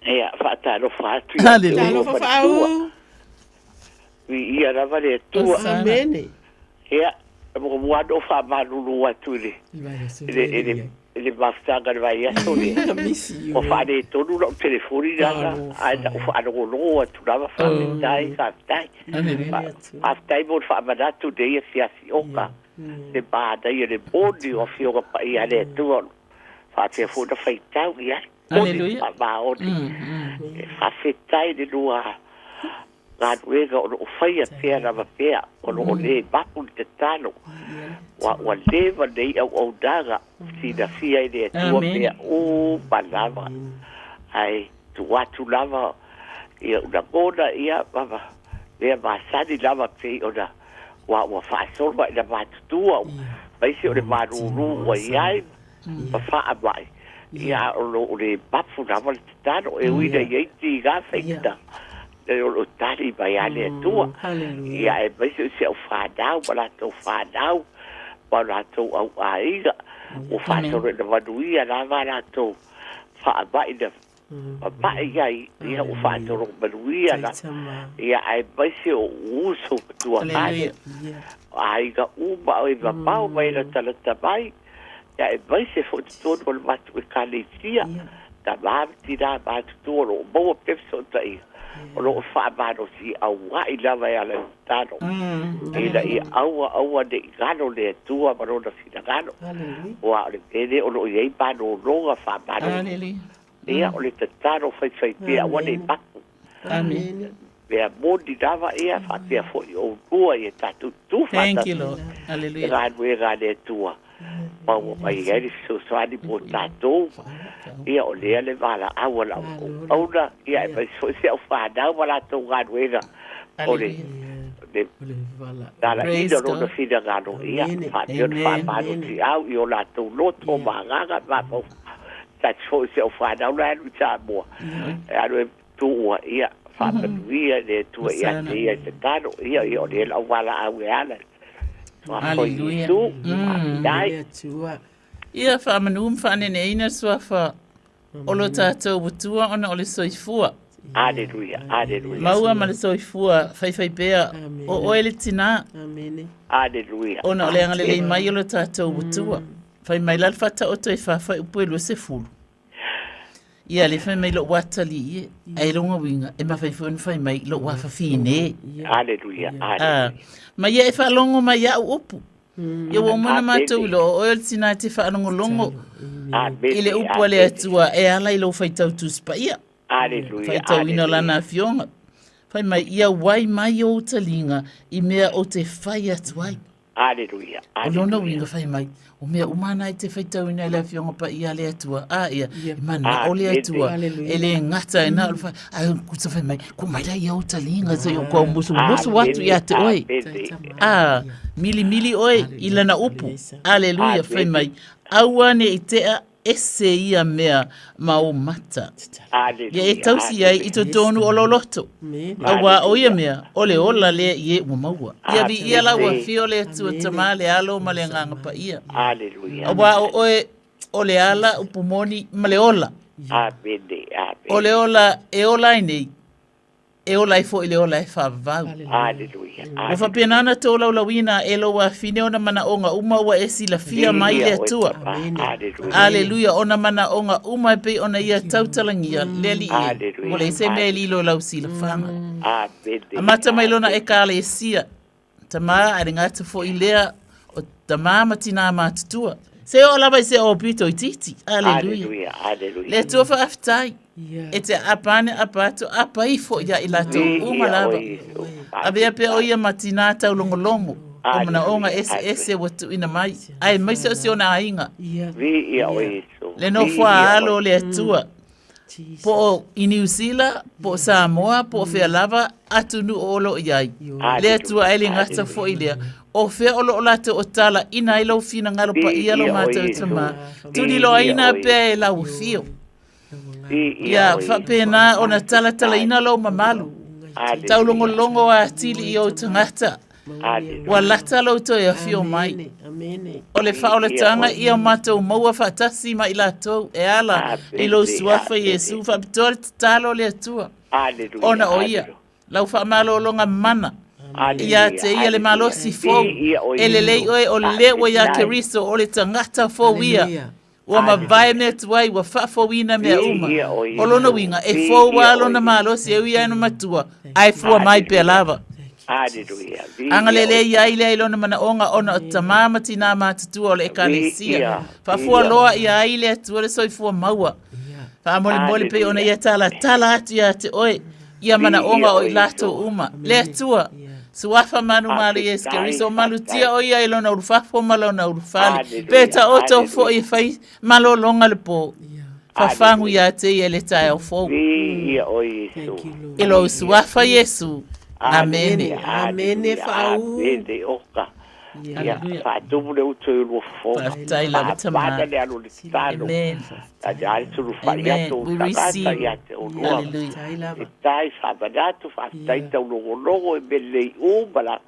Ia, faatalofa atu ia te Hallelujah. oe Talofa faletua. Faau. Viia lava le Atua. Amene. Ia, e muamua lava ona ou faamalulu atu i le, i le, i le, i le mafutaga i le vaiaso lea. Ua faaletonu lau telefoni lana, ae na ou faalogologo atu lava, faafetai, faafetai. Faafetai mo le faamanatu i lenei afiafi oka, le manaia, le moni o Afioga Paia a le Atua, faapea foi ona faitau i ai. Moni ma faamaoni. Faafetai i le lua galuega o lo o faia pea lava pea, o lo o le mapu le tatalo, ua, ua leva nei auaunaga silafia i le Atua mea uma lava, ae tuu atu lava ia u lagona ia ma mea masani lava pei ona ua, ua faasolo mai na matutua, aemaise o le malūlū ua i ai ma faamai, ia a o lo o le mapu lava le tatalo, e ui ina i ai tiga faigata, o lo o tali mai lava le Atua. Ia aemaise o si au fanau ma latou fanau ma o latou au aiga, ua faasolo ina manuia lava latou faamai na mama'i ai, ia ua faasolo manuia la, ia aemaise o ou uso ma tuagane, aiga uma o e mamao mai e latalata mai, ia aemaise foi totonu o le matou Ekalesia, tama ma tinā matutua o lo o maua pea fesootaiga, o lo o faamalosiaua'i lava e ala i le tatalo, ina ia aua aua ne i galo le Atua ma Lona finagalo, aua o le mea lea o lo o i ai malologa faamalo. Ia, o le tatalo faifai pea aua ne i mapu. Mea moni lava ia, faapea foi oulua ia tatou tutu Thank you, faatasi Lord. i le Hallelujah. galuega a le Atua. Maua mai ai le fesoasoani mo tatou. Ia, o lea le valaau a lau auauna, ia, aemaise foi si au fanau ma latou galuega o le le lalaina Praise o lona God. finagalo, ia, faapea ona Amen. faamalosiau i o latou loto ma agaga ma tasi foi si au fanau la e alu i Samoa, e alu e tuua, ia, faamanuia le Atua ia te ia i tatalo, ia, ia, o lea lau valaau e ala, Suafa o Hallelujah. Iesu, faafetai. Ia faamanu ma faaneneina le suafa o lo tatou Atua ona o le soifua. Aleluia, aleluia. Maua ma le soifua faifaipea o oe le tinā. Aleluia. Ona o le agalelei mai o lo tatou Atua. Fai mai la le Faataoto e faafai upu e 20. Ia le fai mai lou atalii e, ai longa uiga, e mafai foi ona fai mai lou afafine. Aleluia, aleluia. Ma ia e faalogo mai ia'u upu. Ia ua uma ona matou iloa o oe o le tinā e te faalogologo i le upu a le Atua e ala i lou faitau Tusi Paia. Faitauina o Lana Afioga. Fai mai, Ia wai mai ou taliga i mea ou te fai atu ai. Aleluia. O lona uiga fai mai, o mea uma na e te faitauina i le Afioga Paia a le Atua, a ia, e manao le Atua, e le gata e na o le whai, ai kuta fai mai, ko mai la ia o taliga, se o kua musu, musu atu ia te oe. A, mili mili oe i lana upu. Aleluia, fai mai, aua ne i tea ese ia mea ma ou mata. Ia e tausi ai i totonu o lou loto. Auā o ia mea, o le ola lea i e ua maua. Ia viia la ua afio le Atua Tama, le Alo ma le Agaga Paia. Auā o oe o le ala, upu moni, ma le ola. O le ola e ola ai nei, e ola ai foi le ola e faavavau. Aleluia. Ua faapena ona tolaulauina e lou afine ona manaoga uma ua e silafia mai le Atua. Aleluia. Ona manaoga uma e pei ona ia tautalagia le Alii e. Ua leai se mea e lilo i lau silafaga. Amata mai lona Ekalesia. Tama, ae le gata foi lea o tama ma tinā matutua. Se oo lava i se aupito itiiti. Aleluia. Aleluia. Le Atua faafetai. E te aapa ane, aapa atu, aapa ifo ia i latou uma lava. Avea pea o ia ma tinā taulogologo o manaoga eseese ua tuuina mai, aemaise o si ona aiga. Le nofoa alo o le Atua. Po o i Niu Sila, po o Samoa, po o fea lava atunuu o lo o i ai. Le Atua e le gata foi lea. O fea o lo o latou o talaina ai lou finagalo paia lo matou Tama, tuliloaina pea e lau afio. Ia faapena ona talatalaina lou mamalu, taulogologo atili i ou tagata, Ua lata lou toe afio mai. O le faaolataga ia o matou maua faatasi ma i latou e ala i lou suafa Iesu faapitoa le tatalo a le Atua. Ona o ia, lau faamalologa mana, ia te ia le malosi fou, e lelei oe o lea ua ia Keriso o le tagata fou ia. Ua mavae mea tuai, ua faafouina mea uma. O lona uiga, e fou lava lona malosi e ui ai ona matua, ae fua mai pea lava. Agalelei ai lea i lona manaoga ona o tamā ma tinā matutua o le Ekalesia. Faafua loa ia ai le Atua le soifua maua. Faamolemole pei ona ia talatala atu ia te oe ia manaoga o i latou uma. Le Atua, Suafa manumalo Iesu Keriso, o malutia o ia i lona ulufafo ma lona ulufale. Pe taoto foi e fai malologa le po. Fafagu ia te ia le taeao fou. I lou Suafa Iesu. Amene. Amene faau. Amene oka. Ia, faatumu le utu i lua fofoga. Faafetai lava tama. Faapana le alo le tatalo. Amen. A le sulufai Amen. atu We tagata receive. ia te olua. Hallelujah. Faafetai, faamanatu, faafetai taulogologo e mea lelei uma la.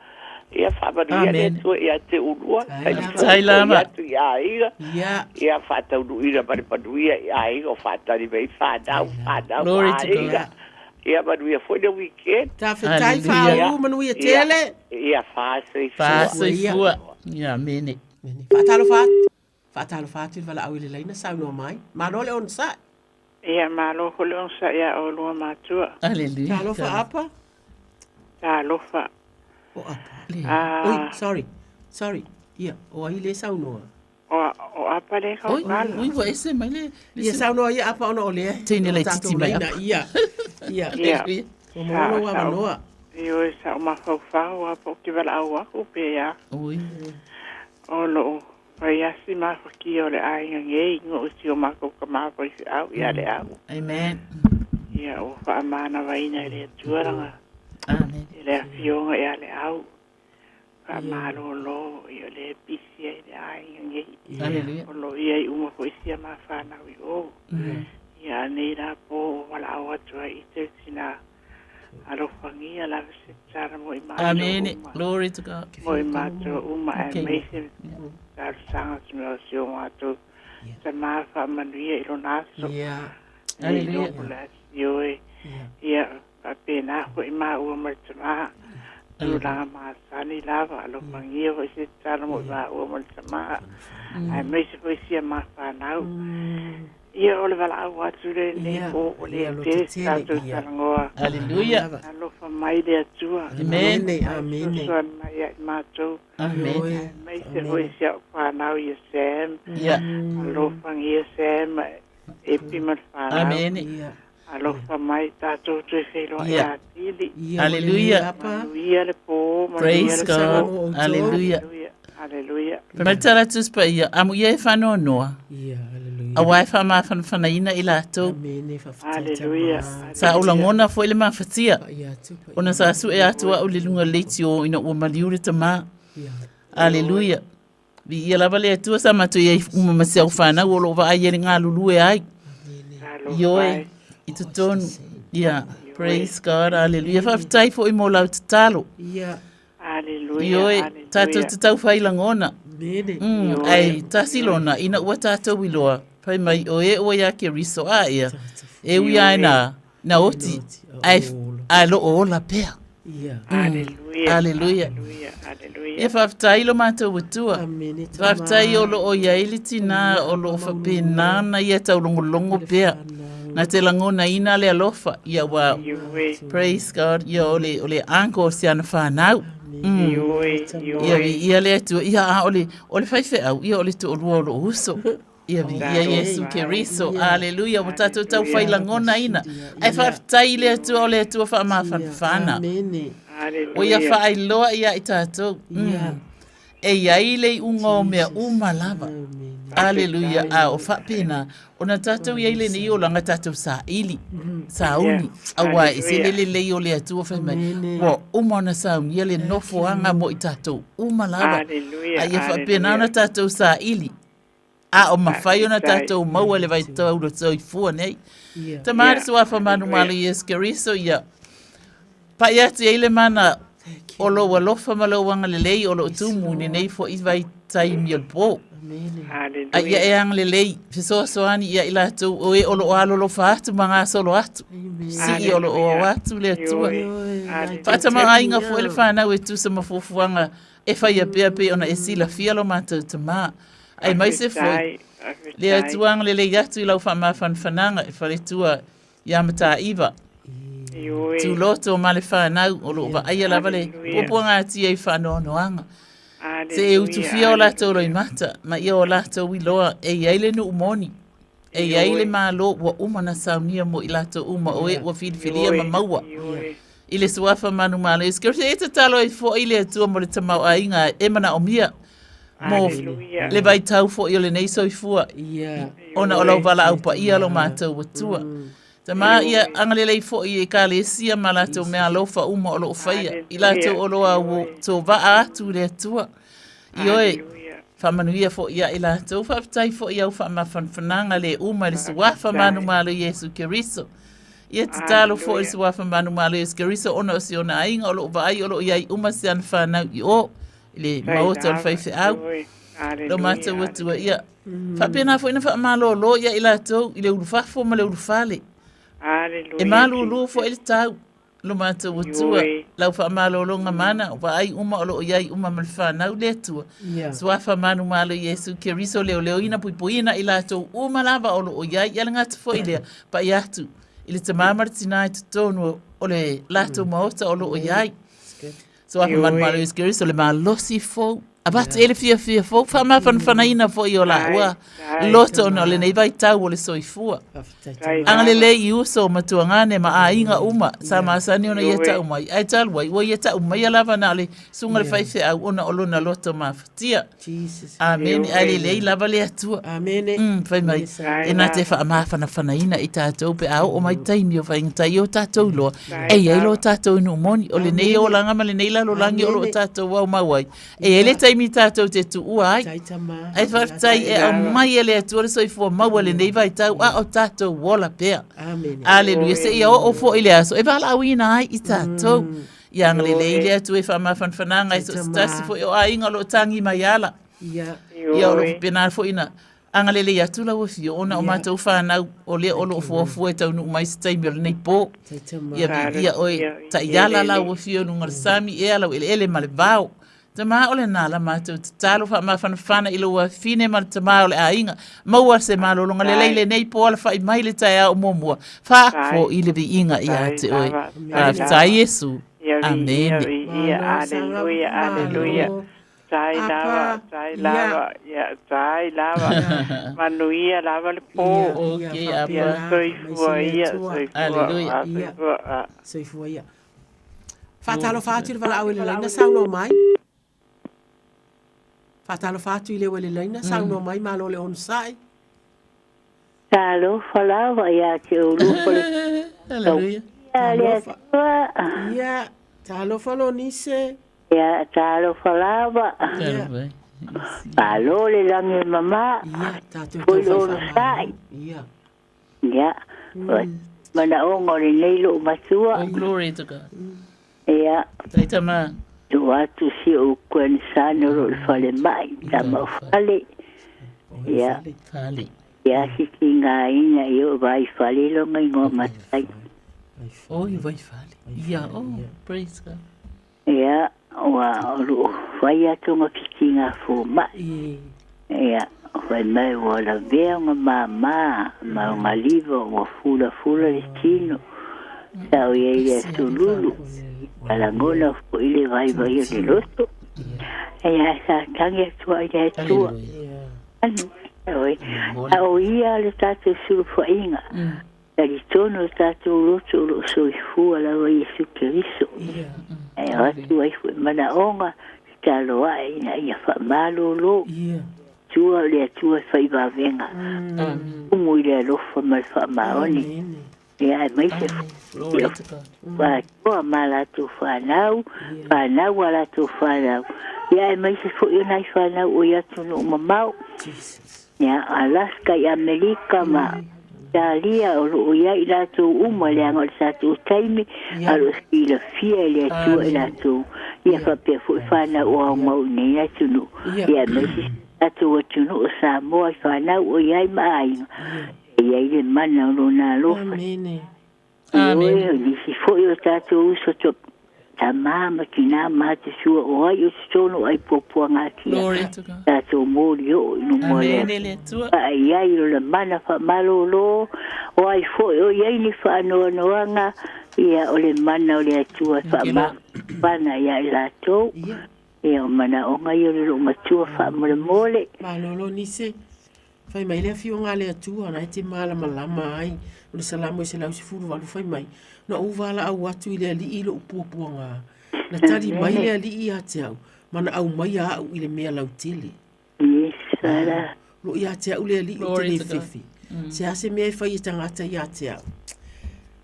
Ia faamanuia le Amen. Atua ia te ulua. Faafetai lava. atu i aiga. Ia faataunuuina ma le manuia i aiga o faatali mai fanau, fanau Glory to aiga. God. Ia manuia foi le weekend. Faafetai Faauu, manuia tele. Ia faasoifua. Faasoifua. Ia amene. Faatalofa atu. Faatalofa atu i le valaau i le laina saunoa mai. Malo le onosai. Ia malo foi le onosai ia oulua matua. Aleluia. Talofa Apa. Talofa. O Apa. Ah. Oi, sorry. Sorry. Ia, o ai le saunoa? O, o Apa le kaukala. Oi, ua ese mai le... Ia saunoa ia Apa ona o lea. Teine laitiiti mai Apa. Ia. Ia. Ia. Ua maua lou avanoa. Ioe, sa o mafaufau Apa ou te valaau aku pe a. Oi. O loo fai asi mafakia o le aiga nei i si o matou tama faifeau ia Leau. Amen. Ia ua faamanavaina e le Atua lana Amen. i le afioga ia Leau. Faamalolo ia o lea e pisi ai le aiga nei. Hallelujah. O lo o i ai uma foi si a ma fanau i o. Ia a nei la po ua valaau atu ai i te tina alofagia lava se tatalo mo i matou Amene. uma. Glory to God. Mo i matou uma Okay. aemaise talosaga atu o si o matou tama faamanuia i lona aso. Yeah. Hallelujah. O le aso Ia faapena foi maua ma le tama. Tulaga masani lava alofagia foi se tatalo mo i maua ma le tama. Aemaise foi si a ma fanau. Ia, o le valaau atu lea i lenei po, ua le tele se tatou talanoa. Aleluia. Alofa mai le Atua. Amen. Amene. Fesoasoani mai ia i matou. Amen. Aemaise foi si au fanau ia Sam. Ia. Alofagia Sam, Epi ma le fanau. Amene. Alofa mai tatou toe feiloai Ia. atili. Aleluia. Manuia le po, manuia Praise le po. God. Aleluia. Aleluia. Fai mai le tala Tusi Paia, amuia e faanoanoa. Aua e faamafanafanaina i latou. Aleluia. Sa ou lagona foi le mafatia, ona sa sue atu au i le luga o le leitio ina ua maliu le tama. Aleluia. Viia lava le Atua sa matou i ai uma ma si au fanau o lo o vaai ai le galulue ai. Ioe, i totonu. Ia, praise God, aleluia. Faafetai foi mo lau tatalo. Aleluia. Ioe, tatou te tau whai lagona. Ai, tasi lona, ina ua tatou iloa, fai mai, o e ua ia Keriso a ia, e ui ai na, na oti, ai, ai lo o ola pea. Aleluia. Aleluia. Ia faafetai lo matou Atua. Faafetai o lo o i ai le tinā o lo o faapena ona ia taulogologo pea. Na te lagonaina le alofa, ia ua, praise God, ia o le, o le uncle o si ana fanau. Ia viia le Atua, ia a o le, o le faifeau, ia o le toalua o lou uso. Ia viia Iesu Keriso. Aleluia. Ua tatou tau whai lagona ina. Ae faafetai i le Atua o le Atua faamafanafana. Ua ia faailoa ia i tatou. E i ai le iuga o mea uma lava. Aleluia. A o faapena, ona tatou i ai lenei olaga tatou saili, sauni, aua e se le lelei o le Atua fai mai, ua uma ona saunia le nofoaga mo i tatou uma lava. A ia faapena ona tatou saili. A o mafai ona tatou maua le vaitau o le soifua nei. Tama le suafa manumalo Iesu Keriso, ia pai atu i ai le mana o lou alofa ma lou agalelei o lo o tumu i lenei foi vaitaimi o le po. A ia e agalelei, fesoasoani ia i latou o e o lo o alolofa atu ma gasolo atu. Sii o lo o ao atu le Atua. Faatamaoaiga foi le fanau e tusa ma fuafuaga e faia pea pei ona e silafia lo matou Tama. Aemaise foi le Atua agalelei atu i lau faamafanafanaga e faletua ia Mataiva. Tuloto ma le fanau o lo o vaaia lava le puapuagatia i faanoanoaga. Se e utufia o latou loimata ma ia o latou iloa e i ai le nuu moni. E i ai le Malo ua uma ona saunia mo i latou uma o e ua filifilia ma maua i le suafa manumalo Iesu Keriso. E tatalo ai foi le Atua mo le tamaoaiga e manaomia mo le vaitau foi o lenei soifua ona o lau valaau paia lo matou Atua. Tama ia agalelei foi i Ekalesia ma latou meaalofa uma o lo o faia, i latou o lo o tovaa atu i le Atua. Ioe, faamanuia foi ia i latou, faafetai foi i au faamafanafanaga le uma i le suafa manumalo Iesu Keriso. Ia tatalo foi i le suafa manumalo Iesu Keriso ona o si ona aiga o lo o vaai o lo o i ai uma si ana fanau i o i le maota o le faifeau. Lo matou Atua, ia faapena foi na faamalolo ia i latou i le ulufafo ma le ulufale. E malulu foi le tau lo matou Atua, lau faamalologa mana, vaai uma o lo o i ai uma ma le fanau le Atua. Suafa manumalo Iesu Keriso leoleoina puipuiina i latou uma lava o lo o i ai, ia le gata foi lea, pai atu i le tamā ma le tinā i totonu o le latou maota o lo o i ai. Suafa manumalo Iesu Keriso le malosi fou avatu i ai le fiafia fou, faamafanafanaina foi o laua loto ona o lenei vaitau o le soifua. Agalelei i uso ma tuagane ma aiga uma sa masani ona ia tau mai, ae talu ai ua ia tau maia lava na o le susuga i le faifeau ona o lona loto mafatia. Amene. Ae lelei lava le Atua. Amene. Fai mai, e na te faamafanafanaina i tatou pe a oo mai taimi o faigata i o tatou iloa, e i ai lo tatou nuu moni, o lenei olaga ma lenei lalolagi o lo o tatou aumau ai. E i ai le taimi tatou te tuua ai. Ae faafetai e aumai e le Atua le soifua maua i lenei vaitau a o tatou ola pea. Aleluia. Seia oo foi le aso e valaauina ai i tatou. Ia agalelei le Atua i faamafanafanaga i so o se tasi foi o aiga o lo o tagi mai ala. Ia o lo o faapena foi na agalelei atu lau Afioga ona o matou fanau o lea o lo o fuafua e taunuu mai se taimi o lenei po. Ia viia oe taiala lau Afioga i luga o le sami ea lau eleele ma le vao. Tamā o lenā la matou tatalo faamafanafana i lou afine ma le tamā o le aiga. Maua se malologa lelei lenei po alafai mai le taeao muamua. Faafoi le viiga ia te oe. Faafetai Iesu. Amene. Aleluia, aleluia. Tai lava, tai lava, ia, tai lava. Manuia lava le po. Okay, apa. Ia, soifua ia, soifua. Aleluia. Soifua. Soifua ia. Faatalofa atu i le valaau i le laina saunoa mai. Faatalofa atu i le ua i le laina saunoa mai malo le onosai. Talofa lava ia te oulua ko le Hallelujah. Talofa. Ia, talofa Lonise. Ia, talofa lava. Ia. Malo le lagi e mama. Ia, tatou Foi tau le onosai. Ia. Ia, manaoga o lenei lou matua. Oh, glory to God. Ia. Tai tama. Tuu atu si ou grandson o lo o i le falemai, tama o fale. Ia. Fale. Ia sitigaina i o vai fale lona igoa matai. Oh, i vai fale. Ia, oh, praise God. Ia, ua o loo fai atu ona fitiga fomai. Ia, fai mai ua lavea ona māmā ma ona liva ua fulafula le tino. Sa o iai le aso lulu, a lagona foi le vaivai o le loto. Ia, sa tagi atu ai le Atua. Anu, a o ia le tatou sulufaiga. Talitonu o tatou loto o lo o soifua lava Iesu Keriso. E o atu ai foi manaoga tatalo ae ina ia faamalolo. Atua o le Atua e fai vavega. Tumu i le alofa ma le faamaoni. Ia aemaise foi Atua ma latou fanau, fanau a latou fanau. Ia aemaise foi o nai fanau o i atunuu mamao. Ia, Alaska i Amerika ma Italia o lo o i ai i latou uma leaga o le tatou taimi a o lo o silafia e le Atua i latou ia faapea foi fanau o aumau i nei atunuu ia aemaise si o tatou atunuu o Samoa i fanau o i ai ma aiga e i ai le mana o Lona alofa. Ioe, o nisi foi o tatou uso to, tamā ma tinā matutua o ai o totonu ai puapuagatia tatou moli oo i luma o le Atua. Pa'a i ai lona mana faamalōlō, o ai foi o i ai ni faanoanoaga, ia o le mana o le Atua e faamafana iā i latou. Ia o manaoga ia o le loomatua faamolemole. Malolo nise. Fai mai le Afioga a le Atua, na e te malamalama ai. O le Salamo e 118 fai mai, Na ou valaau atu i le Alii i lou puapuaga, na tali mai le Alii ia te au, ma na aumaia au i le mea lautele. Ah, Lo ia te au le Alii ou te le fefe. Se a se mea e fai e tagata ia te au.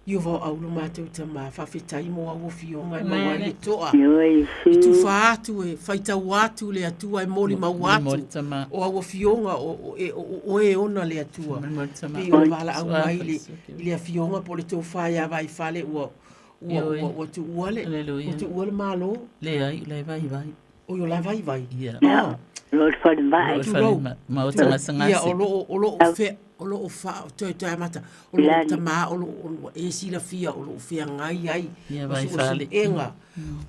Ieova o au lo matou Tamā, faafetai mo au afioga e maua ai le toa. E tufa atu e faitau atu le Atua e molimau atu o au afioga o oe e ona le Atua. Pei ona valaau mai le, i le afioga po o le tofa ia Vaifale ua ua ua ua tuua le ua tuua le Malo. Leai, o la e vaivai. Oi, o la e vaivai. Ia. Oh. O lo o le falemai. Tulou. Ma o tagasegase. Ia, o lo o, o lo o fe, o lo o fa, toe toe amata, o lo o tamā, o lo o, ua e silafia, o lo o feagai ai, Ia, ma vaifale. suesuega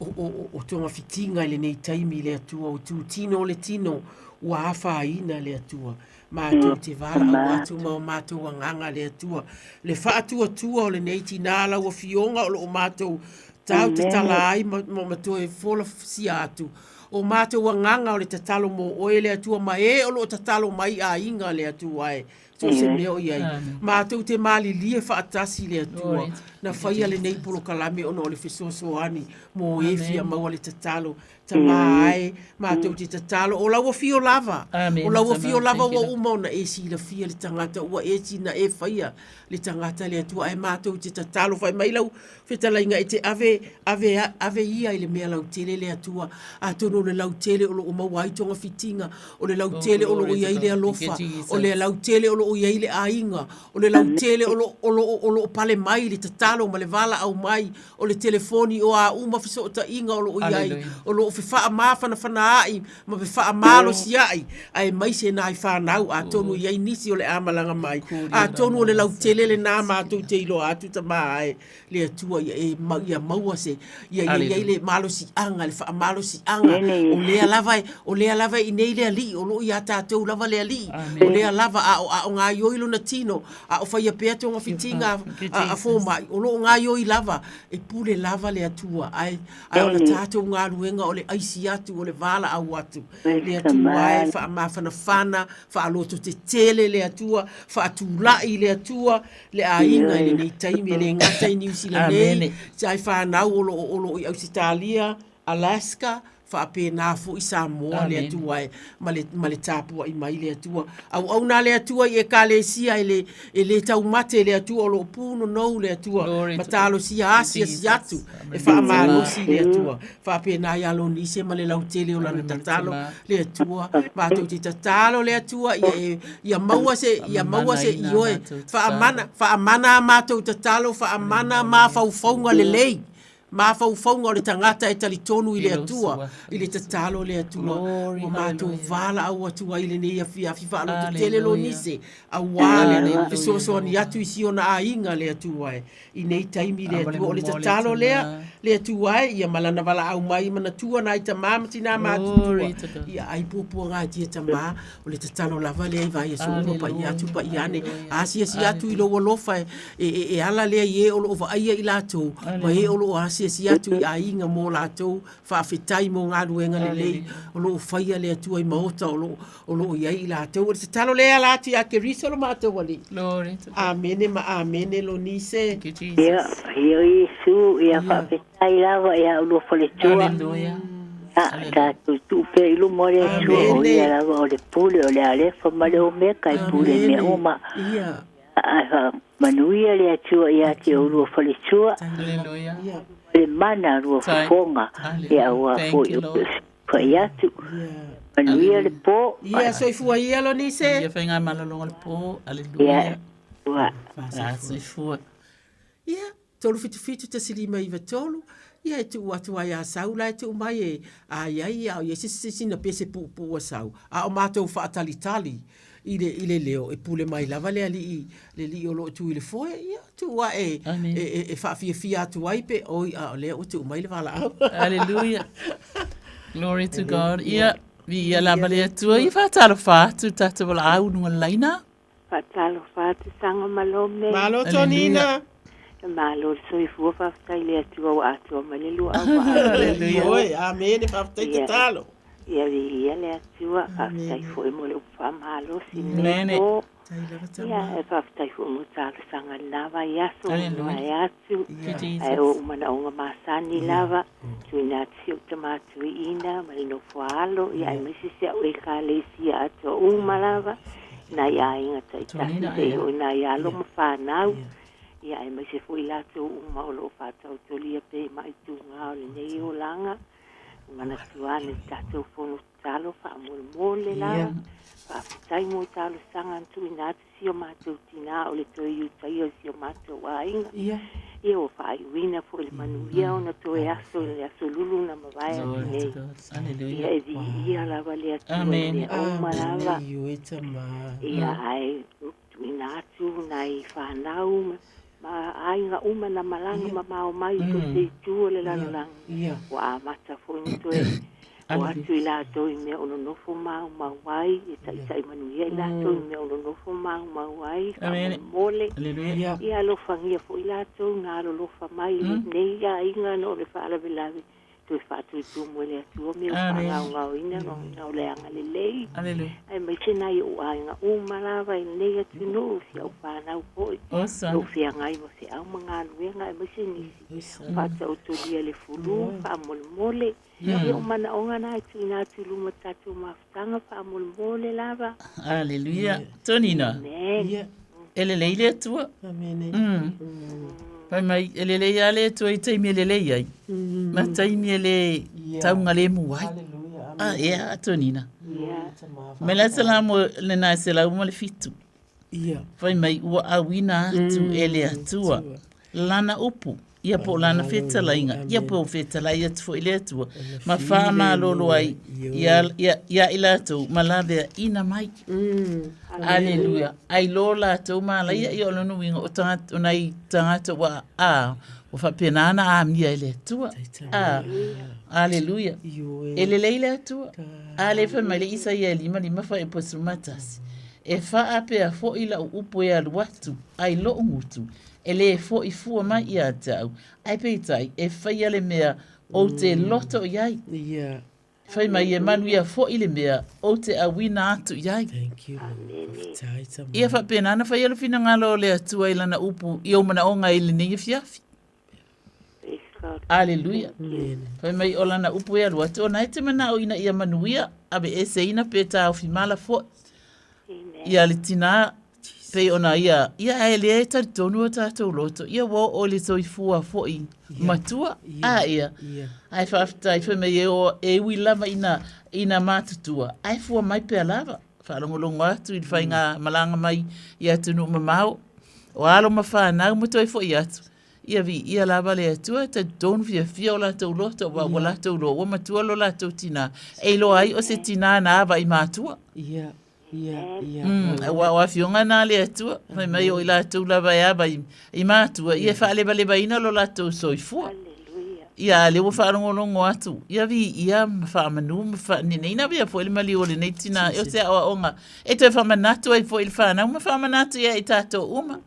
o, o, o, o togafitiga i lenei taimi i le Atua, o itutino o le tino, ua afaina le Atua. Matou te valaau atu ma o matou agaga le Atua, le faatuatua o lenei tinā lau Afioga o lo o matou tau tatala ai ma, ma, ma toe folasia atu. O matou agaga o le tatalo mo oe le Atua ma e o lo o tatalo mai aiga le Atua e so o se mea o i ai. Matou te malilie faatasi le Atua na faia lenei polokalame ona o le fesoasoani mo e fia maua le tatalo Tamā e, matou te tatalo, o lau afio lava, o lau afio lava ua uma ona e silafia le tagata, ua e sina e faia le tagata le Atua, ae matou te tatalo, fai mai lau fetalaiga e te ave, ave, ave ia i le mea lautele le Atua, atonu o le lautele o lo o maua ai togafitiga, o le lautele o lo o i ai le alofa, o le lautele o lo o i ai le aiga, o le lautele o lo, o lo, o lo o pale mai le tatalo ma le valaau mai, o le telefoni, o a uma fesootaiga o lo o i ai, o lo o. fefaamafanafanaai ma fefaamalosi-ai, aemaise nai fanau, atonu e i ai nisi o le a malaga mai, atonu o le lautele lenā matou te iloa atu tamā e le Atua ia e ia maua se, ia ia i ai le malosiaga, le faamalosiaga, o lea lava e, o lea lava e i inei le Alii, o lo o iā tatou lava le Alii, o lea lava a o, a o gaioi lona tino, a o faia pea togafitiga a, a fomai, o lo o gaioi lava, e pule lava le Atua, ae, ae o le tatou galuega o le aisi atu, o le valaau atu, le Atua e, faamafanafana, faalototetele le Atua, faatulai le Atua, le aiga i lenei taimi, e le gata i Niu Sila nei, ai fanau o lo o, o lo o i Ausetalia, Alaska, faapena foi Samoa le Atua e, ma le, ma le tapuai mai le Atua. Auauna a le Atua i Ekalesia e le, e le taumate le Atua o lo o punonou le Atua, ma talosia asiasi atu e faamalosi le Atua. Faapena ia Lonise ma le lautele o lana tatalo le Atua. Matou te tatalo le Atua ia e, ia maua se, ia maua se ioe. Faamana, faamana a matou tatalo, faamana mafaufauga lelei. Mafaufauga o le tagata e talitonu i le Atua, i le tatalo le Atua. Ua matou valaau atu ai i lenei afiafi faalototele Lonise, auā le fesoasoani atu i si ona aiga le Atua e. I nei taimi le Atua, o le tatalo lea, le Atua e, ia ma lana valaau mai, manatua nai tamā ma tinā matutua, ia ai puapuagatia tamā, o le tatalo lava lea i vaiaso uma, paia atu paia ane, asiasi atu i lou alofa e, e, e, e ala lea i e o lo o vaaia i latou, ma e o lo o asiasi atu i aiga mo latou, faafetai mo galuega lelei o lo o faia le Atua i maota o lo o o lo o i ai i latou. O le tatalo lea e ala atu ia Keriso lo matou Alii. Amene ma amene Lonise. Ia, ia Iesu, ia faafetai lava ia ulua faletua. Aleluia. Ia, tatou tuu pea i luma o le Atua, o ia lava o le Pule, o le Alefa ma le Omeka e pule i mea uma. Ia. Ae faamanuia le Atua ia te oulua faletua. Aleluia. Le mana lua fofoga, ia aua foi o le fai atu. Manuia le po. Ia, soifua ia Lonise. Ia faigamalologa le po. Aleluia. Ia, soifua. Ia, 377 1593, ia e tuu atu ai a sau la e tuu mai e a i ai a o i ai se se sina pese puupuu a sau, a o matou faatalitali i le i le leo e pule mai lava le alii le alii o lo o tu i le foe, ia tuu ae e e e faafiafia atu ai pe oi a o lea ua tuu mai le valaau. Hallelujah. Glory to God. Ia, viia lava le Atua, ia faatalofa atu tatou valaau luga o le laina. Faatalofa atu Saga ma Lome. Malo Tonina. Malo le soifua faafetai i le Atua ua atoa mai le luau vaai. Haleluia. Oi, amene faafetai tatalo. Ia viia le Atua, faafetai foi mo le upu faamalosi i lenei po. Ia, e faafetai foi mo talosaga i lena vaiaso ua mavae atu. Ae o ou manaoga masani lava, tuuina atu si ou tama tuiina ma le nofo a alo, ia aemaise si au Ekalesia atoa uma lava, nai aiga taitasi seia oo i nai alo ma fanau, ia aemaise foi i latou uma o lo o faataotolia pea i maitugā o lenei olaga, e manatua ane le tatou fono tatalo faamolemole lava. Faafetai mo talosaga na tuuina atu si o matou tinā o le toe Iutaia o si o matou aiga. Ia ua faaiuina foi le manuia ona toe aso i le aso lulu na mavae atu nei. Ia e viia lava le Atua i mea uma lava. Ia ae tuuina atu nai fanau ma aiga uma na malaga mamao mai i so o se itu o le lalolagi, ua amata foi ona toe o atu i latou i mea o nonofo maumau ai, e taitai manuia i latou i mea o nonofo maumau ai, faamolemole. Ia alofagia foi latou na alolofa mai i lenei aiga ona o le faalavelave toe faatutumu e le Atua mea ua faagaogaoina lona o le agalelei, aemaise nai ou aiga uma lava i lenei atunuu, si au fanau foi, o lo o feagai ma feau ma galuega, aemaise nisi o faataotolia le fulu, faamolemole. Ia o manaoga na e tuuina atu i luma o tatou mafutaga, faamolemole lava. Aleluia. Tonina. Amen. E lelei le Atua. Amene. Mm. Fai mai, e lelei lava le Atua i taimi e lelei ai. Ma taimi e le taugalemu ai. Ah, ea, Tonina. Me la salamo le na se lau ma le fitu. Ia. Fai mai, ua auina atu e le Atua. Lana upu. Ia po o lana fetalaiga, ia po o fetalai atu foi le Atua, ma faamalolo ai ia, ia, ia i latou ma laveaina mai. Aleluia. Ai lo latou malaia, ia o lona uiga o tagata, o nai tagata ua, a, ua faapena ona amia e le Atua. A, aleluia. E lelei le Atua. A lea fai mai le Isaia e 55 fuaiupu 11, E faapea foi lau upu e alu atu ai lo'u gutu, e lē foʻi fua mai ia te au, ae peitai, e faia le mea ou te loto i ai. Yeah. Fai mai e manuia foʻi le mea ou te auina atu i ai. Thank you, Lord. Faafetai, Tama. Ia faapena ona faia le finagalo o le Atua i Lana upu i ou manaoga i lenei afiafi. Aleluia. Fai mai o lana upu e alu atu, ona e te manao ina ia manuia, aveeseina pe taofi mala foʻi. Ia le tinā, pei ona ia, ia ae lea e talitonu o tatou loto, ia ua oo i le soifua foʻi matua, a ia. Ae faafetai, fai mai e o, e ui lava ina, ina matutua, ae fua mai pea lava. Faalogologo atu i le faiga malaga mai i atunuu mamao, o alo ma fanau ma toe foʻi atu, Ia viia lava le Atua, e talitonu fiafia o latou loto, aua ua latou iloa ua matua lo latou tinā, e iloa ai o se tinā na ava i matua. Ia, ia, ia. Aua o afioga na a le Atua, fai mai o i latou lava e ava i, i matua, ia e faalevalevaina lo latou soifua. Ia, a lea ua faalogologo atu, ia viia ma faamanu ma faaneneina avea foi le maliu o lenei tinā, e o se aoaoga e toe faamanatu ai foi i le fanau ma faamanatu ia i tatou uma.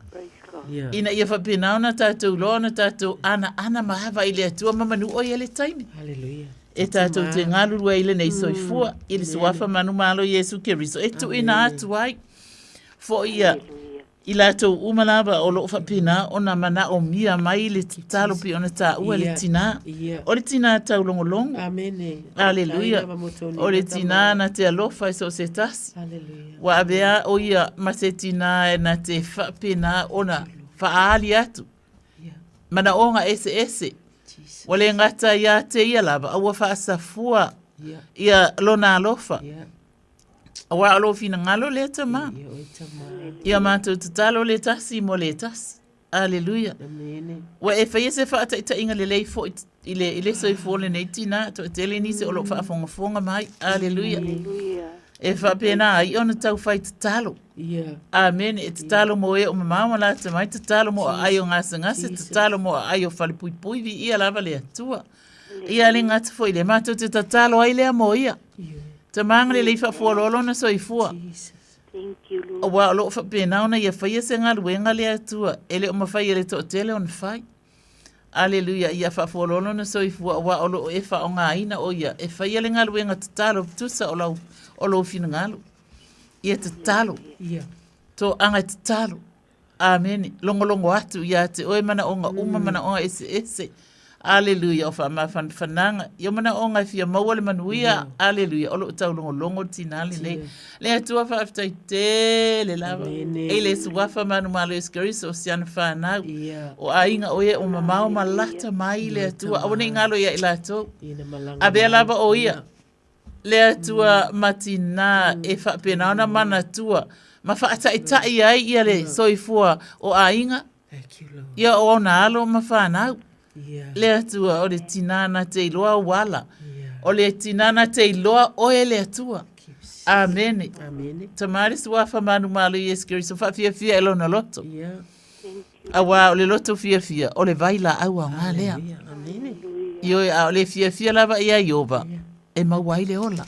Yeah. Ina ia faapena ona tatou iloa ona tatou anaana ma ava i le Atua ma manu o ia le taimi. Hallelujah. E tatou te galulue ai i lenei soifua i le suafa manumalo Iesu Keriso e tuuina atu ai foi ia i latou uma lava o lo o faapena ona manaomia mai le tatalo pei ona taua le tinā. O le tinā taulogologo. Amene. Aleluia. O le tinā na te alofa i so o se tasi. Ua avea ʻo ia ma se tinā na te faapena ona faaali atu manaoga eseese. Ua le gata iā te ia lava, a ua faasafua ia lona alofa. Aua o lou finagalo lea tamā. Ia matou tatalo le tasi mo le tasi. Aleluia. Ua e faia se faataitaiga lelei foi i le, i le soifua o lenei tinā, toatele nisi o lo o faafogafoga mai. Aleluia. E faapena ai ona taufai tatalo. Amene. E tatalo mo e o mamao ma lata mai, tatalo mo aai o gasegase, tatalo mo aai o falepuipui, viia lava le Atua. Ia le gata foi lea, matou te tatalo ai lea mo ia. Tamaga lelei faafualoa lona soifua. Thank you, Lord. Aua o lo o faapena ona ia faia se galuega le Atua, e le o mafai e le toatele ona fai. Aleluia, ia faafualoa lona soifua, aua o lo o e faaaogaina o ia e faia le galuega tatalo tusa o lau, o lou finagalo. Ia tatalo. Ia. Toaga e tatalo. Amene. Logologo atu ia te oe manaoga uma, manaoga eseese. Aleluia, o faamafanafanaga. Ia manaoga e fia maua le manuia. Aleluia, o loo taulogologo le tinā lenei. Le Atua faafetai tele lava. E le suafa manumalo Iesu Keriso o si ana fanau. O aiga o e o mamao ma lata mai le Atua. Aua ne i galo ia i latou. Avea lava o ia. Le Atua ma tinā e faapena ona manatua ma faataitai ai ia le soifua o aiga, ia o ona alo ma fanau. Le Atua o le tinā na te iloa ou ala, o le tinā na te iloa oe le Atua. Amene. Tama le Suafa manumalo Iesu Keriso faafiafia i lona loto. Aua o le loto fiafia, o le vai laau aoga lea. Ioe, a o le fiafia lava ia Ieova, e maua ai le ola.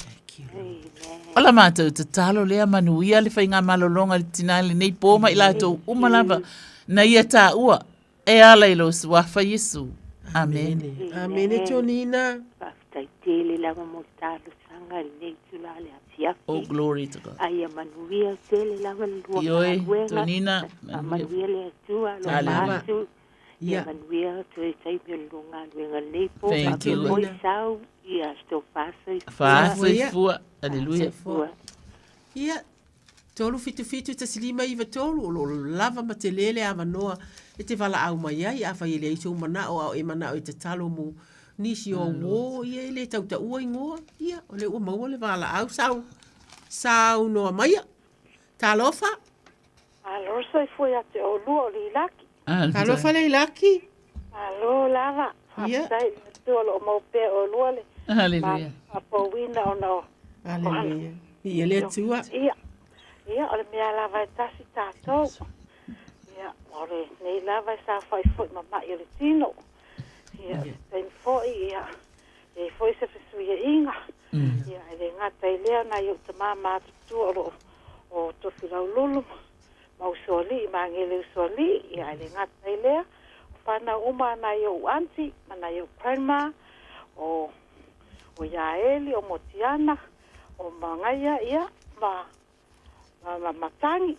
O la matou tatalo lea, manuia le faigamalologa i le tinā i lenei pō ma i latou uma lava na ia taua e ala i lou suafa Iesu. Amene. Amene Tonina. Faafetai tele lava mo le talosaga i lenei itula le afiafi. Oh, glory to God. A ia manuia tele lava le lua Ioe, galuega. Tonina, manuia. Faamanuia le Atua, alofa atu. Ia manuia toe taimi o le lua galuega i lenei po. Thank you. Faapea foi sau, ia tofa soifua. Fa soifua. Aleluia. Soifua. Ia, 377 1593, o lo o lava ma tele le avanoa e te valaau mai ai, afai e leai sou manao a o e manao e tatalo mo nisi o auō, ia e le tau taua ingoa, ia, o lea ua maua le valaau, sau, saunoa maia. Talofa! Malo le soifua ia te oulua o Leilaki. Talofa Leilaki! Malo lava. Faafetai i le Atua o lo o maua pea oulua le Hallelujah. faafouina ona o Hallelujah. Viia le Atua. Ia, ia, o le mea lava e tasi tatou. Ia, o lenei lava e saofai foi ma ma'i o le tino. Ia, o se taimi foi, ia, e i ai foi se fesuiaiga. Ia, e le gata i lea, o nai ou tama matutua o lo o Tofilaululu ma Usoalii ma Agele Usoalii, ia, ae le gata i lea, o fanau uma a nai ou aunty ma nai ou grandma, o, o Iaeli, o Motiana, o Magaia, ia, ma, ma, ma Matagi.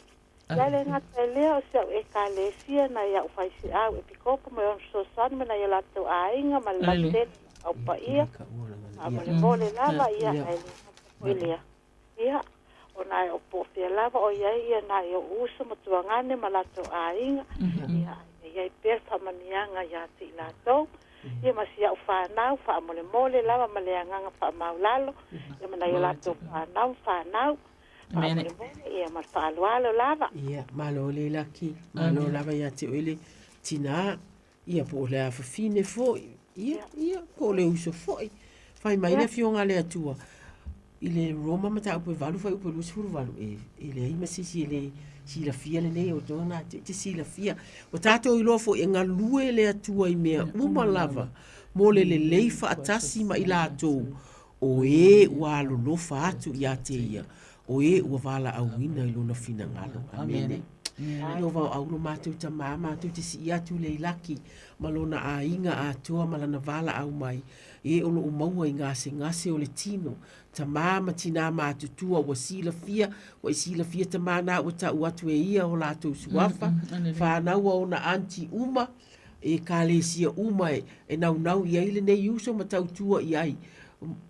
Ia, e le gata i lea, o si au Ekalesia, nai au faiseau Epikopo ma ona fesoasoani ma nai o latou aiga ma le lautele ma au paia, faamolemole lava, ia, ae le gata foi i lea. Ia, o nai o po o fea lava o i ai ia nai ou uso ma tuagane ma latou aiga, ia, e i ai pea le faamanuiaga ia te i latou, ia ma si au fanau faamolemole lava ma le agaga faamaulalo, ia ma nai o latou fanau ma fanau, faamolemole, ia ma le faaaloalo lava. Ia, malo le laki, malo lava ia te oe le tinā. Ia, po o le afafine foi, ia, ia, po o le uso foi. Fai mai le Afioga a le Atua, i le Roma mataupu e 8 fuaiupu e 28, e, e leai ma se isi e le silafia lenei o tōna nā te, te silafia. Ua tātou iloa foi e galue le Atua i mea uma lava mo le lelei faatasi ma i latou o e ua alolofa atu ia te ia, o e ua valaauina i lona finagalo. Amene. Ieova o au lo matou tamā, matou te sii atu le Ilaki ma lona aiga atoa ma lana valaau mai, e o loo maua i gasegase o le tino, tamā ma tinā matutua ua silafia, ua i silafia tamā na ua tau atu e ia o latou suafa, whanau a ona aunty uma, ekalesia uma e naunau i ai lenei uso ma tautua i ai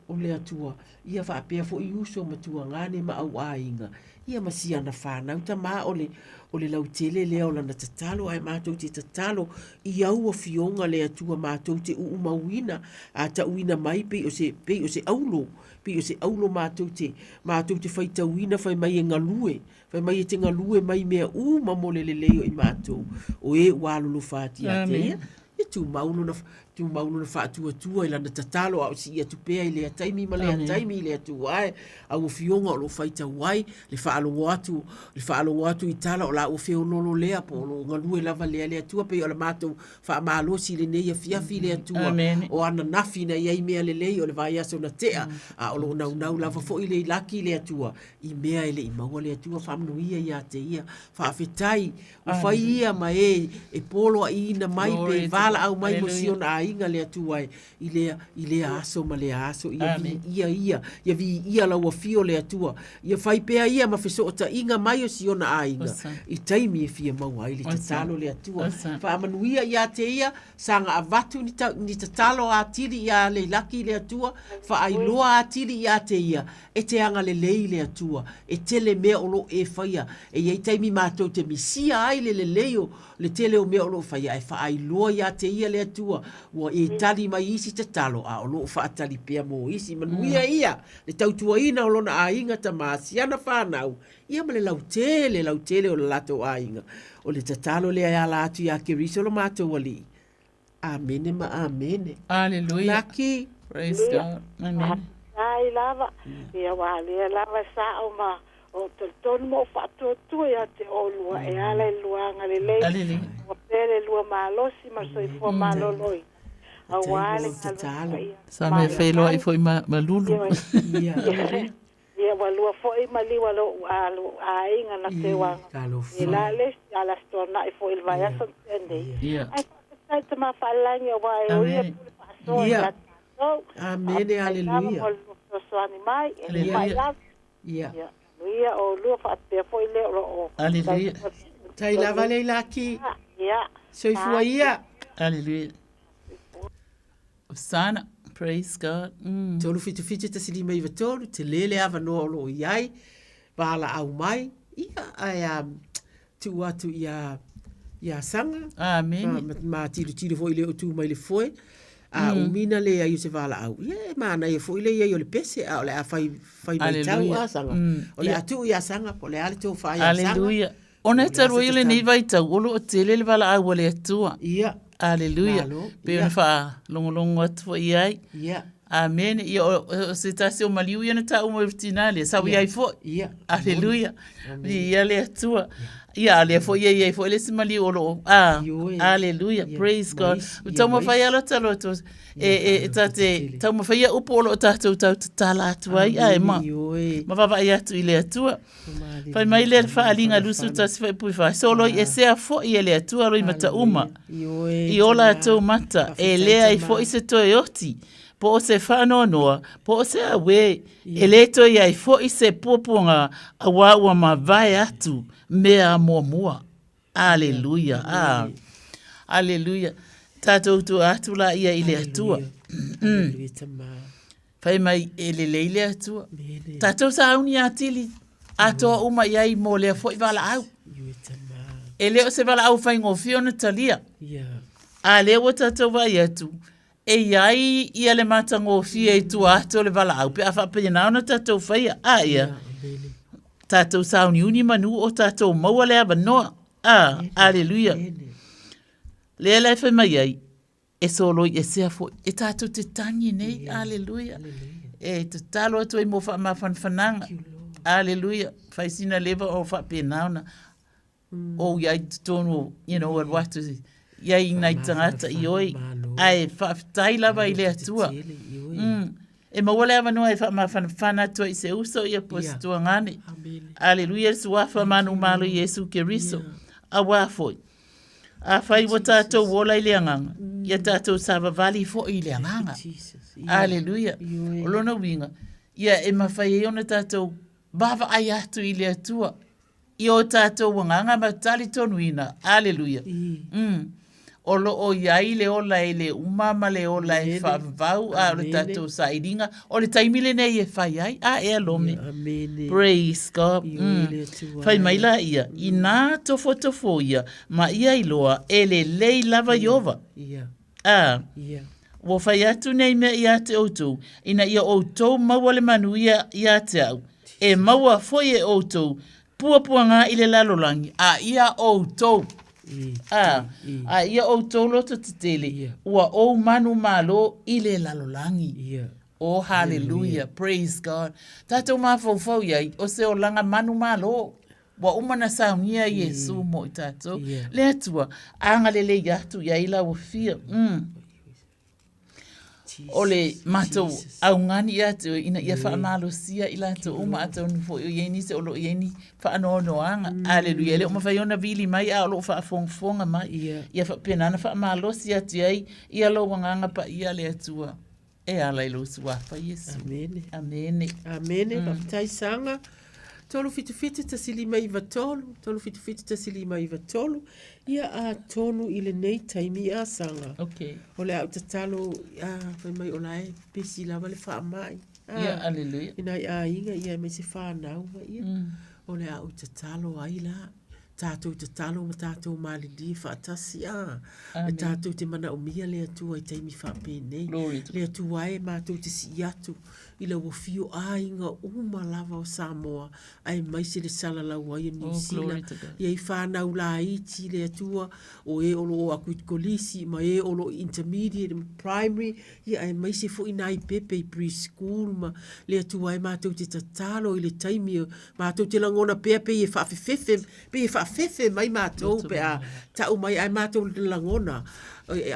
o le Atua. Ia faapea foi uso ma tuagane ma auaiga, ia ma siana fanau tamā o le, o le lautele lea o lana tatalo, ae matou te tatalo i au afioga le Atua matou te uumauina a tauina mai pei o se, pei o se aulo, pei o se aulo matou te, matou te faitauina fai mai e galue, fai mai e te galue mai mea uma mo le lelei o i matou, o e ua alolofa atu ia te ia. E tumau lona, tumau lona faatuatua i lana tatalo a o sii atu pea i lea taimi ma lea taimi i le Atua e. Au afioga o lo o faitau ai, le faalogo atu, le faalogo atu i tala o la ua feololo lea po o lo o galue lava lea le Atua pei o le matou faamalosi i lenei afiafi i le Atua. Amene. O ananafi na i ai mea lelei o le vaiaso na tea, a o lo o naunau lava foi le Laki i le Atua i mea e le i maua le Atua faamanuia ia te ia. Faafetai Ua fai ia ma e e poloaiina mai pe valaau mai mo si ona aiga le Atua e i lea, i lea aso ma lea aso. Ia viia ia, ia viia lau afio le Atua. Ia fai pea ia ma fesootaiga mai o si ona aiga i taimi e fia maua ai le tatalo le Atua. Faamanuia ia te ia, saga avatu ni, ta, ni tatalo atili ia Leilaki le Atua, faailoa atili ia te ia, E te agalelei le Atua, e tele mea o lo o e faia. E i ai taimi matou te misia ai le lelei o le tele o mea o lo o faia, ae faailoa ia te ia le Atua, ua e tali mai i isi tatalo, a o lo o faatali pea mo isi. Manuia ia le tautuaina o lona aiga tama, siana fanau, ia ma le lautele, lautele o le latou aiga. O le tatalo lea e ala atu ia Keriso lo matou Alii. Amene ma amene. Aleluia. Laki. Praise God. Amen. Faafetai lava. Ia aua lea lava e sao ma o talitonu ma ou faatuatua ia te oulua e ala i le lua agalelei. Aleluia. Ua pea le lua malosi ma le soifua maloloina. Aua le galuega paia. Sa mea feiloai foi ma, ma Lulu. Ia. Aleluia. Ia ua lua foi maliu a lou a lou aiga na teuaga. E la le isi a le Aso Toonai foi i le vaiaso na tea nei. Ae faafetai Tama Faalelagi aua e o ia pule faasoa ia tatou. Amene aleluia. Mo le fesoasoani mai e le mai lava. Ia. Manuia oulua faapea foi lea o lo o. Aleluia. Tai lava Leilaki. Ia. Soifua ia. Aleluia. Osana. Praise God. Mm. 377 159, tele le avanoa o lo o i ai, valaau mai, ia, ae um, tuu atu ia, ia Saga. Amene. Ma, ma, ma tilotilo foi le o tu mai le foe. A mm. umina le ai o se valaau. Ia, e manaia foi le iai o le pese, a o le a fai, fai mai tau a Saga. Mm. O le a tuu ia Saga, po o le a le tofa ia Saga. Aleluia. Ona e talu ai o lenei vaitau, o lo o tele le valaau a le Atua. Ia. Aleluia. Pei ona faalogologo atu foi i ai. Amene. Ia, o se tasi o maliu ia na taua mai tina lea, sa i ai foi. Aleluia. Viia le Atua. Ia, a lea foi ia i ai foi le isi maliu o lo o, a, aleluia, praise God. Ua taumafai lava lo ta loto e, e, ta te taumafai ia upu o lo o tatou tau tatala atu ai, ae ma, ma vaavaai atu i le Atua. Fai mai lea le faaaliga 21 faipui fa, soloi esea foi e le Atua loimata uma i o latou mata, e leai foi se toe oti, po o se faanoanoa, po o se auē, e le toe i ai foi se puapuaga, auā ua mavae atu mea muamua. Aleluia. Ah. Aleluia. Tatou tua atu la ia i le Atua. Fai mai e lelei le Atua. Tatou sauni atili atoa uma i ai mo lea foi valaau. E le o se valaau faigofie ona talia. A lea ua tatou vaai atu, e i ai ia le matagofie i tua atu o le valaau pe a faapena ona tatou faia. A ia, tatou sauniuni manu o tatou maua le avanoa. A, aleluia. Lea la e fai mai ai, e soloi esea foi. E tatou te tangi nei, aleluia. E tatalo atu ai mo faamafanafanaga. Aleluia. Fai sina leva o faapena ona ou i ai totonu o, you know, alu atu i ai nai tagata i oi. Ae faafetai lava i le Atua. E maua le avanoa e faamafanafana atu ai i se uso ia po o se tuagane. Aleluia le suafa manumalo Iesu Keriso. Auā foi. Afai ua tatou ola i le agaga, ia tatou savavali foi i le agaga. Aleluia. O lona uiga, ia e mafai ai ona tatou vaavaai atu i le Atua i o tatou agaga ma talitonuina. Aleluia. Mm. O lo o i ai le ola e le uma ma le ola e faavavau, a o le tatou sailiga, o le taimi lenei e fai ai. A ea Lome. Praise God. Mm. Fai mai la ia, inā tofotofo ia, ma ia iloa, e lelei lava Ieova. A, ua fai atu nei mea ia te outou, ina ia outou maua le manuia ia te au, e maua foi e outou puapuaga i le lalolagi, a ia outou. A, a ia outou loto tetele, ua ou manumalo i le lalolagi. Oh, hallelujah, praise God. Tatou mafaufau i ai, o se olaga manumalo. Ua uma na saunia Iesu mo i tatou. Le Atua, agalelei atu i ai lau afio. Mm. O le matou augani ia te oe ina ia faamalosia i latou uma atonu foi o i ai nisi o lo o i ai ni faanoanoaga. Aleluia. E le o mafai ona vili mai a o lo o faafogafoga mai. Ia faapena ona faamalosi atu i ai ia lou agaga paia le Atua e ala i lou suafa Iesu. Amene. Amene. Amene. Faafetai Saga. 377 1593, 377 1593. Ia atonu i lenei taimi a Saga. Okay. O le a ou tatalo, a, fai mai o la e pesi lava le faamai. A, Ia, aleluia. I nai aiga ia aemaise whanau ma ia. O le a ou tatalo ai la. Tatou tatalo ma tatou malilie faatasi, a. E tatou te manaomia le Atua i taimi faapenei. Le Atua e matou te sii atu i lau afio aiga uma lava o Samoa, aemaise le salalau ai o Niu Sila. Ia i whanau laiti le Atua, o e o lo o atu i kolisi, ma e o lo o i intermediate ma primary, ia aemaise foi nai pepe i preschool ma le Atua e matou te tatalo i le taimi matou te lagona pea pei e faafefefe, pei e faafefe mai matou pe a tau mai ae matou lagona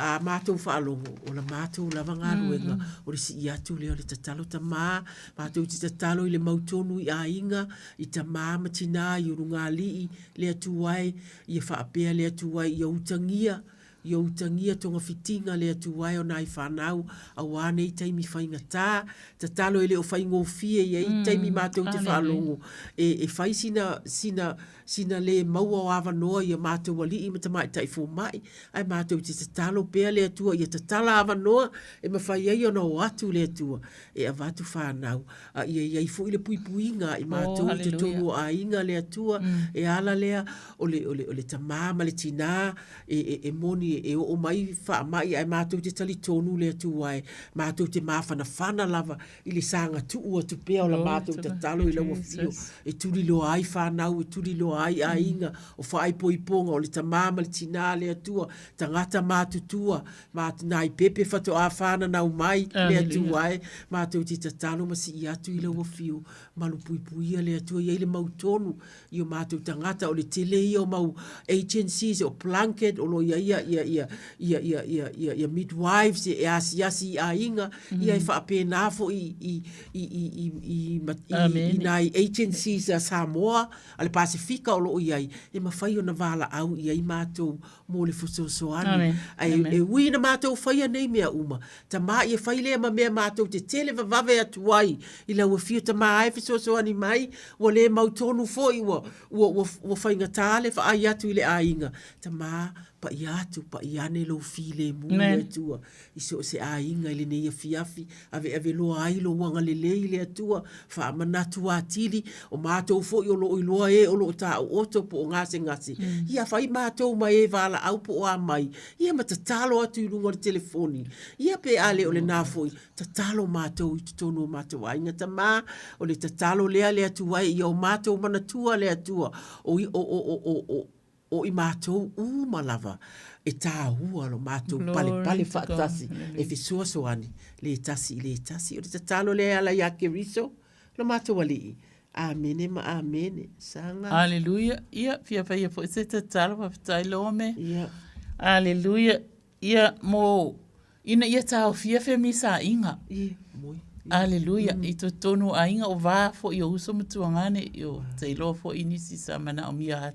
a matou faalogo o la matou lava galuega o le sii atu lea o le tatalo tama, matou te tatalo i le mautonu i aiga, i tama ma tina, i ulugalii, le Atua e, ia faapea le Atua e, ia utagia Ia utagia togafitiga le Atua e o nai fanau auā nei taimi faigata, tatalo e le o faigofie i ai taimi matou te faalogo e fai sina sina sina le maua o avanoa i a matou alii ma tamaitai fomai, ae matou te tatalo pea le Atua ia tatala avanoa e mafai ai ona o atu le Atua e avatu fanau, a ia i ai foi le puipuiga a i matou i totonu o aiga le Atua e ala lea o le o le o le tamā ma le tinā e, e, e moni e oo mai faamai ae matou te talitonu le Atua e matou te mafanafana lava i le sagatuu atu pea o la matou tatalo i lau afio e tuliloa ai fanau e tuliloa ai aiga o faaipoipoga o le tama ma le tina le Atua tagata matutua ma nai pepe faatoa fananau mai le Atua e matou te tatalo ma sii atu i lau afio malupuipuia le Atua i ai le mautonu i o matou tagata, o le tele ia o mau agencies, o Plunket, o lo o i ai ia, ia, ia, ia, ia, ia, ia, ia midwives e asiasi i aiga, mm. ia e faapena foi i, i, i, i, i, i, i, i nai agencies a Samoa, a le Pasefika o lo o i ai, e mafai ona valaau i ai matou mo le fesoasoani. Ae e ui ina matou faia nei mea uma, Tama ia fai lea ma mea matou te tele vavave atu ai i lau afio Tama e fesoasoani mai, ua le mautonu foi ua, ua, ua, ua faigata le vaai atu i le aiga. Tama, paia atu, paia ane lou filemu le Atua i so o se aiga i lenei afiafi, aveave loa ai lou agalelei i le Atua, faamanatu atili, o matou foi o lo o iloa e o lo o taooto po o gasegase, ia fai matou ma e valaau po o a mai, ia ma tatalo atu i luga o le telefoni, ia pe a le o lena foi, tatalo matou i totonu o matou aiga. Tama, o le tatalo lea le Atua e, ia o matou manatua le Atua, o, o, o, o, o, o, o i matou uma lava e tāua lo matou palepale faatasi e fesoasoani le tasi i le tasi. O le tatalo lea e ala iā Keriso, lo matou Alii. Amene ma amene. Saga. Aleluia. Ia, fia faia foi se tatalo, faafetai Lome. Ia. Aleluia. Ia, mo, ina ia taofia femisaaiga. Ia, moi. Aleluia. I totonu o aiga o va foi o uso ma tuagane, o te iloa foi nisi sa manaomia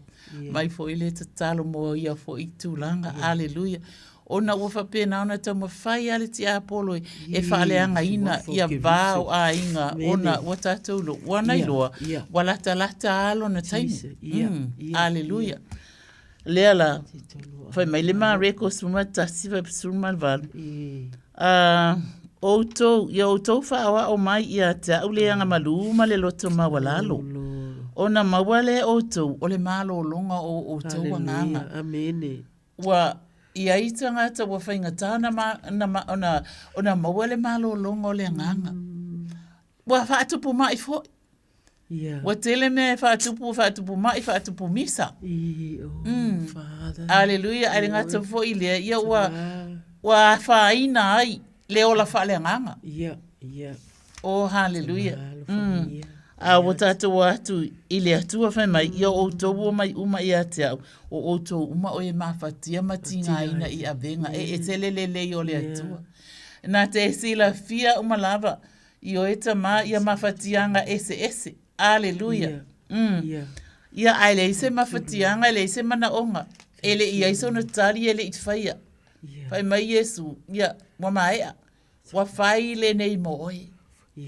mai foi le tatalo mo ia foi tulaga. Aleluia. Ona ua faapena ona taumafai lava le tiapolo e faaleagaina ia va o aiga ona ua tatou iloa, ua na iloa, ua latalata lava lona taimi. Aleluia. Lea la, fai mai le Mareko 11, 18. A outou, ia outou faaoao mai ia te au le agamalu ma le loto maualalo, ona maua lea e outou o le malologa o outou agaga. Amene. Ua i ai tagata ua faigata ona, ona, ona, ona maua le malologa o le agaga. Ua faatupu mai foi. Yeah. Ua tele mea e faatupu, faatupu mai, faatupu misa. I, oh, mm. Father. Aleluia, ai le gata foi lea, ia ua, ua afaina ai le ola faaleagaga. Yeah, yeah. Oh, haleluia. Mm. A ua tātou o atu i le Atua fai mai, ia outou o mai uma ia te au, o outou uma o e mafatia ma tigaina i avega, e ese le lelei o le Atua. Nā te silafia uma lava, i oe tama ia mafatiaga eseese. Aleluia. Mm. Ia, ae leai se mafatiaga, e leai se manaoga, e le i ai sona tali e le i faia. Fai mai Iesu, ia, ua maea. Ua fai lenei mo oe.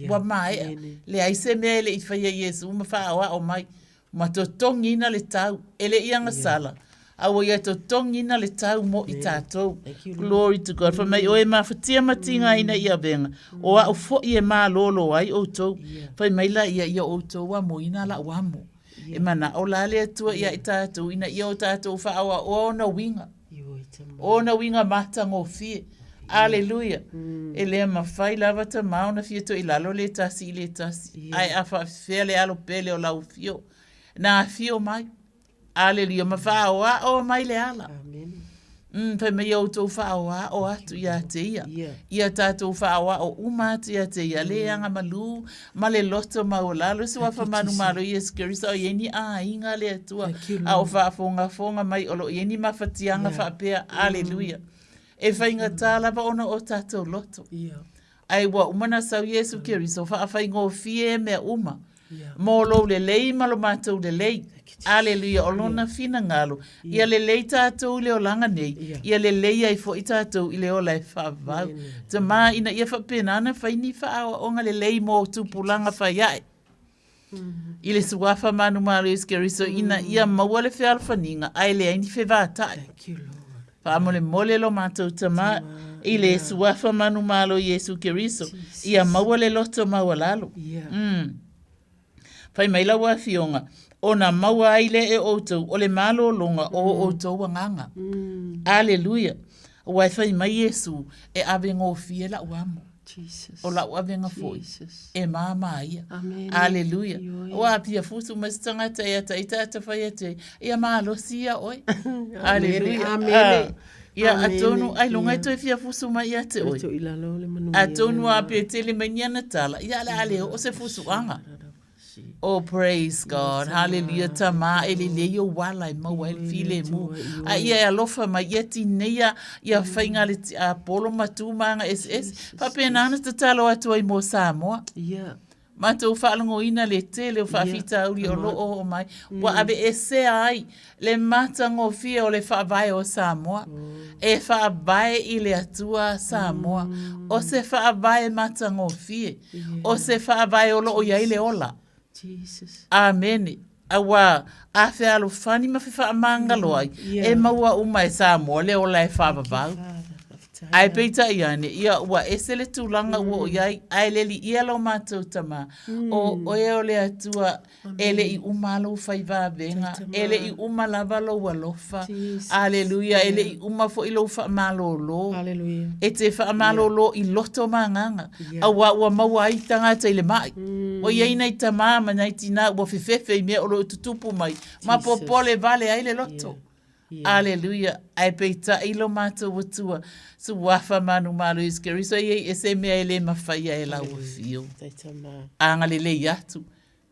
Ua maea. Leai se mea e le i faia Iesu ma faaoao mai. Ma totogiina le tau. E le i agasala. A ua ia totogiina le tau mo i tatou. Glory to God. Fai mai oe e mafatia ma tigaina i avega, o au foi e malolo ai outou. Fai mai la ia, ia outou amoina lau amo. E manao la le Atua ia i tatou ina ia o tatou faaoaoa ona uiga. Ona uiga matagofie. Aleluia. E le mafai lava tama ona fia toilalo le tasi i le tasi. Ae a faafefea le alo pele o lau afio. Na afio mai. Aleluia. Ma faaoao mai le ala. Mm, fai mai ia outou faaoao atu ia te ia. Ia tatou faaoao uma atu ia te ia. Le agamalu ma le loto maualalo suafa manumalo Iesu Keriso o i ai ni aiga le Atua a o faafogafoga mai o lo o i ai ni mafatiaga faapea. Aleluia. E faigata lava ona o tatou loto. Ae ua uma ona sau Iesu Keriso faafaigofie mea uma. Mo lou lelei ma lo matou lelei. Aleluia, o lona finagalo, ia lelei tatou i le olaga nei, ia lelei ai foi tatou i le ola e faavavau. Tama, ina ia faapena ona fai ni faaoaoga lelei mo tupulaga fai ae. I le suafa manumalo Iesu Keriso, ina ia maua le fealofaniga, ae leai ni fevatai. Faamolemole lo matou Tama i le suafa manumalo Iesu Keriso, ia maua le loto maualalo. Mm. Fai mai lau Afioga, Ona maua ai lea e outou o le malologa o o outou agaga. Aleluia! Aua e fai mai Iesu, E ave gofie lau amo. O lau avega foi, e māmā ia. Aleluia! Ua apia fusu mai se tagata ia ta ita ata fai atu ai, ia malosi ia oe. Aleluia! Ia, atonu, ailoga e toe fia fusu mai ia te oe. Atonu a pe tele mai ni ana tala, ia o le a le oo se fusuaga. Oh praise God, hallelujah Tama e lelei ou ala e maua ai le filemu. A ia e alofa mai ia tineia ia faiga le tiapolo ma tu ma aga eseese. Faapena ona tatalo atu ai mo Samoa. Yeah. Matou faalogoina le tele o faafitauli o lo o oo mai, ua aveesea ai le matagofie o le Faavae o Samoa. E faavae i le Atua Samoa. O se faavae matagofie. O se faavae o lo o i ai le ola. Amene. Aua a fealofani ma fefaamagalo ai, e maua uma e Samoa le ola e faavavau. Ae peitai ane, ia ua ese le tulaga ua oo i ai, ae le liia lo matou Tama, o oe o le Atua E le i uma lou fai vavega, e le i uma lava lou alofa. Aleluia, e le i uma foi lou faamalolo. E te faamalolo i loto ma agaga, aua ua maua ai tagata i le mai. Ua i ai nai tama ma nai tina ua fefefe i mea o lo o tutupu mai, ma popole vale ai le loto. Aleluia, ae peitai lo matou Atua, Suafa manumalo Iesu Keriso, e i ai se mea e le mafaia e lau afio. Agalelei atu,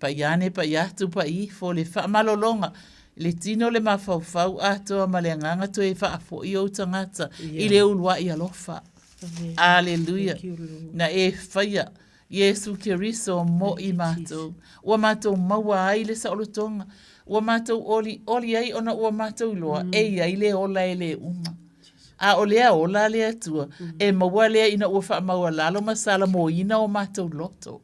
Pai ane, pai atu, pai ifo, le faamalologa, le tino le mafaufau atoa ma le agaga toe faafoi ou tagata i le uluai alofa. Aleluia. Na e faia Iesu Keriso mo i matou. Ua matou maua ai le saolotoga. Ua matou olioli ai ona ua matou iloa e i ai le ola e le uma. A o lea ola a le Atua, e maua lea ina ua faamaualalo ma salamoina o matou loto.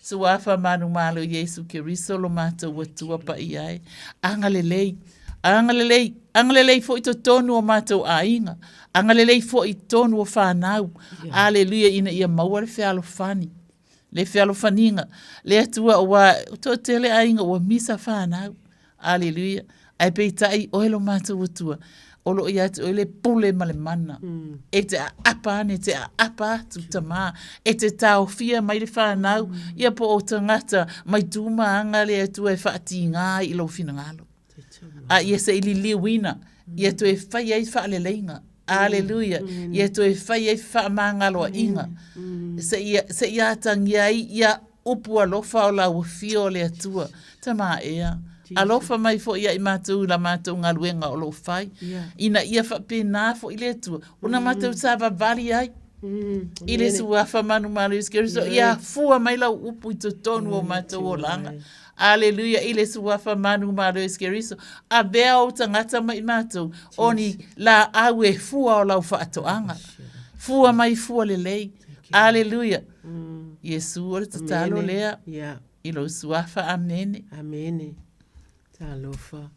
Suafa manumalo Iesu Keriso lo matou Atua paia e. Agalelei, agalelei, agalelei foi totonu o matou aiga, agalelei foi tonu o fanau. Aleluia ina ia maua le fealofani, le fealofaniga, le Atua aua toatele aiga ua misa fanau. Aleluia. Ae peitai oe lo matou Atua, o lo o ia te oe le pule ma le mana. E te aapa ane, te aapa atu, Tama. E te taofia mai le fanau, ia po o tagata mai tu ma aga le Atua e faatigā ai i lou finagalo. A ia se i liliuina, ia toe fai ai faaleleiga. Aleluia. Ia toe fai ai fefaamagaloaiga. Se i atagia ai ia upu alofa o lau afio o le Atua. Tama ea, alofa mai foi ia i matou i la matou galuega o lo o fai, ina ia faapena foi le Atua, ona matou savavali ai i le Suafa manumalo Iesu Keriso, ia afua mai lau upu i totonu o matou olaga. Aleluia, i le Suafa manumalo Iesu Keriso, avea ou tagata ma i matou, o ni laau e fua o lau faatoaga. Fua mai fua lelei. Aleluia. Iesu o le tatalo lea i lou suafa. Amene. Amene. Talofa.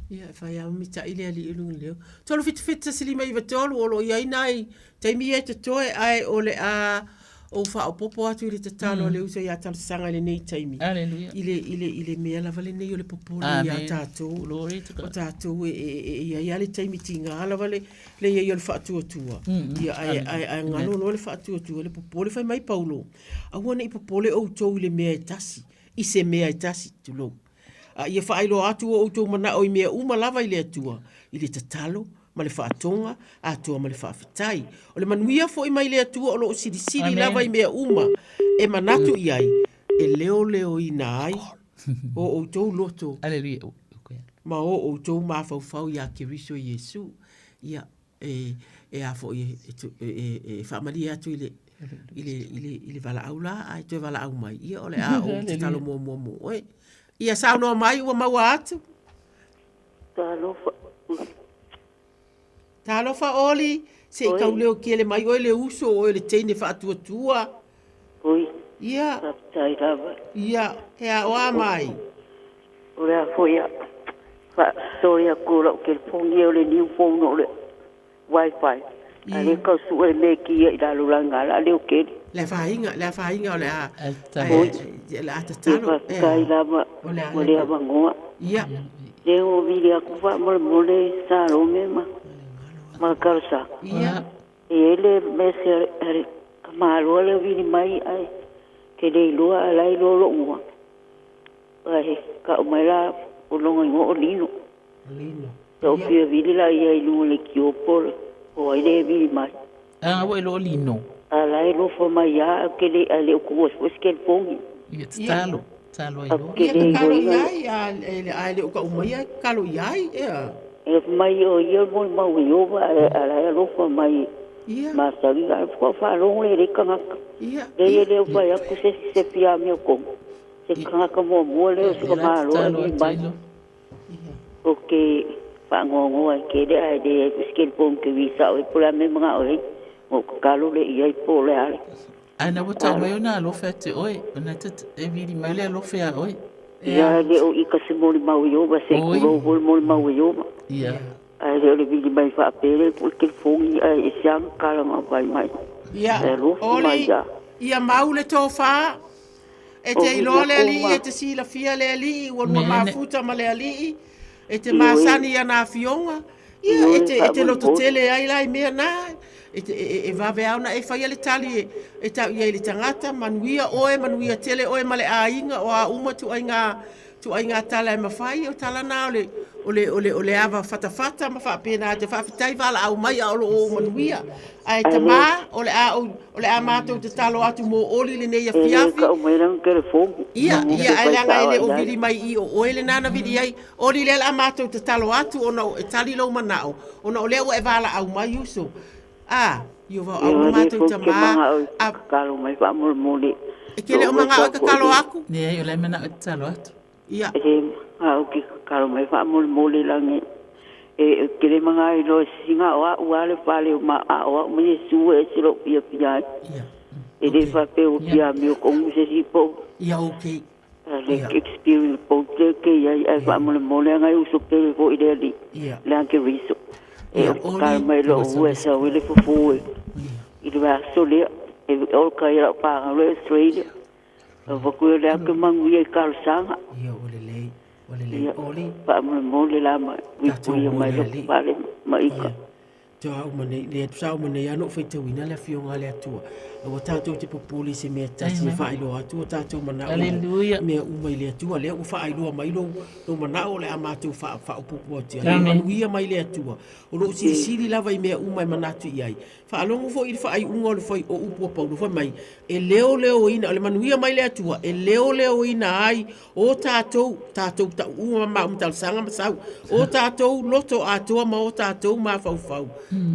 Ia, e fai lava ma mitai le alii o luga leo. 3 7 7 1 5 9 3 o lo o i ai nai taimi ia e totoe ae o le a ou faaopoopo atu i le tatalo a le uso ia Talosaga i lenei taimi. Aleluia. I le, i le, i le mea lava lenei o le popole ia tatou. Glory to God. O tatou e, e, e, e i ai lava le taimi tiga lava le, le i ai o le faatuatua. Ia, ae, ae, ae galo loa le faatuatua, le popole. Fai mai Paulo, aua ne i popole outou i le mea e tasi, i se mea e tasi, tulou. A ia faailoa atu o outou manao i mea uma lava i le Atua, i le tatalo, ma le faatoga, atoa ma le faafetai. O le manuia foi mai le Atua o lo o silisili lava i mea uma e manatu i ai, e leoleoina ai o outou loto ma o outou mafaufau iā Keriso Iesu. Ia, e, e a foi, e, e, e, e faamalie atu i le, i le, i le, i le valaau la, ae toe valaau mai, ia o le a ou tatalo muamua mo oe. Ia saunoa mai ua maua atu. Talofa. Talofa Oli, se i tau leo kele mai oe le uso o oe le teine faatuatua. Oi. Ia. Faafetai lava. Ia, e a oa mai. O le a foi a faasoe atu o lau telefoni o le new phone o le wifi. A le tau sue le mea e i lalo la la leo kele. Le afaina, le afaina o le a, o le a tatalo. Faafetai lava mo le avanoa. Ia. Lea ua vili atu faamolemole Salome ma ma Talosaga. Ia. E i ai le mese a le tamaloa lea vili mai ae ke le iloa ae la e iloa lou igoa. Ae tau mai la o lona igoa o Lino. Lino. Sa ou fia vili la ia i luga o le tiopo o ai le vili mai. A ua iloa o Lino. A la e alofa mai lava ae ou te le ae le o tuua foi se telefoni. Ia tatalo, tatalo ai loa. Ia tatalo i ai, a e le o tau maia e tatalo i ai, ea. E fai mai o ia le molimau i Ieova ae la e alofa mai masani ae faatoa faalogo le le tagata. Leai e le o fai atu se isi se fia amiotonu. Se tagata muamua lea o se tamaloa e vili mai. Ou te faanoanoa ai tele ae leai foi se telefoni ou te visao ai po o le a le mea e manao ai ona ou tatalo lea i ai po o le a le Ae na ua tau mai ona alofa ia te oe, ona e vili mai le alofa ia oe. Ia, e le o ika se molimau i Ieova, se i tulou foi le molimau i Ieova. Ia. Ae le o le vili mai faapea le foi telefoni ae ese lava tala na fai mai. Ia, E alofa mai Oli, ia. ia mau le tofa, e te iloa le Alii, e te silafia le Alii, ua lua mafuta ma le Alii, e te masani i ana afioga, ia, e te, e te lototele ai la i mea na, e, te, e, e vave lava ona e faia le tali e, e tau i ai i le tagata, manuia oe, manuia tele oe ma le aiga, o a uma ituaiga, ituaiga tala e mafai, o tala na o le, o le, o le, o le ava fatafata ma faapena atu. Faafetai valaau mai a o lo o ou manuia. Ae tamā, o le a ou, o le a matou tatalo atu mo Oli i lenei afiafi. E le tau mai lana telefoni. Ia, ia, ae leaga e le o vili mai i i o oe lena na vili ai. Oli, lea o le a matou tatalo atu ona e tali lou manao, ona o lea ua e valaau mai uso. A, Ieova o au lo matou tamā, a. Tatalo mai faamolemole. E te le o manao e tatalo atu? Leai, o la e manao e tatalo atu. Ia. E le manao ke tatalo mai faamolemole lagi e te le manao iloa e sisiga o au a le fale o ma a o au ma Iesu e ese lou fiafia ai. Ia. E le faapea ua fia amio koʻu se isi pou. Ia, okay. Le experience pou te ke iai ae faamolemole anga e uso pele foi i le Alii le Keriso. E tatalo mai lou e sau ai le fofo e i le vaiaso lea e oka ai lau fanau lea i Australia. Avatu ia le ake manuia i talosaga. Ia ua lelei, ua lelei. Oli. Faamolemole la ma puipuia mai lou fale ma ika. Tuaau ma nei, le tusa uma nei lava na ou faitauina le Afioga a le Atua. Aua tatou te popole i se mea tasi e faailoa atu o tatou manao i mea uma i le Atua. Lea ua faailoa mai lou, lou manao o le a matou faa, faaopoopo atu i ai. Manuia mai le Atua. O lo o silisili lava i mea uma e manatu i ai. Faalogo foi i le faaiuga o le fai, o upu a Paulo fai mai, e leoleoina, o le manuia mai le Atua, e leoleoina ai o tatou, tatou tauuga ma mauma talosaga ma sau, o tatou loto atoa ma o tatou mafaufau,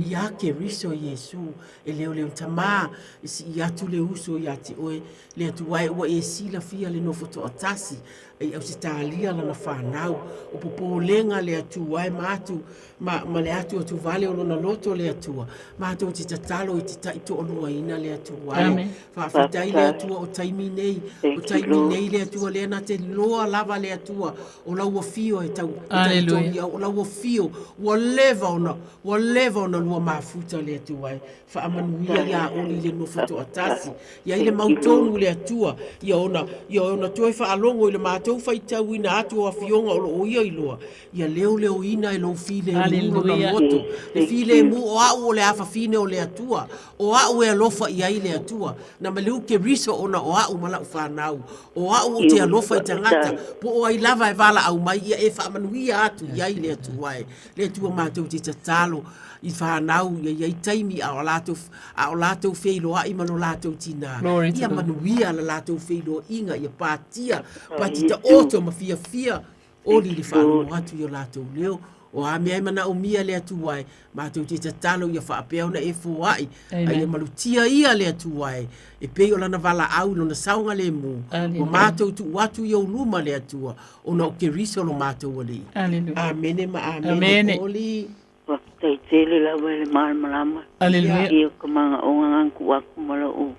ia Keriso Iesu, e leoleo tamā, e sii atu le uso ia te oe, le Atua e ua e silafia le nofo toatasi, i Ausetalia lana fanau, o popolega le Atua e ma atu, ma, ma le atu atu vale o lona loto le Atua. Matou te tatalo i te taitoaluaina le Atua e. Faafetai le Atua o taimi nei, o taimi nei le Atua lea na te loa lava le Atua o lau afio e tau e talitonu i au, o lau afio ua leva ona, ua leva ona lua mafuta le Atua e. Faamanuia ia Oli i le nofo toatasi. Ia i le mautonu i le Atua, ia ona, ia ona toe faalogo i le matou faitauina atu o afioga o lo o ia iloa, Ia leoleoina e lou filemu lona loto, le filemu o au o le afafine o le Atua, o au e alofa i ai le Atua. Na maliu Keriso ona o au ma lau fanau, o au ou te alofa i tagata, po o ai lava e valaau mai, ia e faamanuia atu i ai le Atua e. Le Atua matou te tatalo i fanau ia i ai taimi a o latou, a o latou feiloai ma lo latou tinā, ia manuia la latou feiloaiga, ia patia, pati taoto ma fiafia Oli le faalogo atu i o latou leo, o a mea e manaomia le Atua e, matou te tatalo ia faapea ona e foai, a ia malutia ia le Atua e, e pei o lana valaau i lona saogalemu, ua matou tuu atu i ou luma le Atua, ona o Keriso lo matou Alii. Amene ma amene. Oli. Faafetai tele lava i le malamalama. Aleluia. Ia ka manaoga na tuu atu ma lou,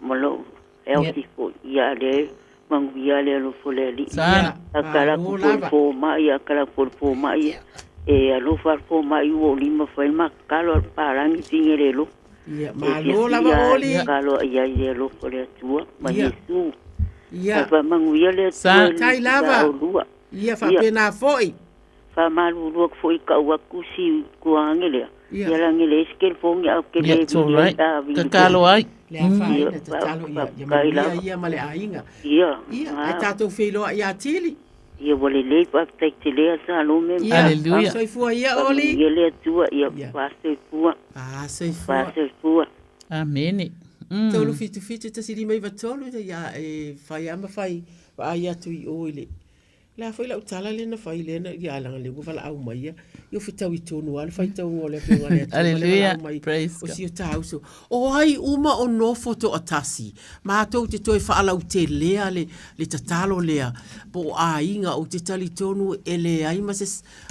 ma lou Healthy foi ia le manuia le alofa o le Alii. Sana. A kala atu foi le fomai, a kala atu foi le fomai, e alofa le fomai ua ou lima fai ma tatalo a le palagi fine le alofa. Ia, malo lava Oli. Tatalo i ai le alofa o le Atua ma Ia. Iesu. Ia. Ae faamanuia le Atua Sa. Tai lava. i la oulua. Ia faapena foi. Faamalulu atu foi i kau atu si tuaage lea. Ia. Ia lagi leai se telefoni ae ou te Ia, le it's all vili ai right. pe a vili foi. Tatalo ai. Le afaina, tatalo ia, ia manuia ia ma le aiga. Ia. Ia, ae tatou feiloai ia Tili. Ia ua lelei faafetai tele a Salome. Ia, Hallelujah. Soifua ia, Oli. Faamanuia le Atua, ia faasoifua. Faasoifua. Faasoifua. Amene. 377 1593, ia e fai lava ma fai vaai atu i o i le Le a foi lau tala lea na fai lea na ia leaga lea ua valaau mai ia. Ia fetaui tonu lava le faitauga o le Afioga a le Atua ma le valaau mai o si o ta uso. O ai uma o nofo toatasi, matou te toe faalautelea le, le tatalo lea po o aiga, ou te talitonu e leai ma se,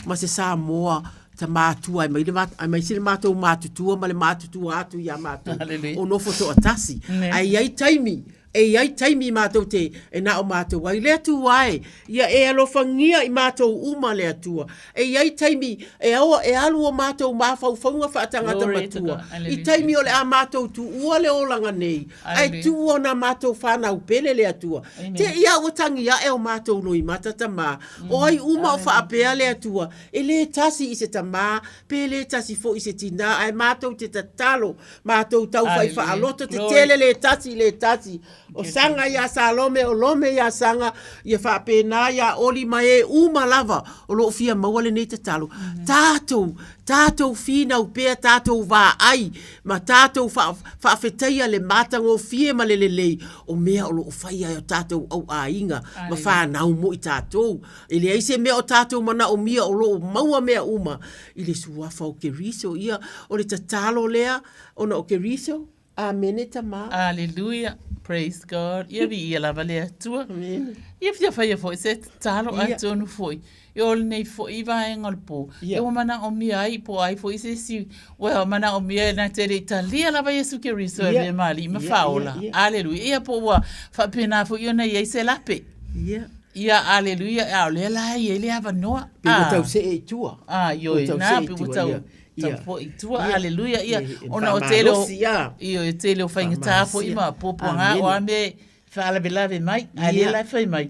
ma se Samoa tamatua aemaise le, aemaise le matou matutua ma le matutua atu ia matou o nofo toatasi. Ae i ai taimi E i ai taimi matou te e na o matou ai. Le Atua e, ia e alofagia i matou uma le Atua. E i ai taimi e aoa e alu o matou mafaufauga faatagata matua i taimi o le a matou tuua le olaga nei, ae tuua na matou fanau pele le Atua. Te i a ua tagi ae o matou loimata tama. O ai uma o faapea le Atua, e le tasi i se tama, pe le tasi foi i se tina, ae matou te tatalo Matou tau fai faaloto te tele le tasi le tasi. O Saga ia Salome, o Lome ia Saga, ia faapena ia Oli ma e uma lava o lo o fia maua lenei tatalo. Tatou, tatou finau pea, tatou vaai ma tatou faafetaia le matagofie ma le lelei o mea o lo o faia e o tatou auaiga ma fanau mo i tatou. E leai se mea o tatou manaomia o lo o maua mea uma i le suafa o Keriso. Ia, o le tatalo lea ona o Keriso. Amene tama. Aleluia. Praise God. Ia viia lava le Atua. Amene. Ia fia faia foi se tatalo atonu foi. Ia o lenei foi vaega o le pō. Ia ua manaomia ai po o ai foi se isi ua manaomia na te le i talia lava Iesu Keriso e avea ma Alii ma Faaola. Aleluia. Ia po ua faapena foi ona i ai se lape. Ia. Ia, aleluia, a o lea la e i ai le avanoa. Pe ua tau see i tua. A, ioe, na, pe ua tau, tau foi i tua, aleluia, ia, ona o tele o, ioe, o tele o faigata foi ma puapuaga o a mea e faalavelave mai, a lea la e fai mai,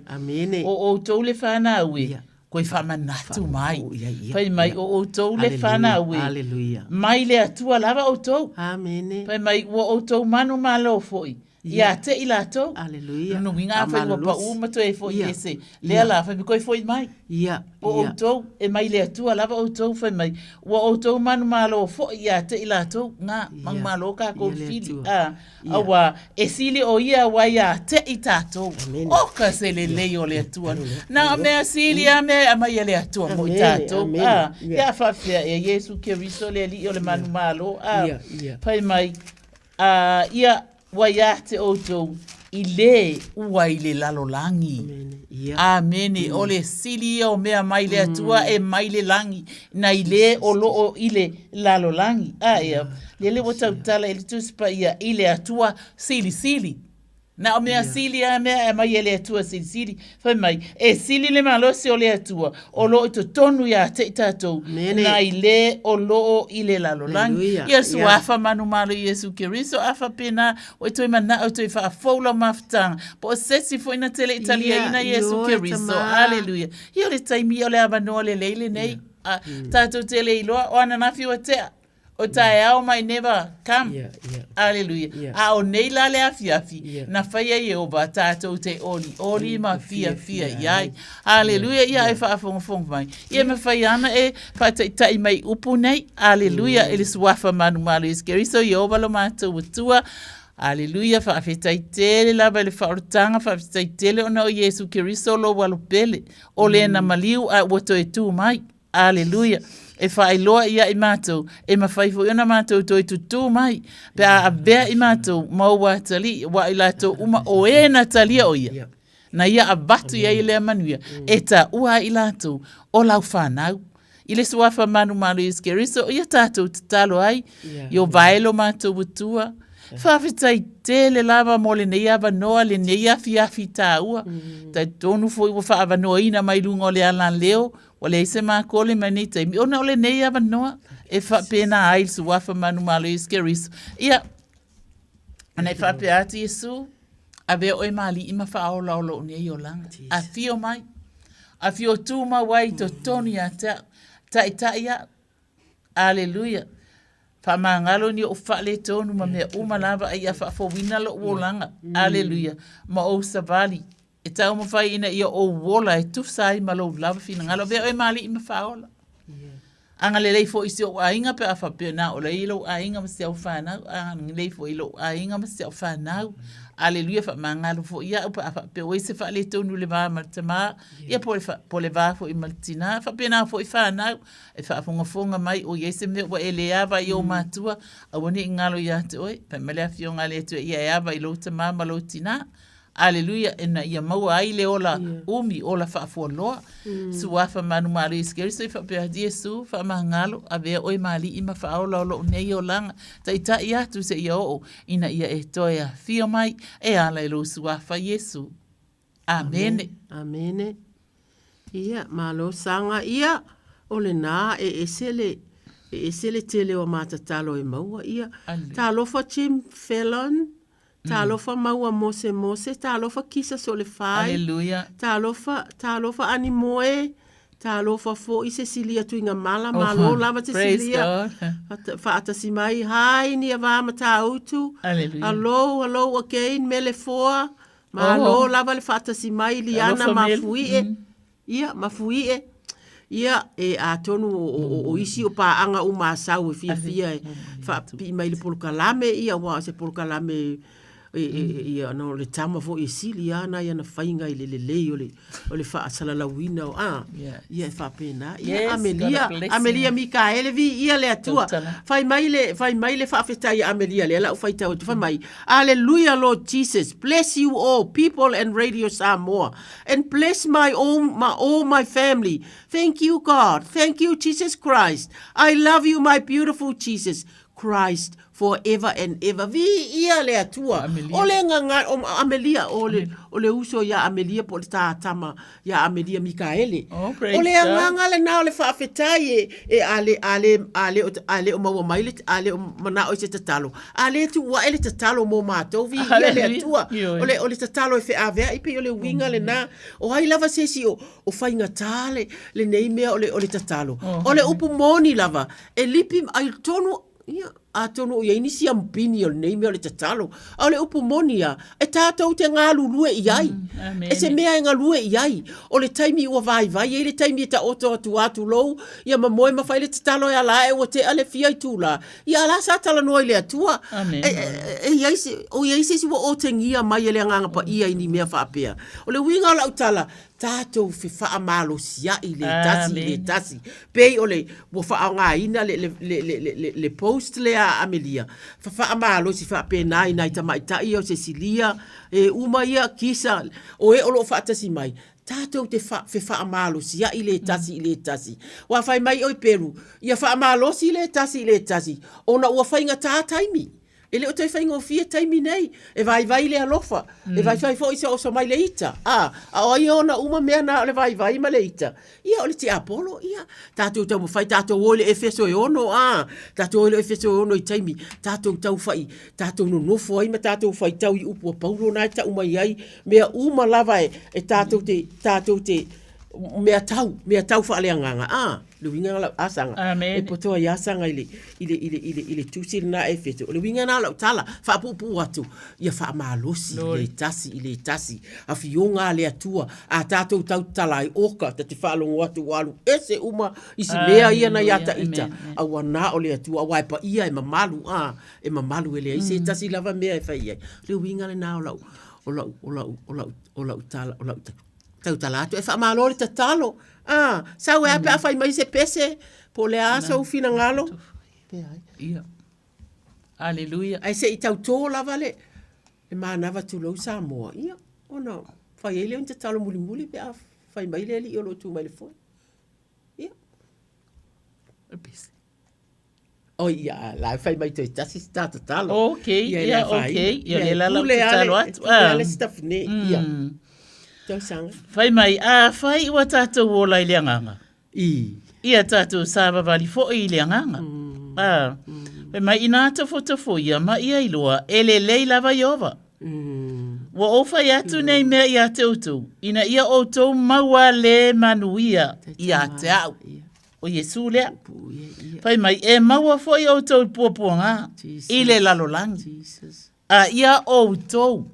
o outou le fanau e, koe faamanatu mai, fai mai, o outou le fanau e, mai le Atua lava outou, fai mai, ua outou manumalo foi, Ia te i latou. Aleluia. Lona uiga afai ua pau ma toe foi ese, lea la fai mai koe foi mai. Ia. O outou, e mai le Atua lava outou fai mai, ua outou manumalo foi ia te i latou, nga, manumalo kakou fili, a, aua e sili o ia aua ia te i tatou. O ka se lelei o le Atua. Na o mea sili a mea e aumai e le Atua mo i tatou. A, ia faapefea ea Iesu Keriso le Alii o le manumalo, a, fai mai, A ia ua ia te outou i le ua i le lalolagi. Amene. O le sili ia o mea mai le Atua e mai le lagi, nai le o lo o i le lalolagi. A ia, lele ua tautala i le Tusi Paia i le Atua silisili. Na o mea sili a mea e aumai e le Atua silisili. Fai mai, e sili le malosi o le Atua o lo o i totonu ia te i tatou, nai le o lo o i le lalolagi. Ia suafa manumalo Iesu Keriso, a faapena ua e toe manao e toe faafou lau mafutaga, po o se isi foi na te le i taliaina Iesu Keriso. Aleluia. Ia o le taimi ia o le avanoa lelei lenei. A, tatou te le iloa, o ananafi ua tea. O taeao might never come. Yeah, yeah. Aleluia. Yeah. A o nei la le afiafi, Yeah. na faia Ieova tatou te olioli ma fiafia i ai. Aleluia, ia e faafogafoga mai. Ia e mafai ana e faataitai mai upu nei. Aleluia, i le suafa manumalo Iesu Keriso, Ieova lo matou Atua. Aleluia, faafetai tele lava i le faaolataga, faafetai tele ona o Iesu Keriso lou alo pele, o le na maliu a ua toe tu mai. Aleluia! E faailoa ia i matou, e mafai foi ona matou toe tutū mai, pe a avea i matou ma ou atalii, aua o i latou uma o e na talia o ia, na ia avatu i ai lea manuia, e taua ai i latou o lau fanau. I le suafa manumalo Iesu Keriso, ia tatou tatalo ai, i o vae lo matou Atua, Faafetai tele lava mo lenei avanoa, lenei afiafi taua. Talitonu foi ua faaavanoaina mai luga o le alaleo, ua leai se makole mai nei taimi, ona o lenei avanoa e faapena ai le suafa manumalo Iesu Keriso. Ia, ona e faapea atu Iesu, avea oe ma alii ma faaola o lou nei olaga. Afio mai. Afio tumau ai i totonu ia te au. Taitai au. Aleluia. Faamagalo ni ou faaletonu ma mea uma lava a ia faafouina lou olaga. Aleluia. Ma ou savali. E taumafai ina ia ou ola e tusa ai ma lou lava finagalo. Avea oe ma alii ma faaola. Agalelei foi i si ou aiga pe a faapea na o lea i lou aiga ma si au fanau. Agalelei foi i lou aiga ma si au fanau. Aleluia, faamagalo foi ia'u pe a faapea ua i ai se faaletonu i le va ma le tamā, ia po o le, po o le va foi ma le tinā. Faapena foi fanau e faafogafoga mai o i ai se mea ua e le ava i ou matua, aua ne i galo ia te oe. Fai mai le Afioga a le Atua, ia e ava i lou tamā ma lou tinā. Aleluia, ina ia maua ai le ola umi, ola faafualoa. Suafa manumalo Iesu Keriso i faapea atu, Iesu, faamagalo, avea oe ma alii ma faaola o lou nei olaga, taitai atu seia oo, ina ia e toe afio mai, e ala i lou Suafa Iesu. Amene. Amene. Ia, malo saga. Ia, o lena e ese le, e ese le tele o matatalo e maua. Ia, talofa Jim Fallon, Talofa maua Mose Mose, talofa Kisa Solefai. Hallelujah. Talofa, talofa Animoe, talofa foi Cecilia Tuigamala, oh, malo lava Cecilia. Faatasi mai, hi Niava Matautu. Hallelujah. Hello, hello again Mele Foa. Malo oh. lava le faatasi mai Liana Mafuie. Mm. Ia, Mafuie. Ia, e atonu o, o, o, o isi o paaga uma a sau e fiafia e faapipii mai i le polokalame, ia, aua o se polokalame e, e, e, ia, na o le tama foi e sili lava nai ana faiga i le lelei o le, o le faasalalauina o, a, ia, e faapena. Ia, Yes, Amelia, God bless Amelia you. Mikaele, viia le Atua. Tautala. Fai mai le, fai mai le faafetai a Amelia lea la u faitau atu, fai mai, Alleluia Lord Jesus, bless you all, people and Radio Samoa. And bless my all, my, all my family. Thank you, God. Thank you, Jesus Christ. I love you, my beautiful Jesus Christ, forever and ever. Viia le Atua. Amelia. O le nganga, o Amelia, o le, o le uso ia Amelia po o le tātama ia Amelia Mikaele. Oh, praise O le God. agaga lena o le faafetai e, e a le, a le, a le, a le o maua mai le, a le o manao i se tatalo. A le tuu ae le tatalo mo matou, viia le Atua. O le, o le tatalo e feaveai pei o le uiga lena. O ai lava se isi o, o faigata le, lenei mea o le, o le tatalo. O le upu moni lava, e lipi ai tonu, ia, atonu o i ai nisi amupini o lenei mea o le tatalo. A o le upu moni lava, e tatou te galulue i ai. E se mea e galue i ai. O le taimi ua vaivai ai le taimi e taoto atu lava tulou, ia ma moe ma fai le tatalo e ala ae ua tea le fia itula. Ia la sa talanoa i le Atua. Amen. E, e, e i ai se, o i ai se isi ua otegia mai e le Agaga Paia i ni mea faapea. O le uiga o lau tala, tatou fefaamalosiai i le tasi i le tasi. Pei o le, ua faaaogaina le, le, le, le, le, le, le post lea a Amelia, fafaamalosi faapena i nai tamaitai ia o Cecilia, e uma ia, Kisa, o e o lo o faatasi mai, tatou te fa, fefaamalosiai le tasi i le tasi. Ua fai mai oi Peru, ia faamalosi le tasi i le tasi, ona ua faigata taimi. E le o toe faigofie taimi nei. E vaivai le alofa. E vaivai foi se oso mai le ita. A, a o ai e ona uma mea na o le vaivai ma le ita? Ia, o le tiapolo, ia. Tatou taumafai, tatou o i le Efeso e ono, a. Tatou o i le Efeso e ono i taimi, tatou tau fai, tatou nonofo ai ma tatou faitau i upu a Paulo na e tau mai ai, mea uma lava e, e tatou te, tatou te, mea tau, mea tau faaleagaga, a, le uiga lau, a saga, Amen. e poto ai a saga i le, i le, i le, i le, i le tusi lena e Efeso. O le uiga na o lau tala, faapuupuu atu, ia faamalosi i le tasi i le tasi, afioga a le Atua, a tatou tau tatala ai, oka, ta te faalogo atu ua alu ese uma isi mea ia na ia Hallelujah. ita, Amen. a ua na o le Atua, aua e paia e mamalu, a, e mamalu e leai se tasi lava mea e fai ai. O le uiga lena o lau, o lau, o lau, o lau, o lau tala, o lau tautala atu. E faamalo le tatalo. Ah, sau e a pe a fai mai se pese, po o le a sou finagalo. Pe ai. Ia. Aleluia. Ae se i tautō lava le, le manava tulou Samoa. Ia, ona fai ai lea o ni tatalo mulimuli pe a fai mai le alii o lo o tu mai le foe. Ia. O le pese. Oi, ia, la e fai mai toe tasi se tā tatalo. Ok, Ia, e ia, le afaina. ok. Ia, Ia, le la lau pule tatalo ale- atu. pule Ah. ale stuff nei, ia. Tausaga. Fai mai, a fai ua tatou ola i le agaga. I. Ia tatou savavali foi i le agaga. A, fai mai, inā tofotofo ia ma ia iloa, e lelei lava Ieova. Ua ou fai atu nei mea ia te outou, ina ia outou maua le manuia ia te au. O Iesu lea. Fai mai, e maua foi outou i puapuaga i le lalolagi. A ia outou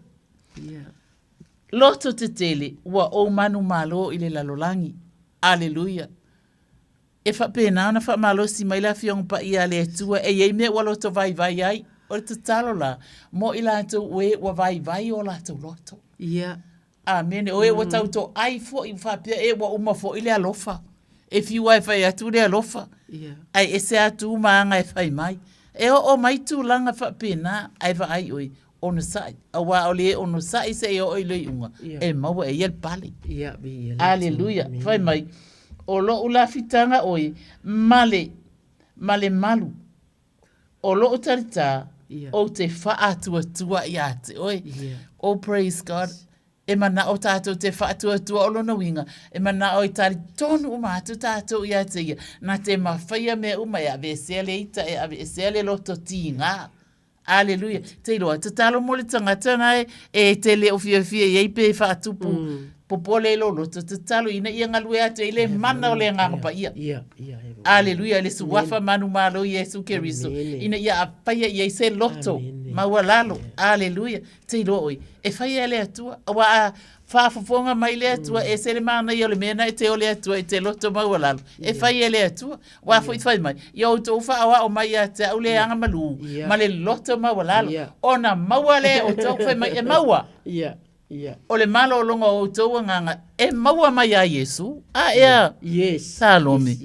loto tetele ua ou manumalo i le lalolagi. Aleluia. E faapena ona faamalosi mai le Afioga Paia a le Atua e i ai mea ua loto vaivai ai. O le tatalo la, mo i latou o e ua vaivai o latou loto. Ia. Amene. O e ua tautoai foi, ua faapea e ua uma foi le alofa. E fiu lava e fai atu le alofa. Ia. Ae ese atu ma aga e fai mai. E oo mai tulaga faapena, ae vaai oe, onosai, aua o le onosai seia oo i le iuga, e maua e ia le pale. Ia, viia le Aleluia. Fai mai, o lou lafitaga oe, ma le, ma le malu o lou talitā, ou te faatuatua ia te oe. Oh, praise God. E manao tātou te faatuatua o lona uiga, e manao e talitonu uma atu tātou ia te ia, nā te mawhaia mea uma e aveesea le ita, e aveesea le loto tīgā. Aleluia. Te iloa, tatalo mo le tagata na e, e te le o fiafia i ai pe faatupu popole i lou loto, tatalo ina ia galue atu ai le mana o le Agaga Paia. Aleluia, le suafa manumalo Iesu Keriso, ina ia apaia i ai se loto maualalo. Aleluia. Te iloa oe, e fai e le Atua, aua a faafofoga mai le Atua, e ese le manaia o le mea na e te o le Atua i te loto maualalo, e fai e le Atua. Aua foi fai mai, ia outou faaoao mai ia te au le aga malū, ma le loto maualalo, ona maua lea e outou, fai mai, e maua. O le malologa o outou agaga e maua mai ia Iesu, a ea, Salome.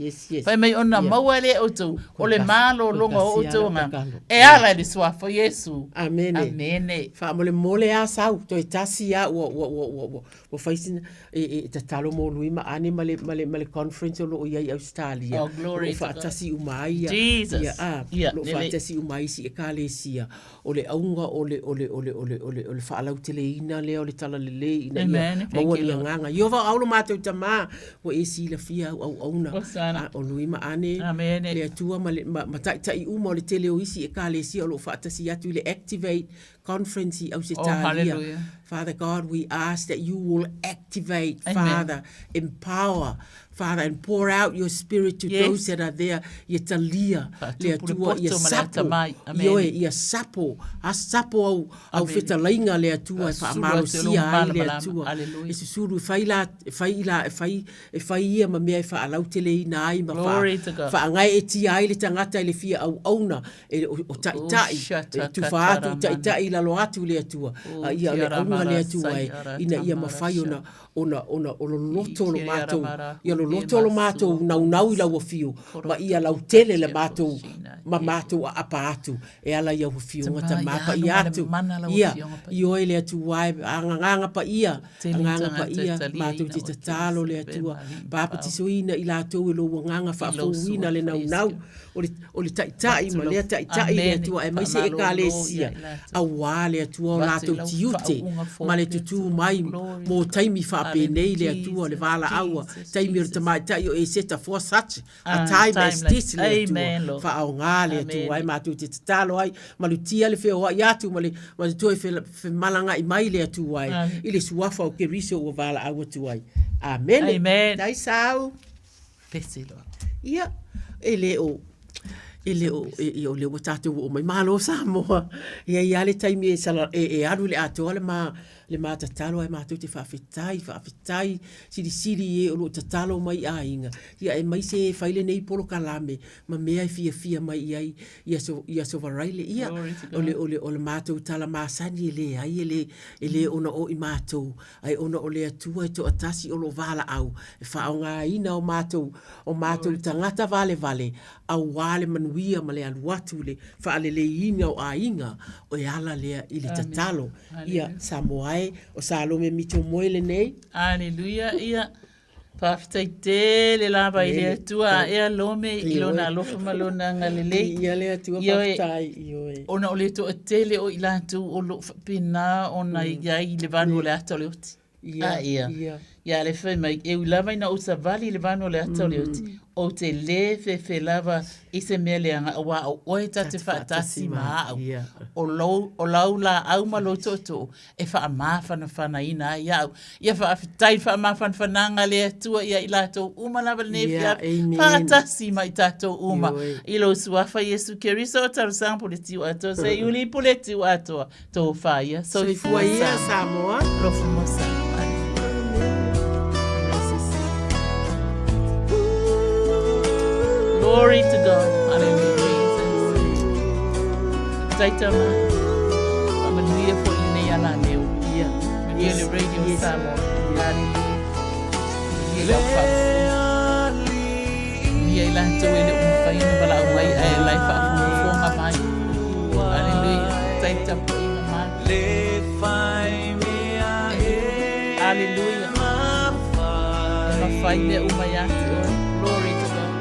Fai mai ona maua lea e outou, o le malologa o outou agaga e ala i le suafa o Iesu. Amene. Amene. Faamolemole a sau, toe tasi a ua ua ua ua ua ua fai sina e e tatalo mo Lui ma Ane ma le ma le ma le conference o lo o i ai i Ausetalia. Oh, glory O lo o to God. faatasi uma ai ia Jesus. ia a, Ia, o lo o lelei. faatasi uma ai isi ekalesia. O le auga o le o le o le o le o le o le faalauteleina lea o le talalelei ina ia Amen. Thank maua you, ni Lord. agaga. Ieova o au lo matou Tama, ua e silafia au auauna. Hosana. A, o Lui ma Ane, Amene. le Atua ma le ma, ma taitai uma o le tele o isi ekalesia o lo o faatasi atu i le Activate Conference i Ausetalia. Oh, hallelujah. Father God, we ask that you will activate, Amen. Father, empower, Father, and pour out your spirit to Yes. those that are there. Ia talia, le Faatupu le Atua, ia poto ma le sapo, atamai. Amen. ioe, ia sapo, a sapo au, au Amen. fetalaiga le Atua e Faasulu atu e lou faamalosia ai le malamalama. Atua. Hallelujah. E susulu, e fai la, e fai i la, e fai, e fai ia ma mea e faalauteleina ai ma faa, Glory to God. faagaeetia ai le tagata i le fia auauna e, o, o taitai, e tufa atu i taitai i lalo atu le Atua, a ia o le auga le Atua e, ina ia mafai ona, ona, ona, o loloto lo matou, ia loloto lo matou naunau i lau afio, ma ia lautele le matou, ma matou aapa atu, e ala i au afioga Tama Paia atu, ia, ioe le Atua e, agaga paia, agaga paia, matou te tatalo le Atua, papatisoina i latou e lou agaga faafouina le naunau, o le, o le taitai ma lea taitai le Atua aemaise Ekalesia, auā le Atua o latou tiute ma le tutū mai mō taimi faapenei le Atua le valaau a taimi o le tamaitai o Eseta for such a time as this le Atua faaaogā le Atua ai matou te tatalo ai malutia le feoai atu ma le, ma le toe femalaga'i mai le Atua e i le suafa o Keriso ua valaau atu ai. Amene. Amen. Dai sau. Pese loa. Ia, e le o, e le o, e, e, o lea ua tatou oo mai. Malo Samoa. E i ai lava le taimi e, sala, e, e alu i le atoa le ma, le ma tatalo ae matou te faafetai, faafetai silisili i e o lo o tatalo mai i aiga. Ia aemaise e fai lenei polokalame ma mea e fiafia mai i ai i aso, i aso Varaile. Ia, o le, o le, o le matou tala masani e leai, e le, e le ona o i matou, Ae ona o le Atua e toatasi o lo valaau e faaaogaina o matou, o matou tagata valevale auā le manuia ma le alu atu i le faaleleiina o aiga, o e ala lea i le tatalo. Ia, Samoa e, o Salome Mito Moe lenei. Aleluia, ia, Faafetai tele lava i le Atua a ea Lome i lona alofa ma lona agalelei. Viia le Atua, faafetai, ioe. Ona o le toatele o i latou o lo o faapena ona i ai i le vanu o le ata o le oti. A ia. Ia le fai mai, e ui lava ina ou savali i le vanu o le ata o le oti, Ou te lē fefe lava i se mea leaga auā o oe ta te faatasi ma a'u. O lou, o lau laau ma lou tootoo e faamafanafanaina ai a'u. Ia faafetai i le faamafanafanaga a le Atua ia i latou uma lava lenei afiafi, faatasi ma i tatou uma. I lou Suafa Iesu Keriso o talosaga Puletiu atoa Seiuli Puletiu atoa. Tofa ia. Soifua ia Samoa. Alofa mo Samoa. Glory to God. Hallelujah, Jesus. Faafetai tama. Faamanuia foi lenei alaleo. Ia. Manuia le Radio Samoa. Hallelujah. Manuia lau faafofoga. Manuia i latou e le o mafai ona valaau mai ae la e faafogafoga mai. Hallelujah. Faafetai le tapuaiga mai. Hallelujah. E mafai mea uma ia te oe. Glory to God.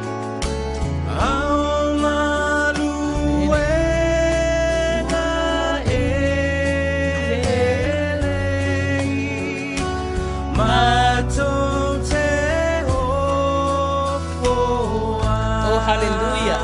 Oh, hallelujah.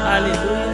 Hallelujah.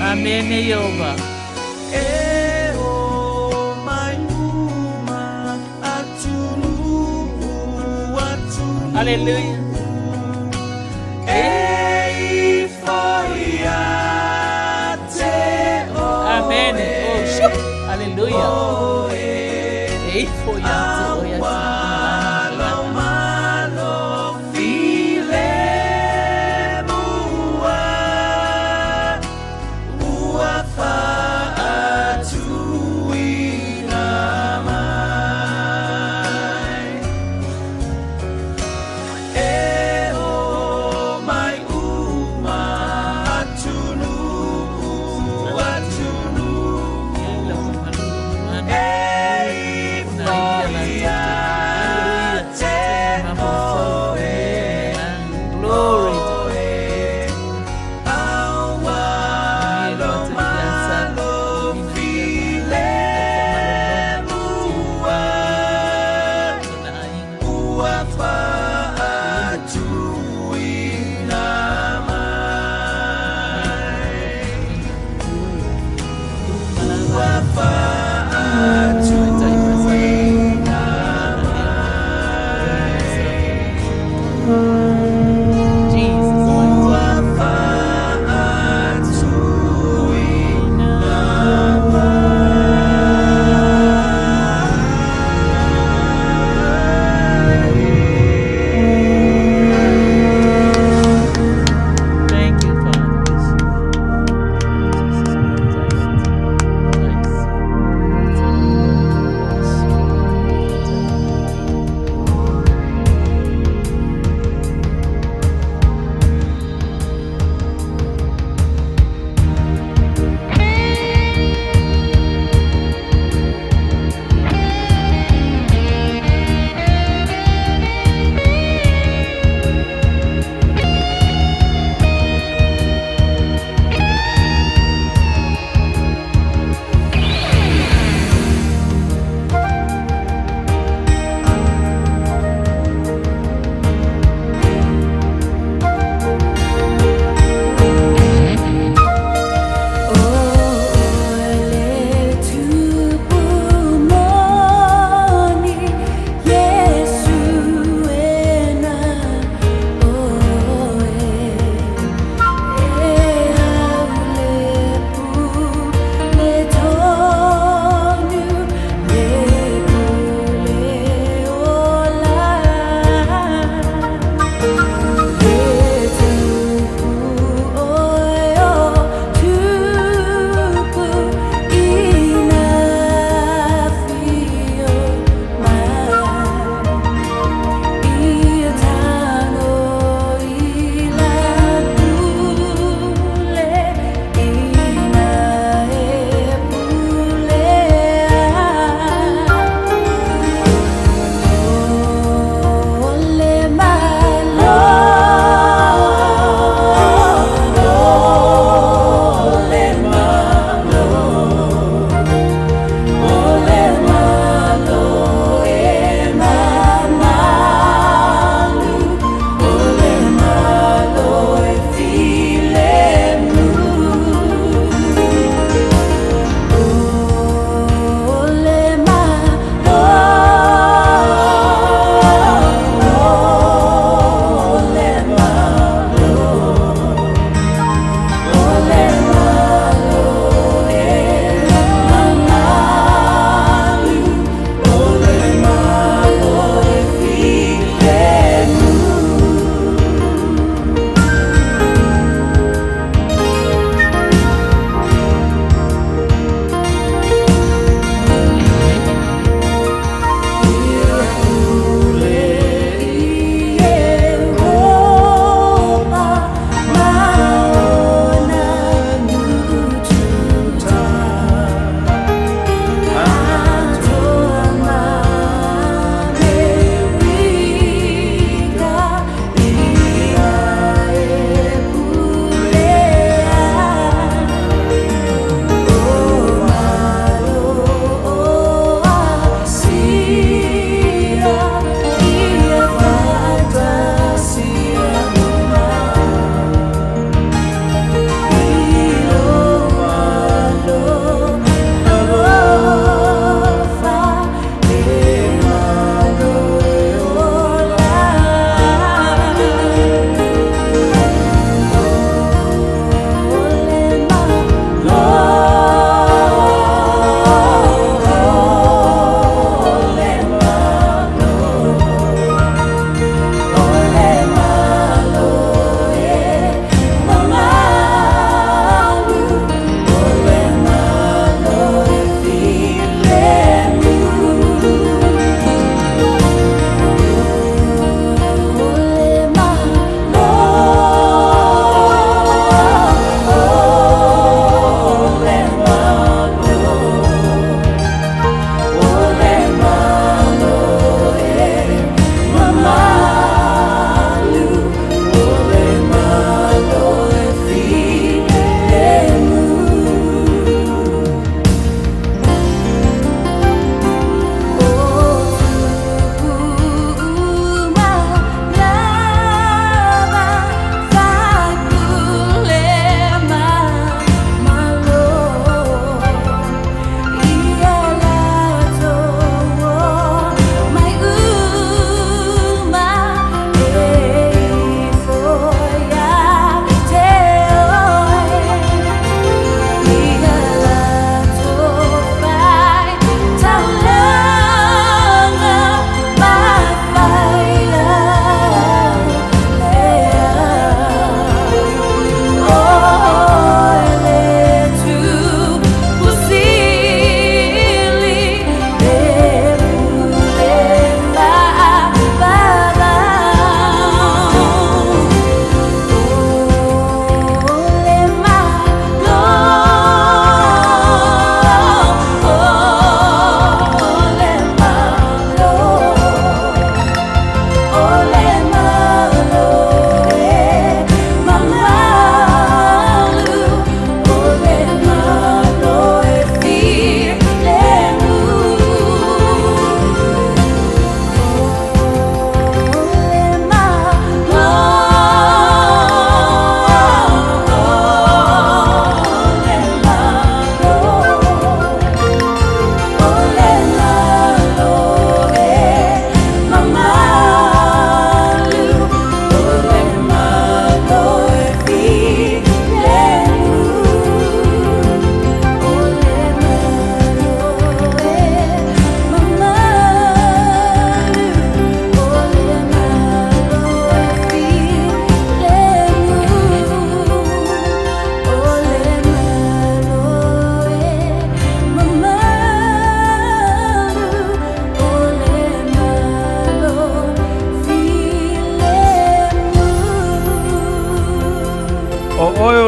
Amene Yeova. Hallelujah. Amen. Oh, shoo. Hallelujah. E ifo ia te oe atu.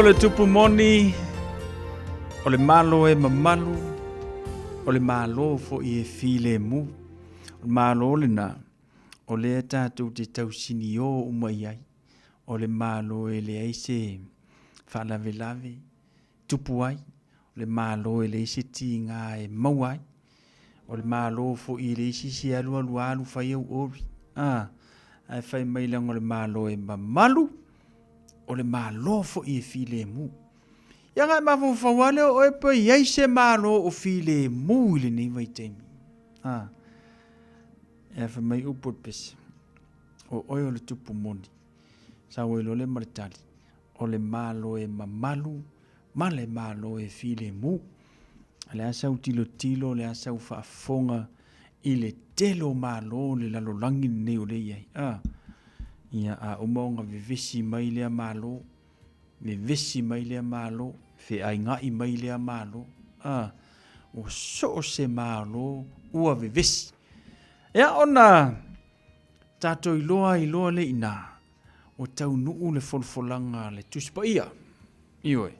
o le tupu moni, o le Malo e mamalu, o le Malo foi e filemu. O le Malo lena, o lea tatou te tausiniō uma i ai. O le Malo e leai se faalavelave, tupu ai, o le Malo e leai se tiga e maua ai, o le Malo foi e leai se isi e alu alu alu fai au ori, a, ae fai mai leaga o le Malo e mamalu, o le Malo foi e filemu. Ia nga e mafaufau lava lea o oe pe i ai se Malo o filemu i lenei vaitaimi. A, e fai mai upu o le pese, o oe o le tupu moni, sau ai loa lea ma le tali, o le Malo e mamalu ma le Malo e filemu. O le a sau tilotilo, o le a sau faafofoga i le tele o Malo o le lalolagi lenei o lea e i ai. A, ia, a uma ona vevesi mai lea Malo, vevesi mai lea Malo, feainga'i mai lea Malo. A, ua so o se Malo ua vevesi. Ia ona tatou iloa ai loa lea i ina, ua taunuu le folafolaga a le Tusi Paia. Ioe,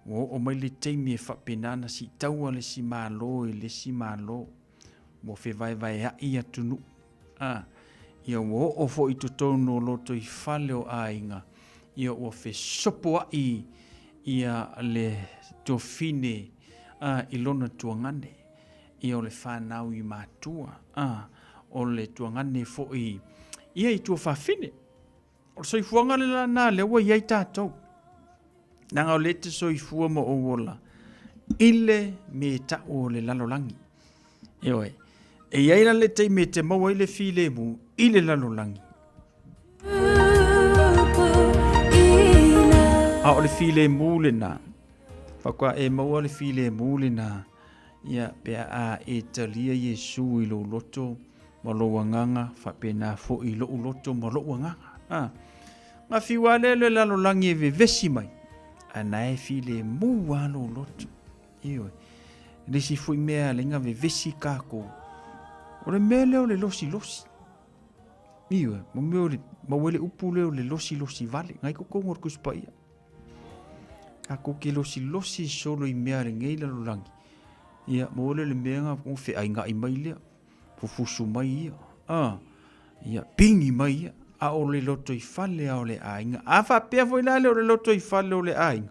ua oo mai le taimi e faapena ona siitaua le isi Malo i le isi Malo, ua fevaevaea'i atunuu. A, ia ua oo foi i totonu o lotoifale o aiga, ia ua fesopoa'i ia le tuafine a, i lona tuagane, ia o le fanau i matua, a, o le tuagane foi ia i tuafafine. O le soifuaga le lana lea ua i ai tatou. Leaga o lea e te soifua ma ou ola i le me ta'u o le lalolagi. Ioe. E i ai la le taimi e te maua ai le filemu i le lalolagi. A o le filemu lena, faatoa e maua le filemu lena, ia, pe a e talia Iesu i lou loto ma lou agaga, faapena foi i lou loto ma lou agaga. A, na fiu lava lea le lalolagi e vevesi mai, a na e filemu lava lou loto. Ioe. Le isi foi mea le na vevesi kākou, o le mea lea o le losilosi. Ioe, mo mea o le, maua ai le upu lea o le losilosi vale. Ngai totonu o le Tusi Paia. Kākou ke losilosi solo i mea lenei lalolagi. Ia, maua lea le mea na feainga'i mai lea. Fufusu mai ia. Ah, ia, pigi mai ia. A o le lotoifale a o le aiga. A faapea foi la lea o le lotoifale o le aiga.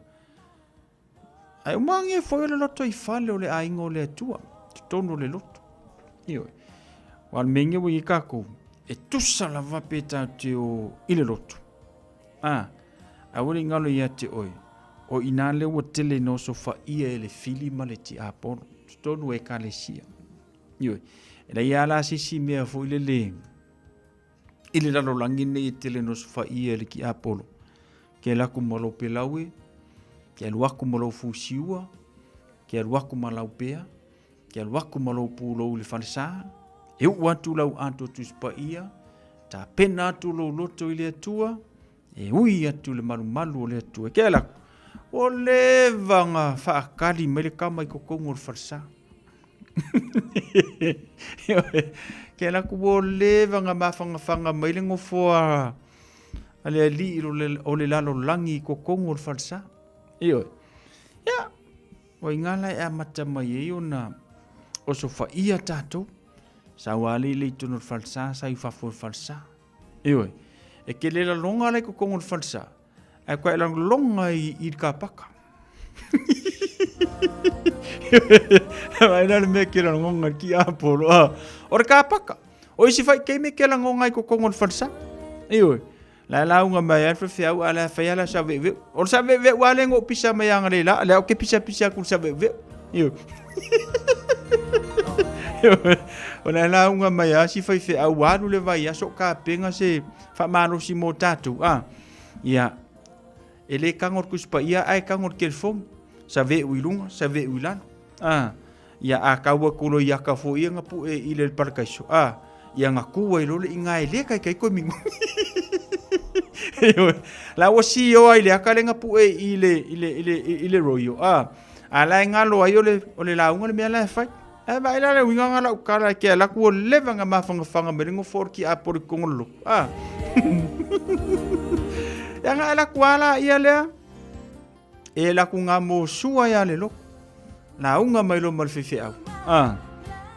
Ae uma agi foi o le lotoifale o le aiga o le Atua, totonu o le loto. Ioe. Wa le mea ua i kākou, e tusa lava pe tātou te o i le loto. A, aua le galo ia te oe, o inā lea ua tele ina osofaia e le fili ma le tiapolo, totonu o ekalesia. Ioe. E leai lava la se isi mea foi lele i le lalolagi lenei e tele ina osofaia e le tiapolo. Ke alu aku ma lou pelau e, ke alu aku ma lou fusiua, ke alu aku ma lau pea, ke alu aku ma lou pulou i le falesa, e uu atu lau ato Tusi Paia, tapena atu lou loto i le Atua, e ui atu le malumalu o le Atua. Ke alu aku, ua leva ona faakali mai le kama i totonu o le falesa. Ke alu aku, ua leva ona mafanafana mai le nofoa a le alii o le lalolagi i totonu o le falesa. Ioe. Ia, o i ngā la e amata mai ai ona osofaia tātou. Sau a le i tonu o le falesa, sa i fafo o le falesa. Ioe. E ke le lalonga la i totonu o le falesa, ae koe lalonga i, i le kapaka. Ai la le mea ke lalonga ki apolo. O le kapaka. O isi fai keime ke lalonga i totonu o le falesa. Ioe. La lauga mai ai feau a la fai ala sa veuveu. O le sa veuveu a le ngo pisa mai anga le la, le au ke pisa pisa ku sa veuveu. Io. O la lauga mai a si fai feau alu le vai aso ka penga se faamalosi mo tatou. A. Ia. E le kago le Tusi Paia ae kago le telefoni. Sa ve'u i luga, sa ve'u i lalo. A. Ia a kau atu loa i aka foi ia na pu'e i le parakaiso, a, ia na ku ai loa le iga e le kaikai koe mingo. La ua si o ai le aka le na pu'e i le, i le, i le, i le roio, a, a la e galo ai o le, o le lauga le mea la e fai. Ae vaai la le uiga nga lau kala e ke ala ku o leva nga mafangafanga me le ngofo o le ki a pori kongo loko, a. Ia nga ala ku ala ia lea. E laku ngā mōsua ia le loko. Lauga mai loa ma le faifeau. A,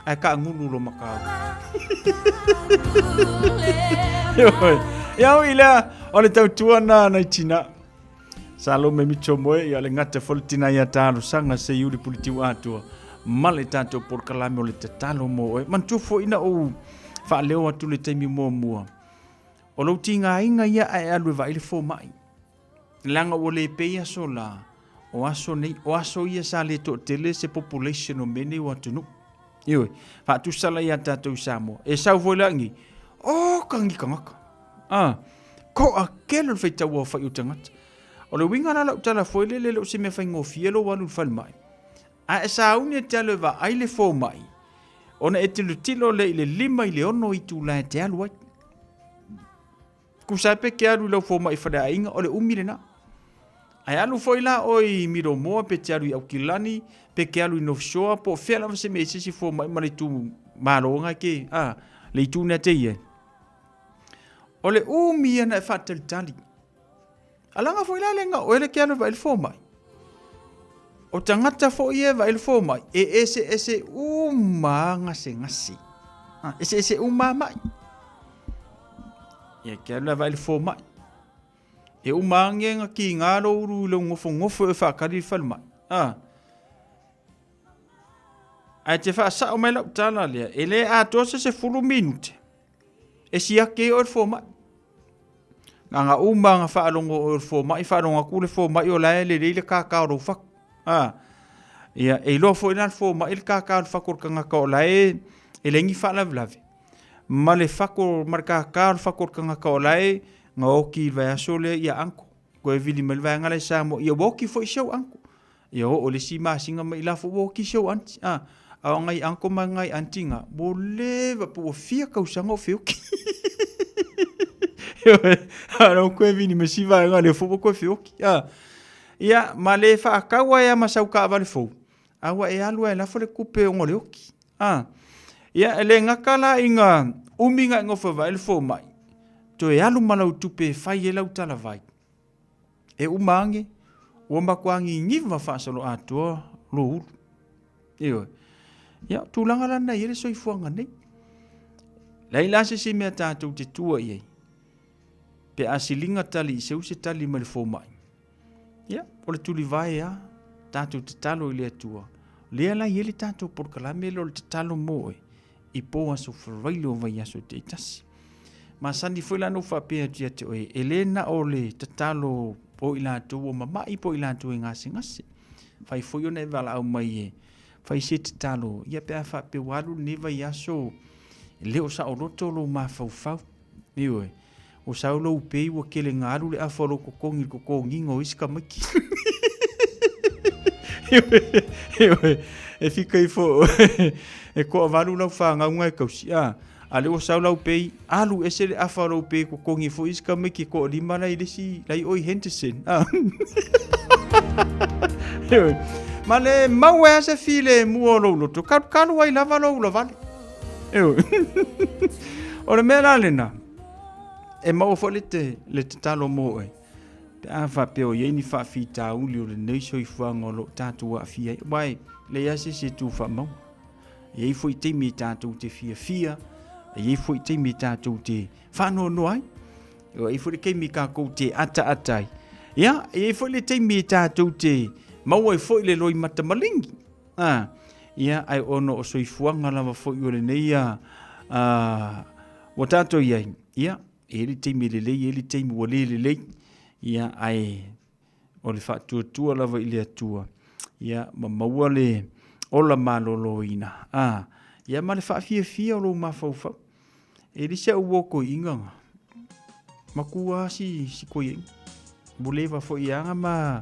ae kaagulu lo makau. Ia ui lea, o le tautua na nai tina. Salome Mitsomoe, ia le gata foi le tina ia talosaga se i uli pulitiu atoa ma le tatou polokalame o le tatalo mo oe. Manatua foi na ou faaleo atu le taimi muamua. O lou tigaina ia ae alu e vaai le fomai. Leaga ua le pei aso la, o aso nei, o aso ia sa le toatele se population o mea nei o atunuu. Ioe, faatusa la ia tatou i Samoa. E sau foi la ngi, o ka ngi tagata. Ah, toa kele o le faitau aofai o tagata. O le uiga la lau tala foi lele, e le o se mea faigofie lou alu i le falemai. A e sauni e te alu e vaai le fomai, ona e tilotilo lea i le 5 i le 6 itula e te alu ai. Tusa ai pe ke alu i lau fomai faleaiga, o le umi lena. Ae alu foi la oe i Miromoa pe te alu i Aukilani, pe ke alu i North Shore, po o fea lava se mea i se isi fomai ma le itu malo nga ke, a, le itu nea te i ai. O le umi ia na e faatalitali. Alaga foi la le nga oe le ke alu e vaai le fomai. O tagata foi ia e vaai le fomai, e eseese uma gasegase. A, eseese uma mai. Ia ke alu la vaai le fomai. E uma ange nga ki ngā lo uru i lo ngofo ngofo e whaakari i falemai. A. Ae te whaasao mai lau tala lea, e le atoa se 10 minute. E siaki ai oe le fomai. Na nga uma nga whaalongo o le fomai, whaalongo aku le fomai o lae le lei le kākā o lou whaku. A. Ia, e iloa foi la le fomai le kākā o le whaku o le kangaka o lae e lengi whaalavelave. Ma le whako, ma le kākā o le whako o le kangaka o lae nga oki i le vaiaso lea ia anko. Koe vili mai le vaega la i Samoa, ia ua oki foi si au anko. Ia oo le isi masina mai la foi ua oki si au aunty. A, a o ngai anko ma ngai aunty nga, ua leva po ua fia kausaga o feoki. A na koe vili mai si vaega lea foi ua koe feoki. A, ia, ma le whaakau ai a ma sau kaavale fou, a ua e alu ai lafo le kupe o ngole oki. A, ia, e le ngaka la i ngā umi ngā ingofa vai le fōmai, toe alu ma lau tupe e whai e lau talavai. E uma ange, ua makuā ngigiva faasolo atoa lō ulu. Ioe. Ia, tulaga la nei e le soifuaga nei. Leai la se isi mea tatou te tua i ai. Pe a siliga tali i seu se tali mai le fomai. Ia, o le tulivae a, tatou tatalo i le Atua. Lea la i ai le tatou polokalame lea o le tatalo mo oe i po aso faraile o vaiaso taitasi. Masani foi la na ou faapea atu ia te oe, e le na o le tatalo o i latou ua mama'i po o i latou e gasegase. Fai foi ona e valaau mai e fai se tatalo, ia pe a faapea ua alu lenei vaiaso e le o saoloto lou mafaufau. Ioe. Ua sau lou pei ua kele nga alu le afa o lou kokogi i le kokogiga o isi tamaiti. Ioe, e fika ifo e toavalu lau fanauga e tausi, a, a lea ua sau lau pei, alu ese le afa o lou pei e kokogi foi isi tamaiti e toalima la i le isi, la i o i Henderson, a. Ioe, ma le maua ai lava se filemu o lou loto, kalukalu ai lava lou ulavale. Ioe. O le mea la lena, e maua foi le, te, le tatalo mo oe, pe a faapea o i ai ni faafitauli o lenei soifuaga o lo o tatou aafia ai, aua e leai lava se isi e tu faamauga. E i ai foi taimi e tatou te fiafia, e i ai foi taimi e tatou te faanoanoa ai, e i ai foi le taimi tatou te ataata ai. Ia, e i ai foi le taimi e tatou te maua ai foi le loimata maligi. A, ia, ae ona o soifuaga lava foi o lenei a, a, ua tatou i ai, ia, e i ai le taimi e lelei, e i ai le taimi ua le lelei, ia, ae o le faatuatua lava i le Atua, ia, ma maua le ola maloloina, a, ia, ma le faafiafia o lou mafaufau. E le si au uo koiinga nga. Matua si si koiinga. Ua leva foi ia nga ma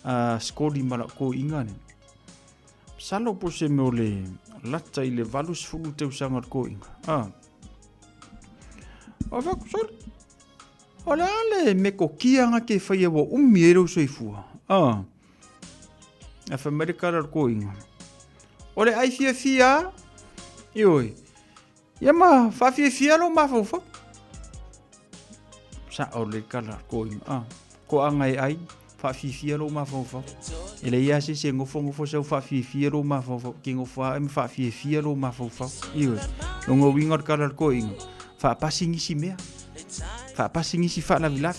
uh, skoli ma lau koiinga ne. Salo po se mea o le lata i le 80 tausaga o le koiinga. Ah. O whaku, sorry. O le a le mekokia nga ke whai e ua umi e lou soifua. Ah. A whai mai le kara le koiinga. O le ai fiafia, ioi. Ia ma faafiafia lou mafaufau. Sao le kala ko inga. Ah, ko anga e ai. Faafiafia lou mafaufau. E leai lava se isi e nofonofo sau faafiafia lou mafaufau. E te nofo lava oe ma faafiafia lou mafaufau. Ioe. Lona uiga o le tala a le toeaina, faapasi nisi mea. Faapasi nisi faalavelave.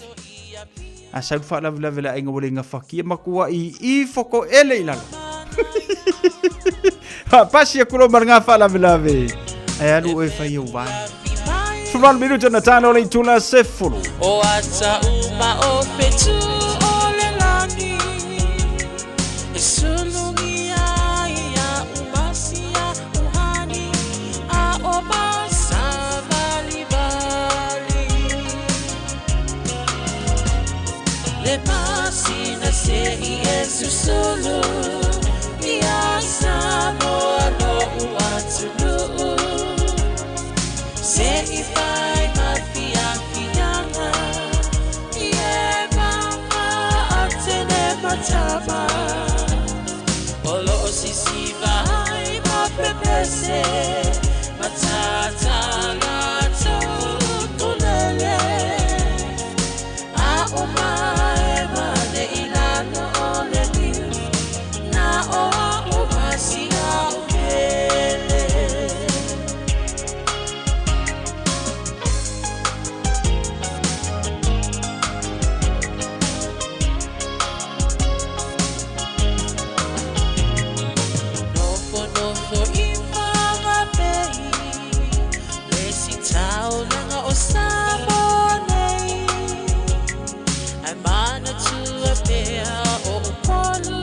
A sau le faalavelave a le aiga ua le gafatia, matuai ifo toele i lalo. Faapasi atu loa ma lena faalavelave. Ae alu oe e fai ou vae. 18 minute na tano le itula 10. O ata uma o fetu o le lani E sulugia ai a umasia uhani A o masavalivali Le masina se i e susulu Ia Samoa lo'u atunuu Se i fai ma fiafiaga I e maga a tene matama O lo'o sisiva ai ma pepese Matata latou tulele A o mae mane i lalo o le niu Na o a'u masia o pele. Nofonofo i Whangapehi Le isi taulaga o Samoa nei Ae manatua pea o Upolu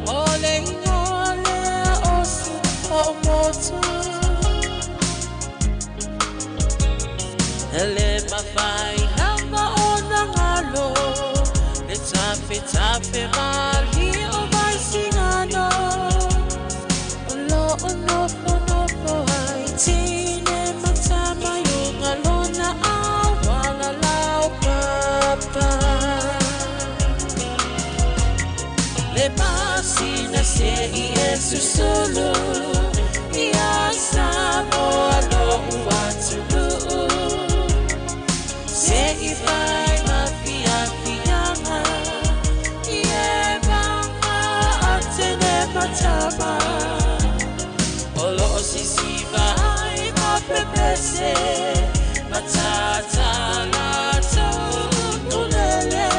O le ingoa lea o si o'u motu E le mafai lava ona galo Le tafetafe malie o Vaisigano O lo o nofonofo ai tine ma tama i uga lona auala laupapa. Le masina se i e susulu ia Samoa lo'u atunuu. Se i fai ma fiafiaga i e maga a tene ma tama. O lo'o sisiva ai ma pepese matata latou tulele.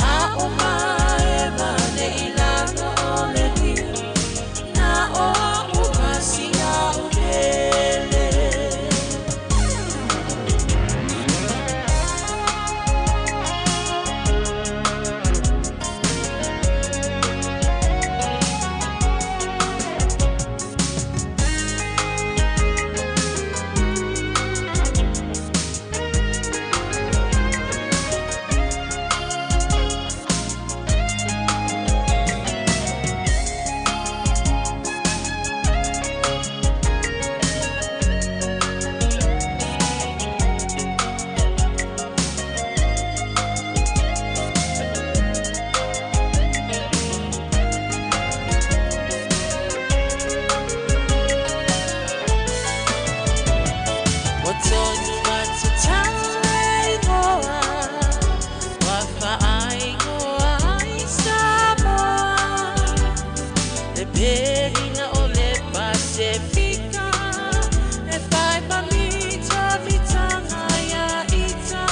A o mae mane i lalo o le niu na o a'u masia o pele. Ua tonu atu tau e ingoa, ua faaingoa ai Samoa. Le pelina o le Pasefika, e whai ma mita mitanga ia ita.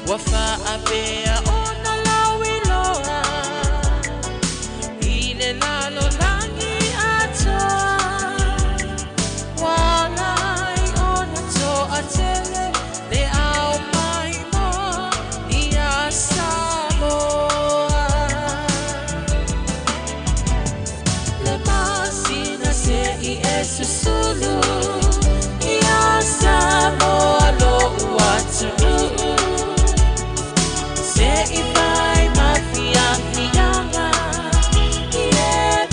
Ua faapea ona lauiloa i le lalolagi atoa. Ua ala ai ona toatele le ao maimoa iā Samoa. Le masina se i e susulu iā Samoa lo'u atunuu. Se i fai ma fiafiaga i e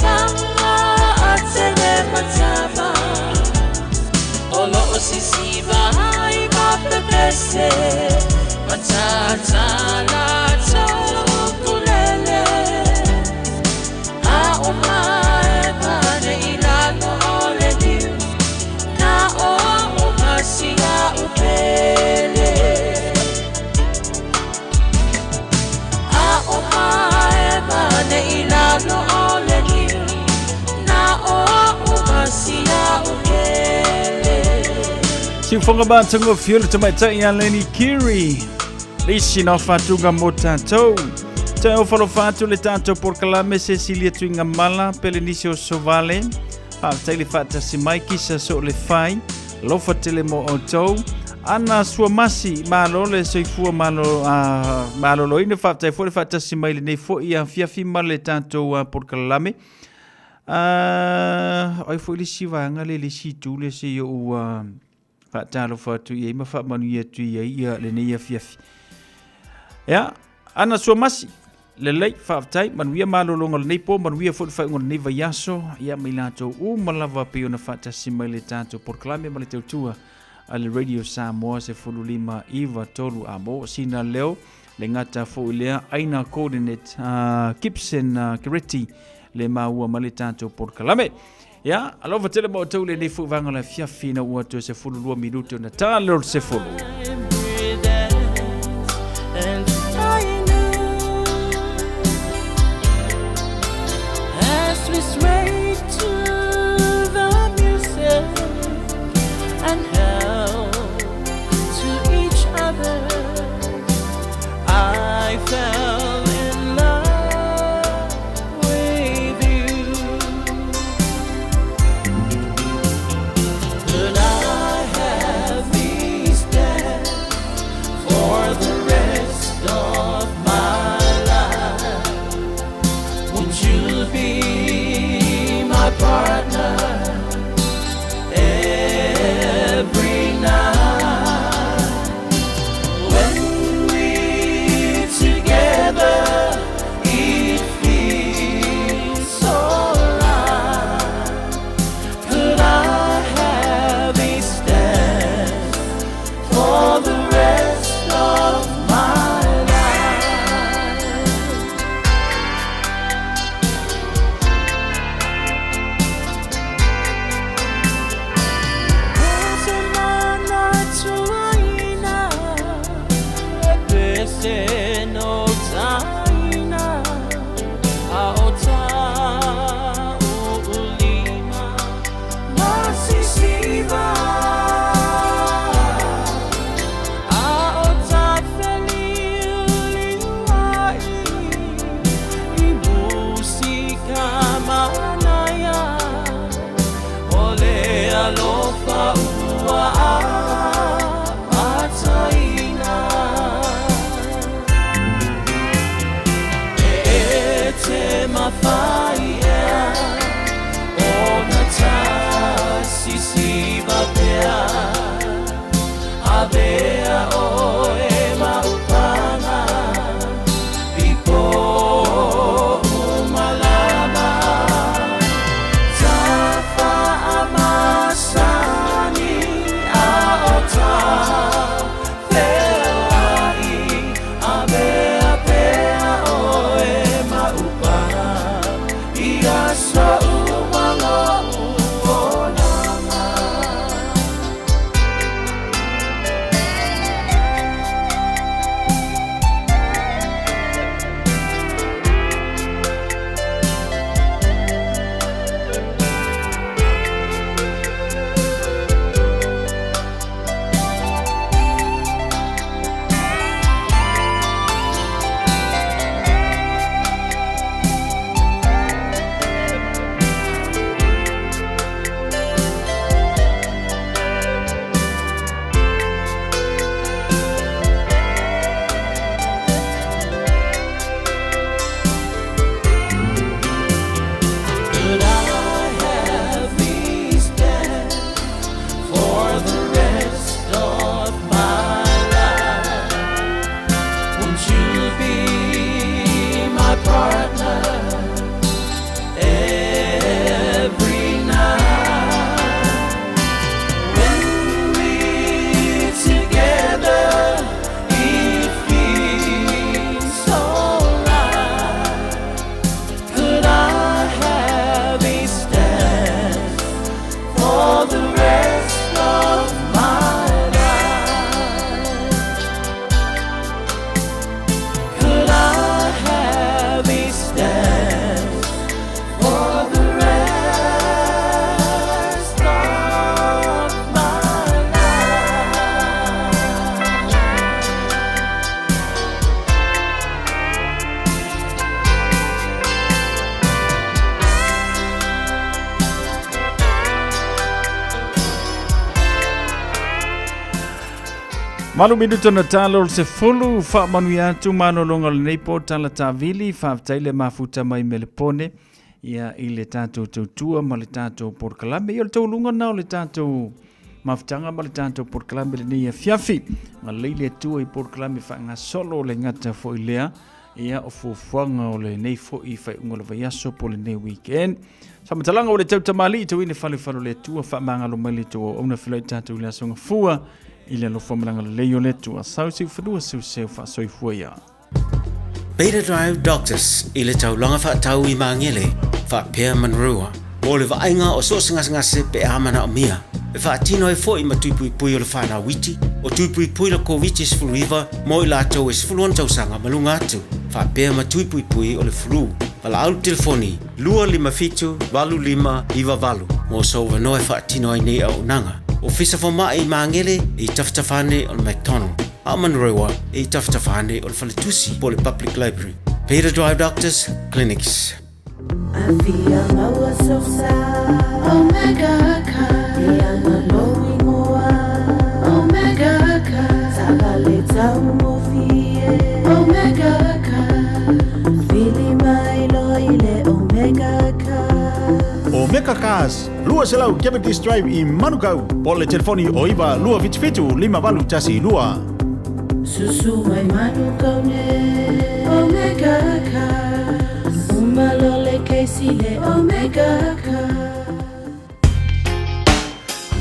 maga a tele matama. O lo'o sisiva ai ma pepese matata latou ukulele. A o mae pane i lalo o le niu na o a'u masia o pele. Siufoga matagofie le tamaitai ia Leni Kiri. Le isi na faatuga mo tatou. Toe ofalofa atu le tatou polokalame Cecilia Tuigamala, Pelenise o Sovale. Faafetai le faatasi mai kisa so le fai. Alofa tele mo outou. Ana Suamasi, malo le soifua malo, maloloina. Faafetai foi le faatasi mai lenei foi afiafi ma le tatou polokalame. Ai foi le isi vaega le le isi itu le se i ou faatalofa atu i ai ma faamanuia atu i ai ia lenei afiafi. Ia, Ana Suamasi, lelei, faafetai, manuia malologa o lenei po, manuia foi le faaiuga o lenei vaiaso, ia ma i latou uma lava pei ona faatasi mai le tatou polokalame ma le tautua a le Radio Samoa 15 9 3 a mo sina leo le gata foi lea Aina Coordinate Gibson Kereti le maua ma le tatou polokalame. Ia, alofa tele ma outou lenei foi vaega o le afiafi ina ua toe 12 minute ona ta leo le sefulu. As we sway to the music and held to each other, I fell in love with you. Could I have this dance for the rest of my life? Would you be my partner every night? When we're together, it feels so right. Could I have this dance for the rest of my life? Alofa ua amataina. E te mawhai ea o na tasisiva pea avea oe maupanga i po umalama tafa amasani a o ta feoai avea pea oe maupanga i aso uma lo'u olaga. Malu minuta na talo o se fulu faamanuia atu malologa o lenei po tala taavili faafetai le mafuta mai Melepone ia i le tatou tautua ma le tatou polokalame. Ia o le tauluga na o le tatou mafutaga ma le tatou polokalame lenei afiafi. Galei le Atua i polokalame faagasolo le gata foi lea ia o fuafuaga o lenei foi faaiuga o le vaiaso po o lenei weekend. Faamatalaga o le tau tamalii tauina falefale o le Atua faamagalo mai le tou auauna felai tatou i le aso gafua i le alofa ma le agalelei o le Atua. Sau seu fanua seu seu faasoifua ia. Beta Drive Doctors i le taulaga faatau i Magele faapea Manurewa mo le vaaiga o so o se gasegase pe a manaomia. E faatino ai foi ma tui puipui o le fanau iti, o tui puipui le Koviti-19 mo i latou e 16 tausaga ma luga atu, faapea ma tui puipui o le flu. Valaau le telefoni 257 8598 mo sou avanoa e faatino ai nei auaunaga. Ofisa Fomai i Magele i tafatafa ane o le McDonald. A o Manurewa e i tafatafa ane o le faletusi po o le Public Library. Peter Drive Doctors Clinics. Afia maua sosa Omega Car E ana lou ingoa Omega Car Taavale taugofie Omega Car Vili mai loa i le Omega Car Omega Cars, 200 Cavendish Drive i Manukau, po o le telefoni o 9 277 5812. Susu mai Manukau nei Omega Cars Uma loa le kesi le Omega Cars.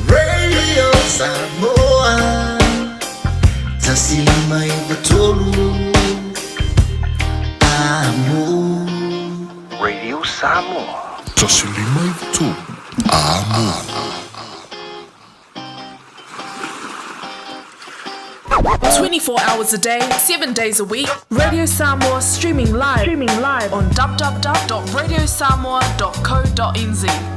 Radio Samoa 1593 Amo. Radio Samoa. 1593 Amo. 24 hours a day, 7 days a week, Radio Samoa streaming live, streaming live on www.radiosamoa.co.nz.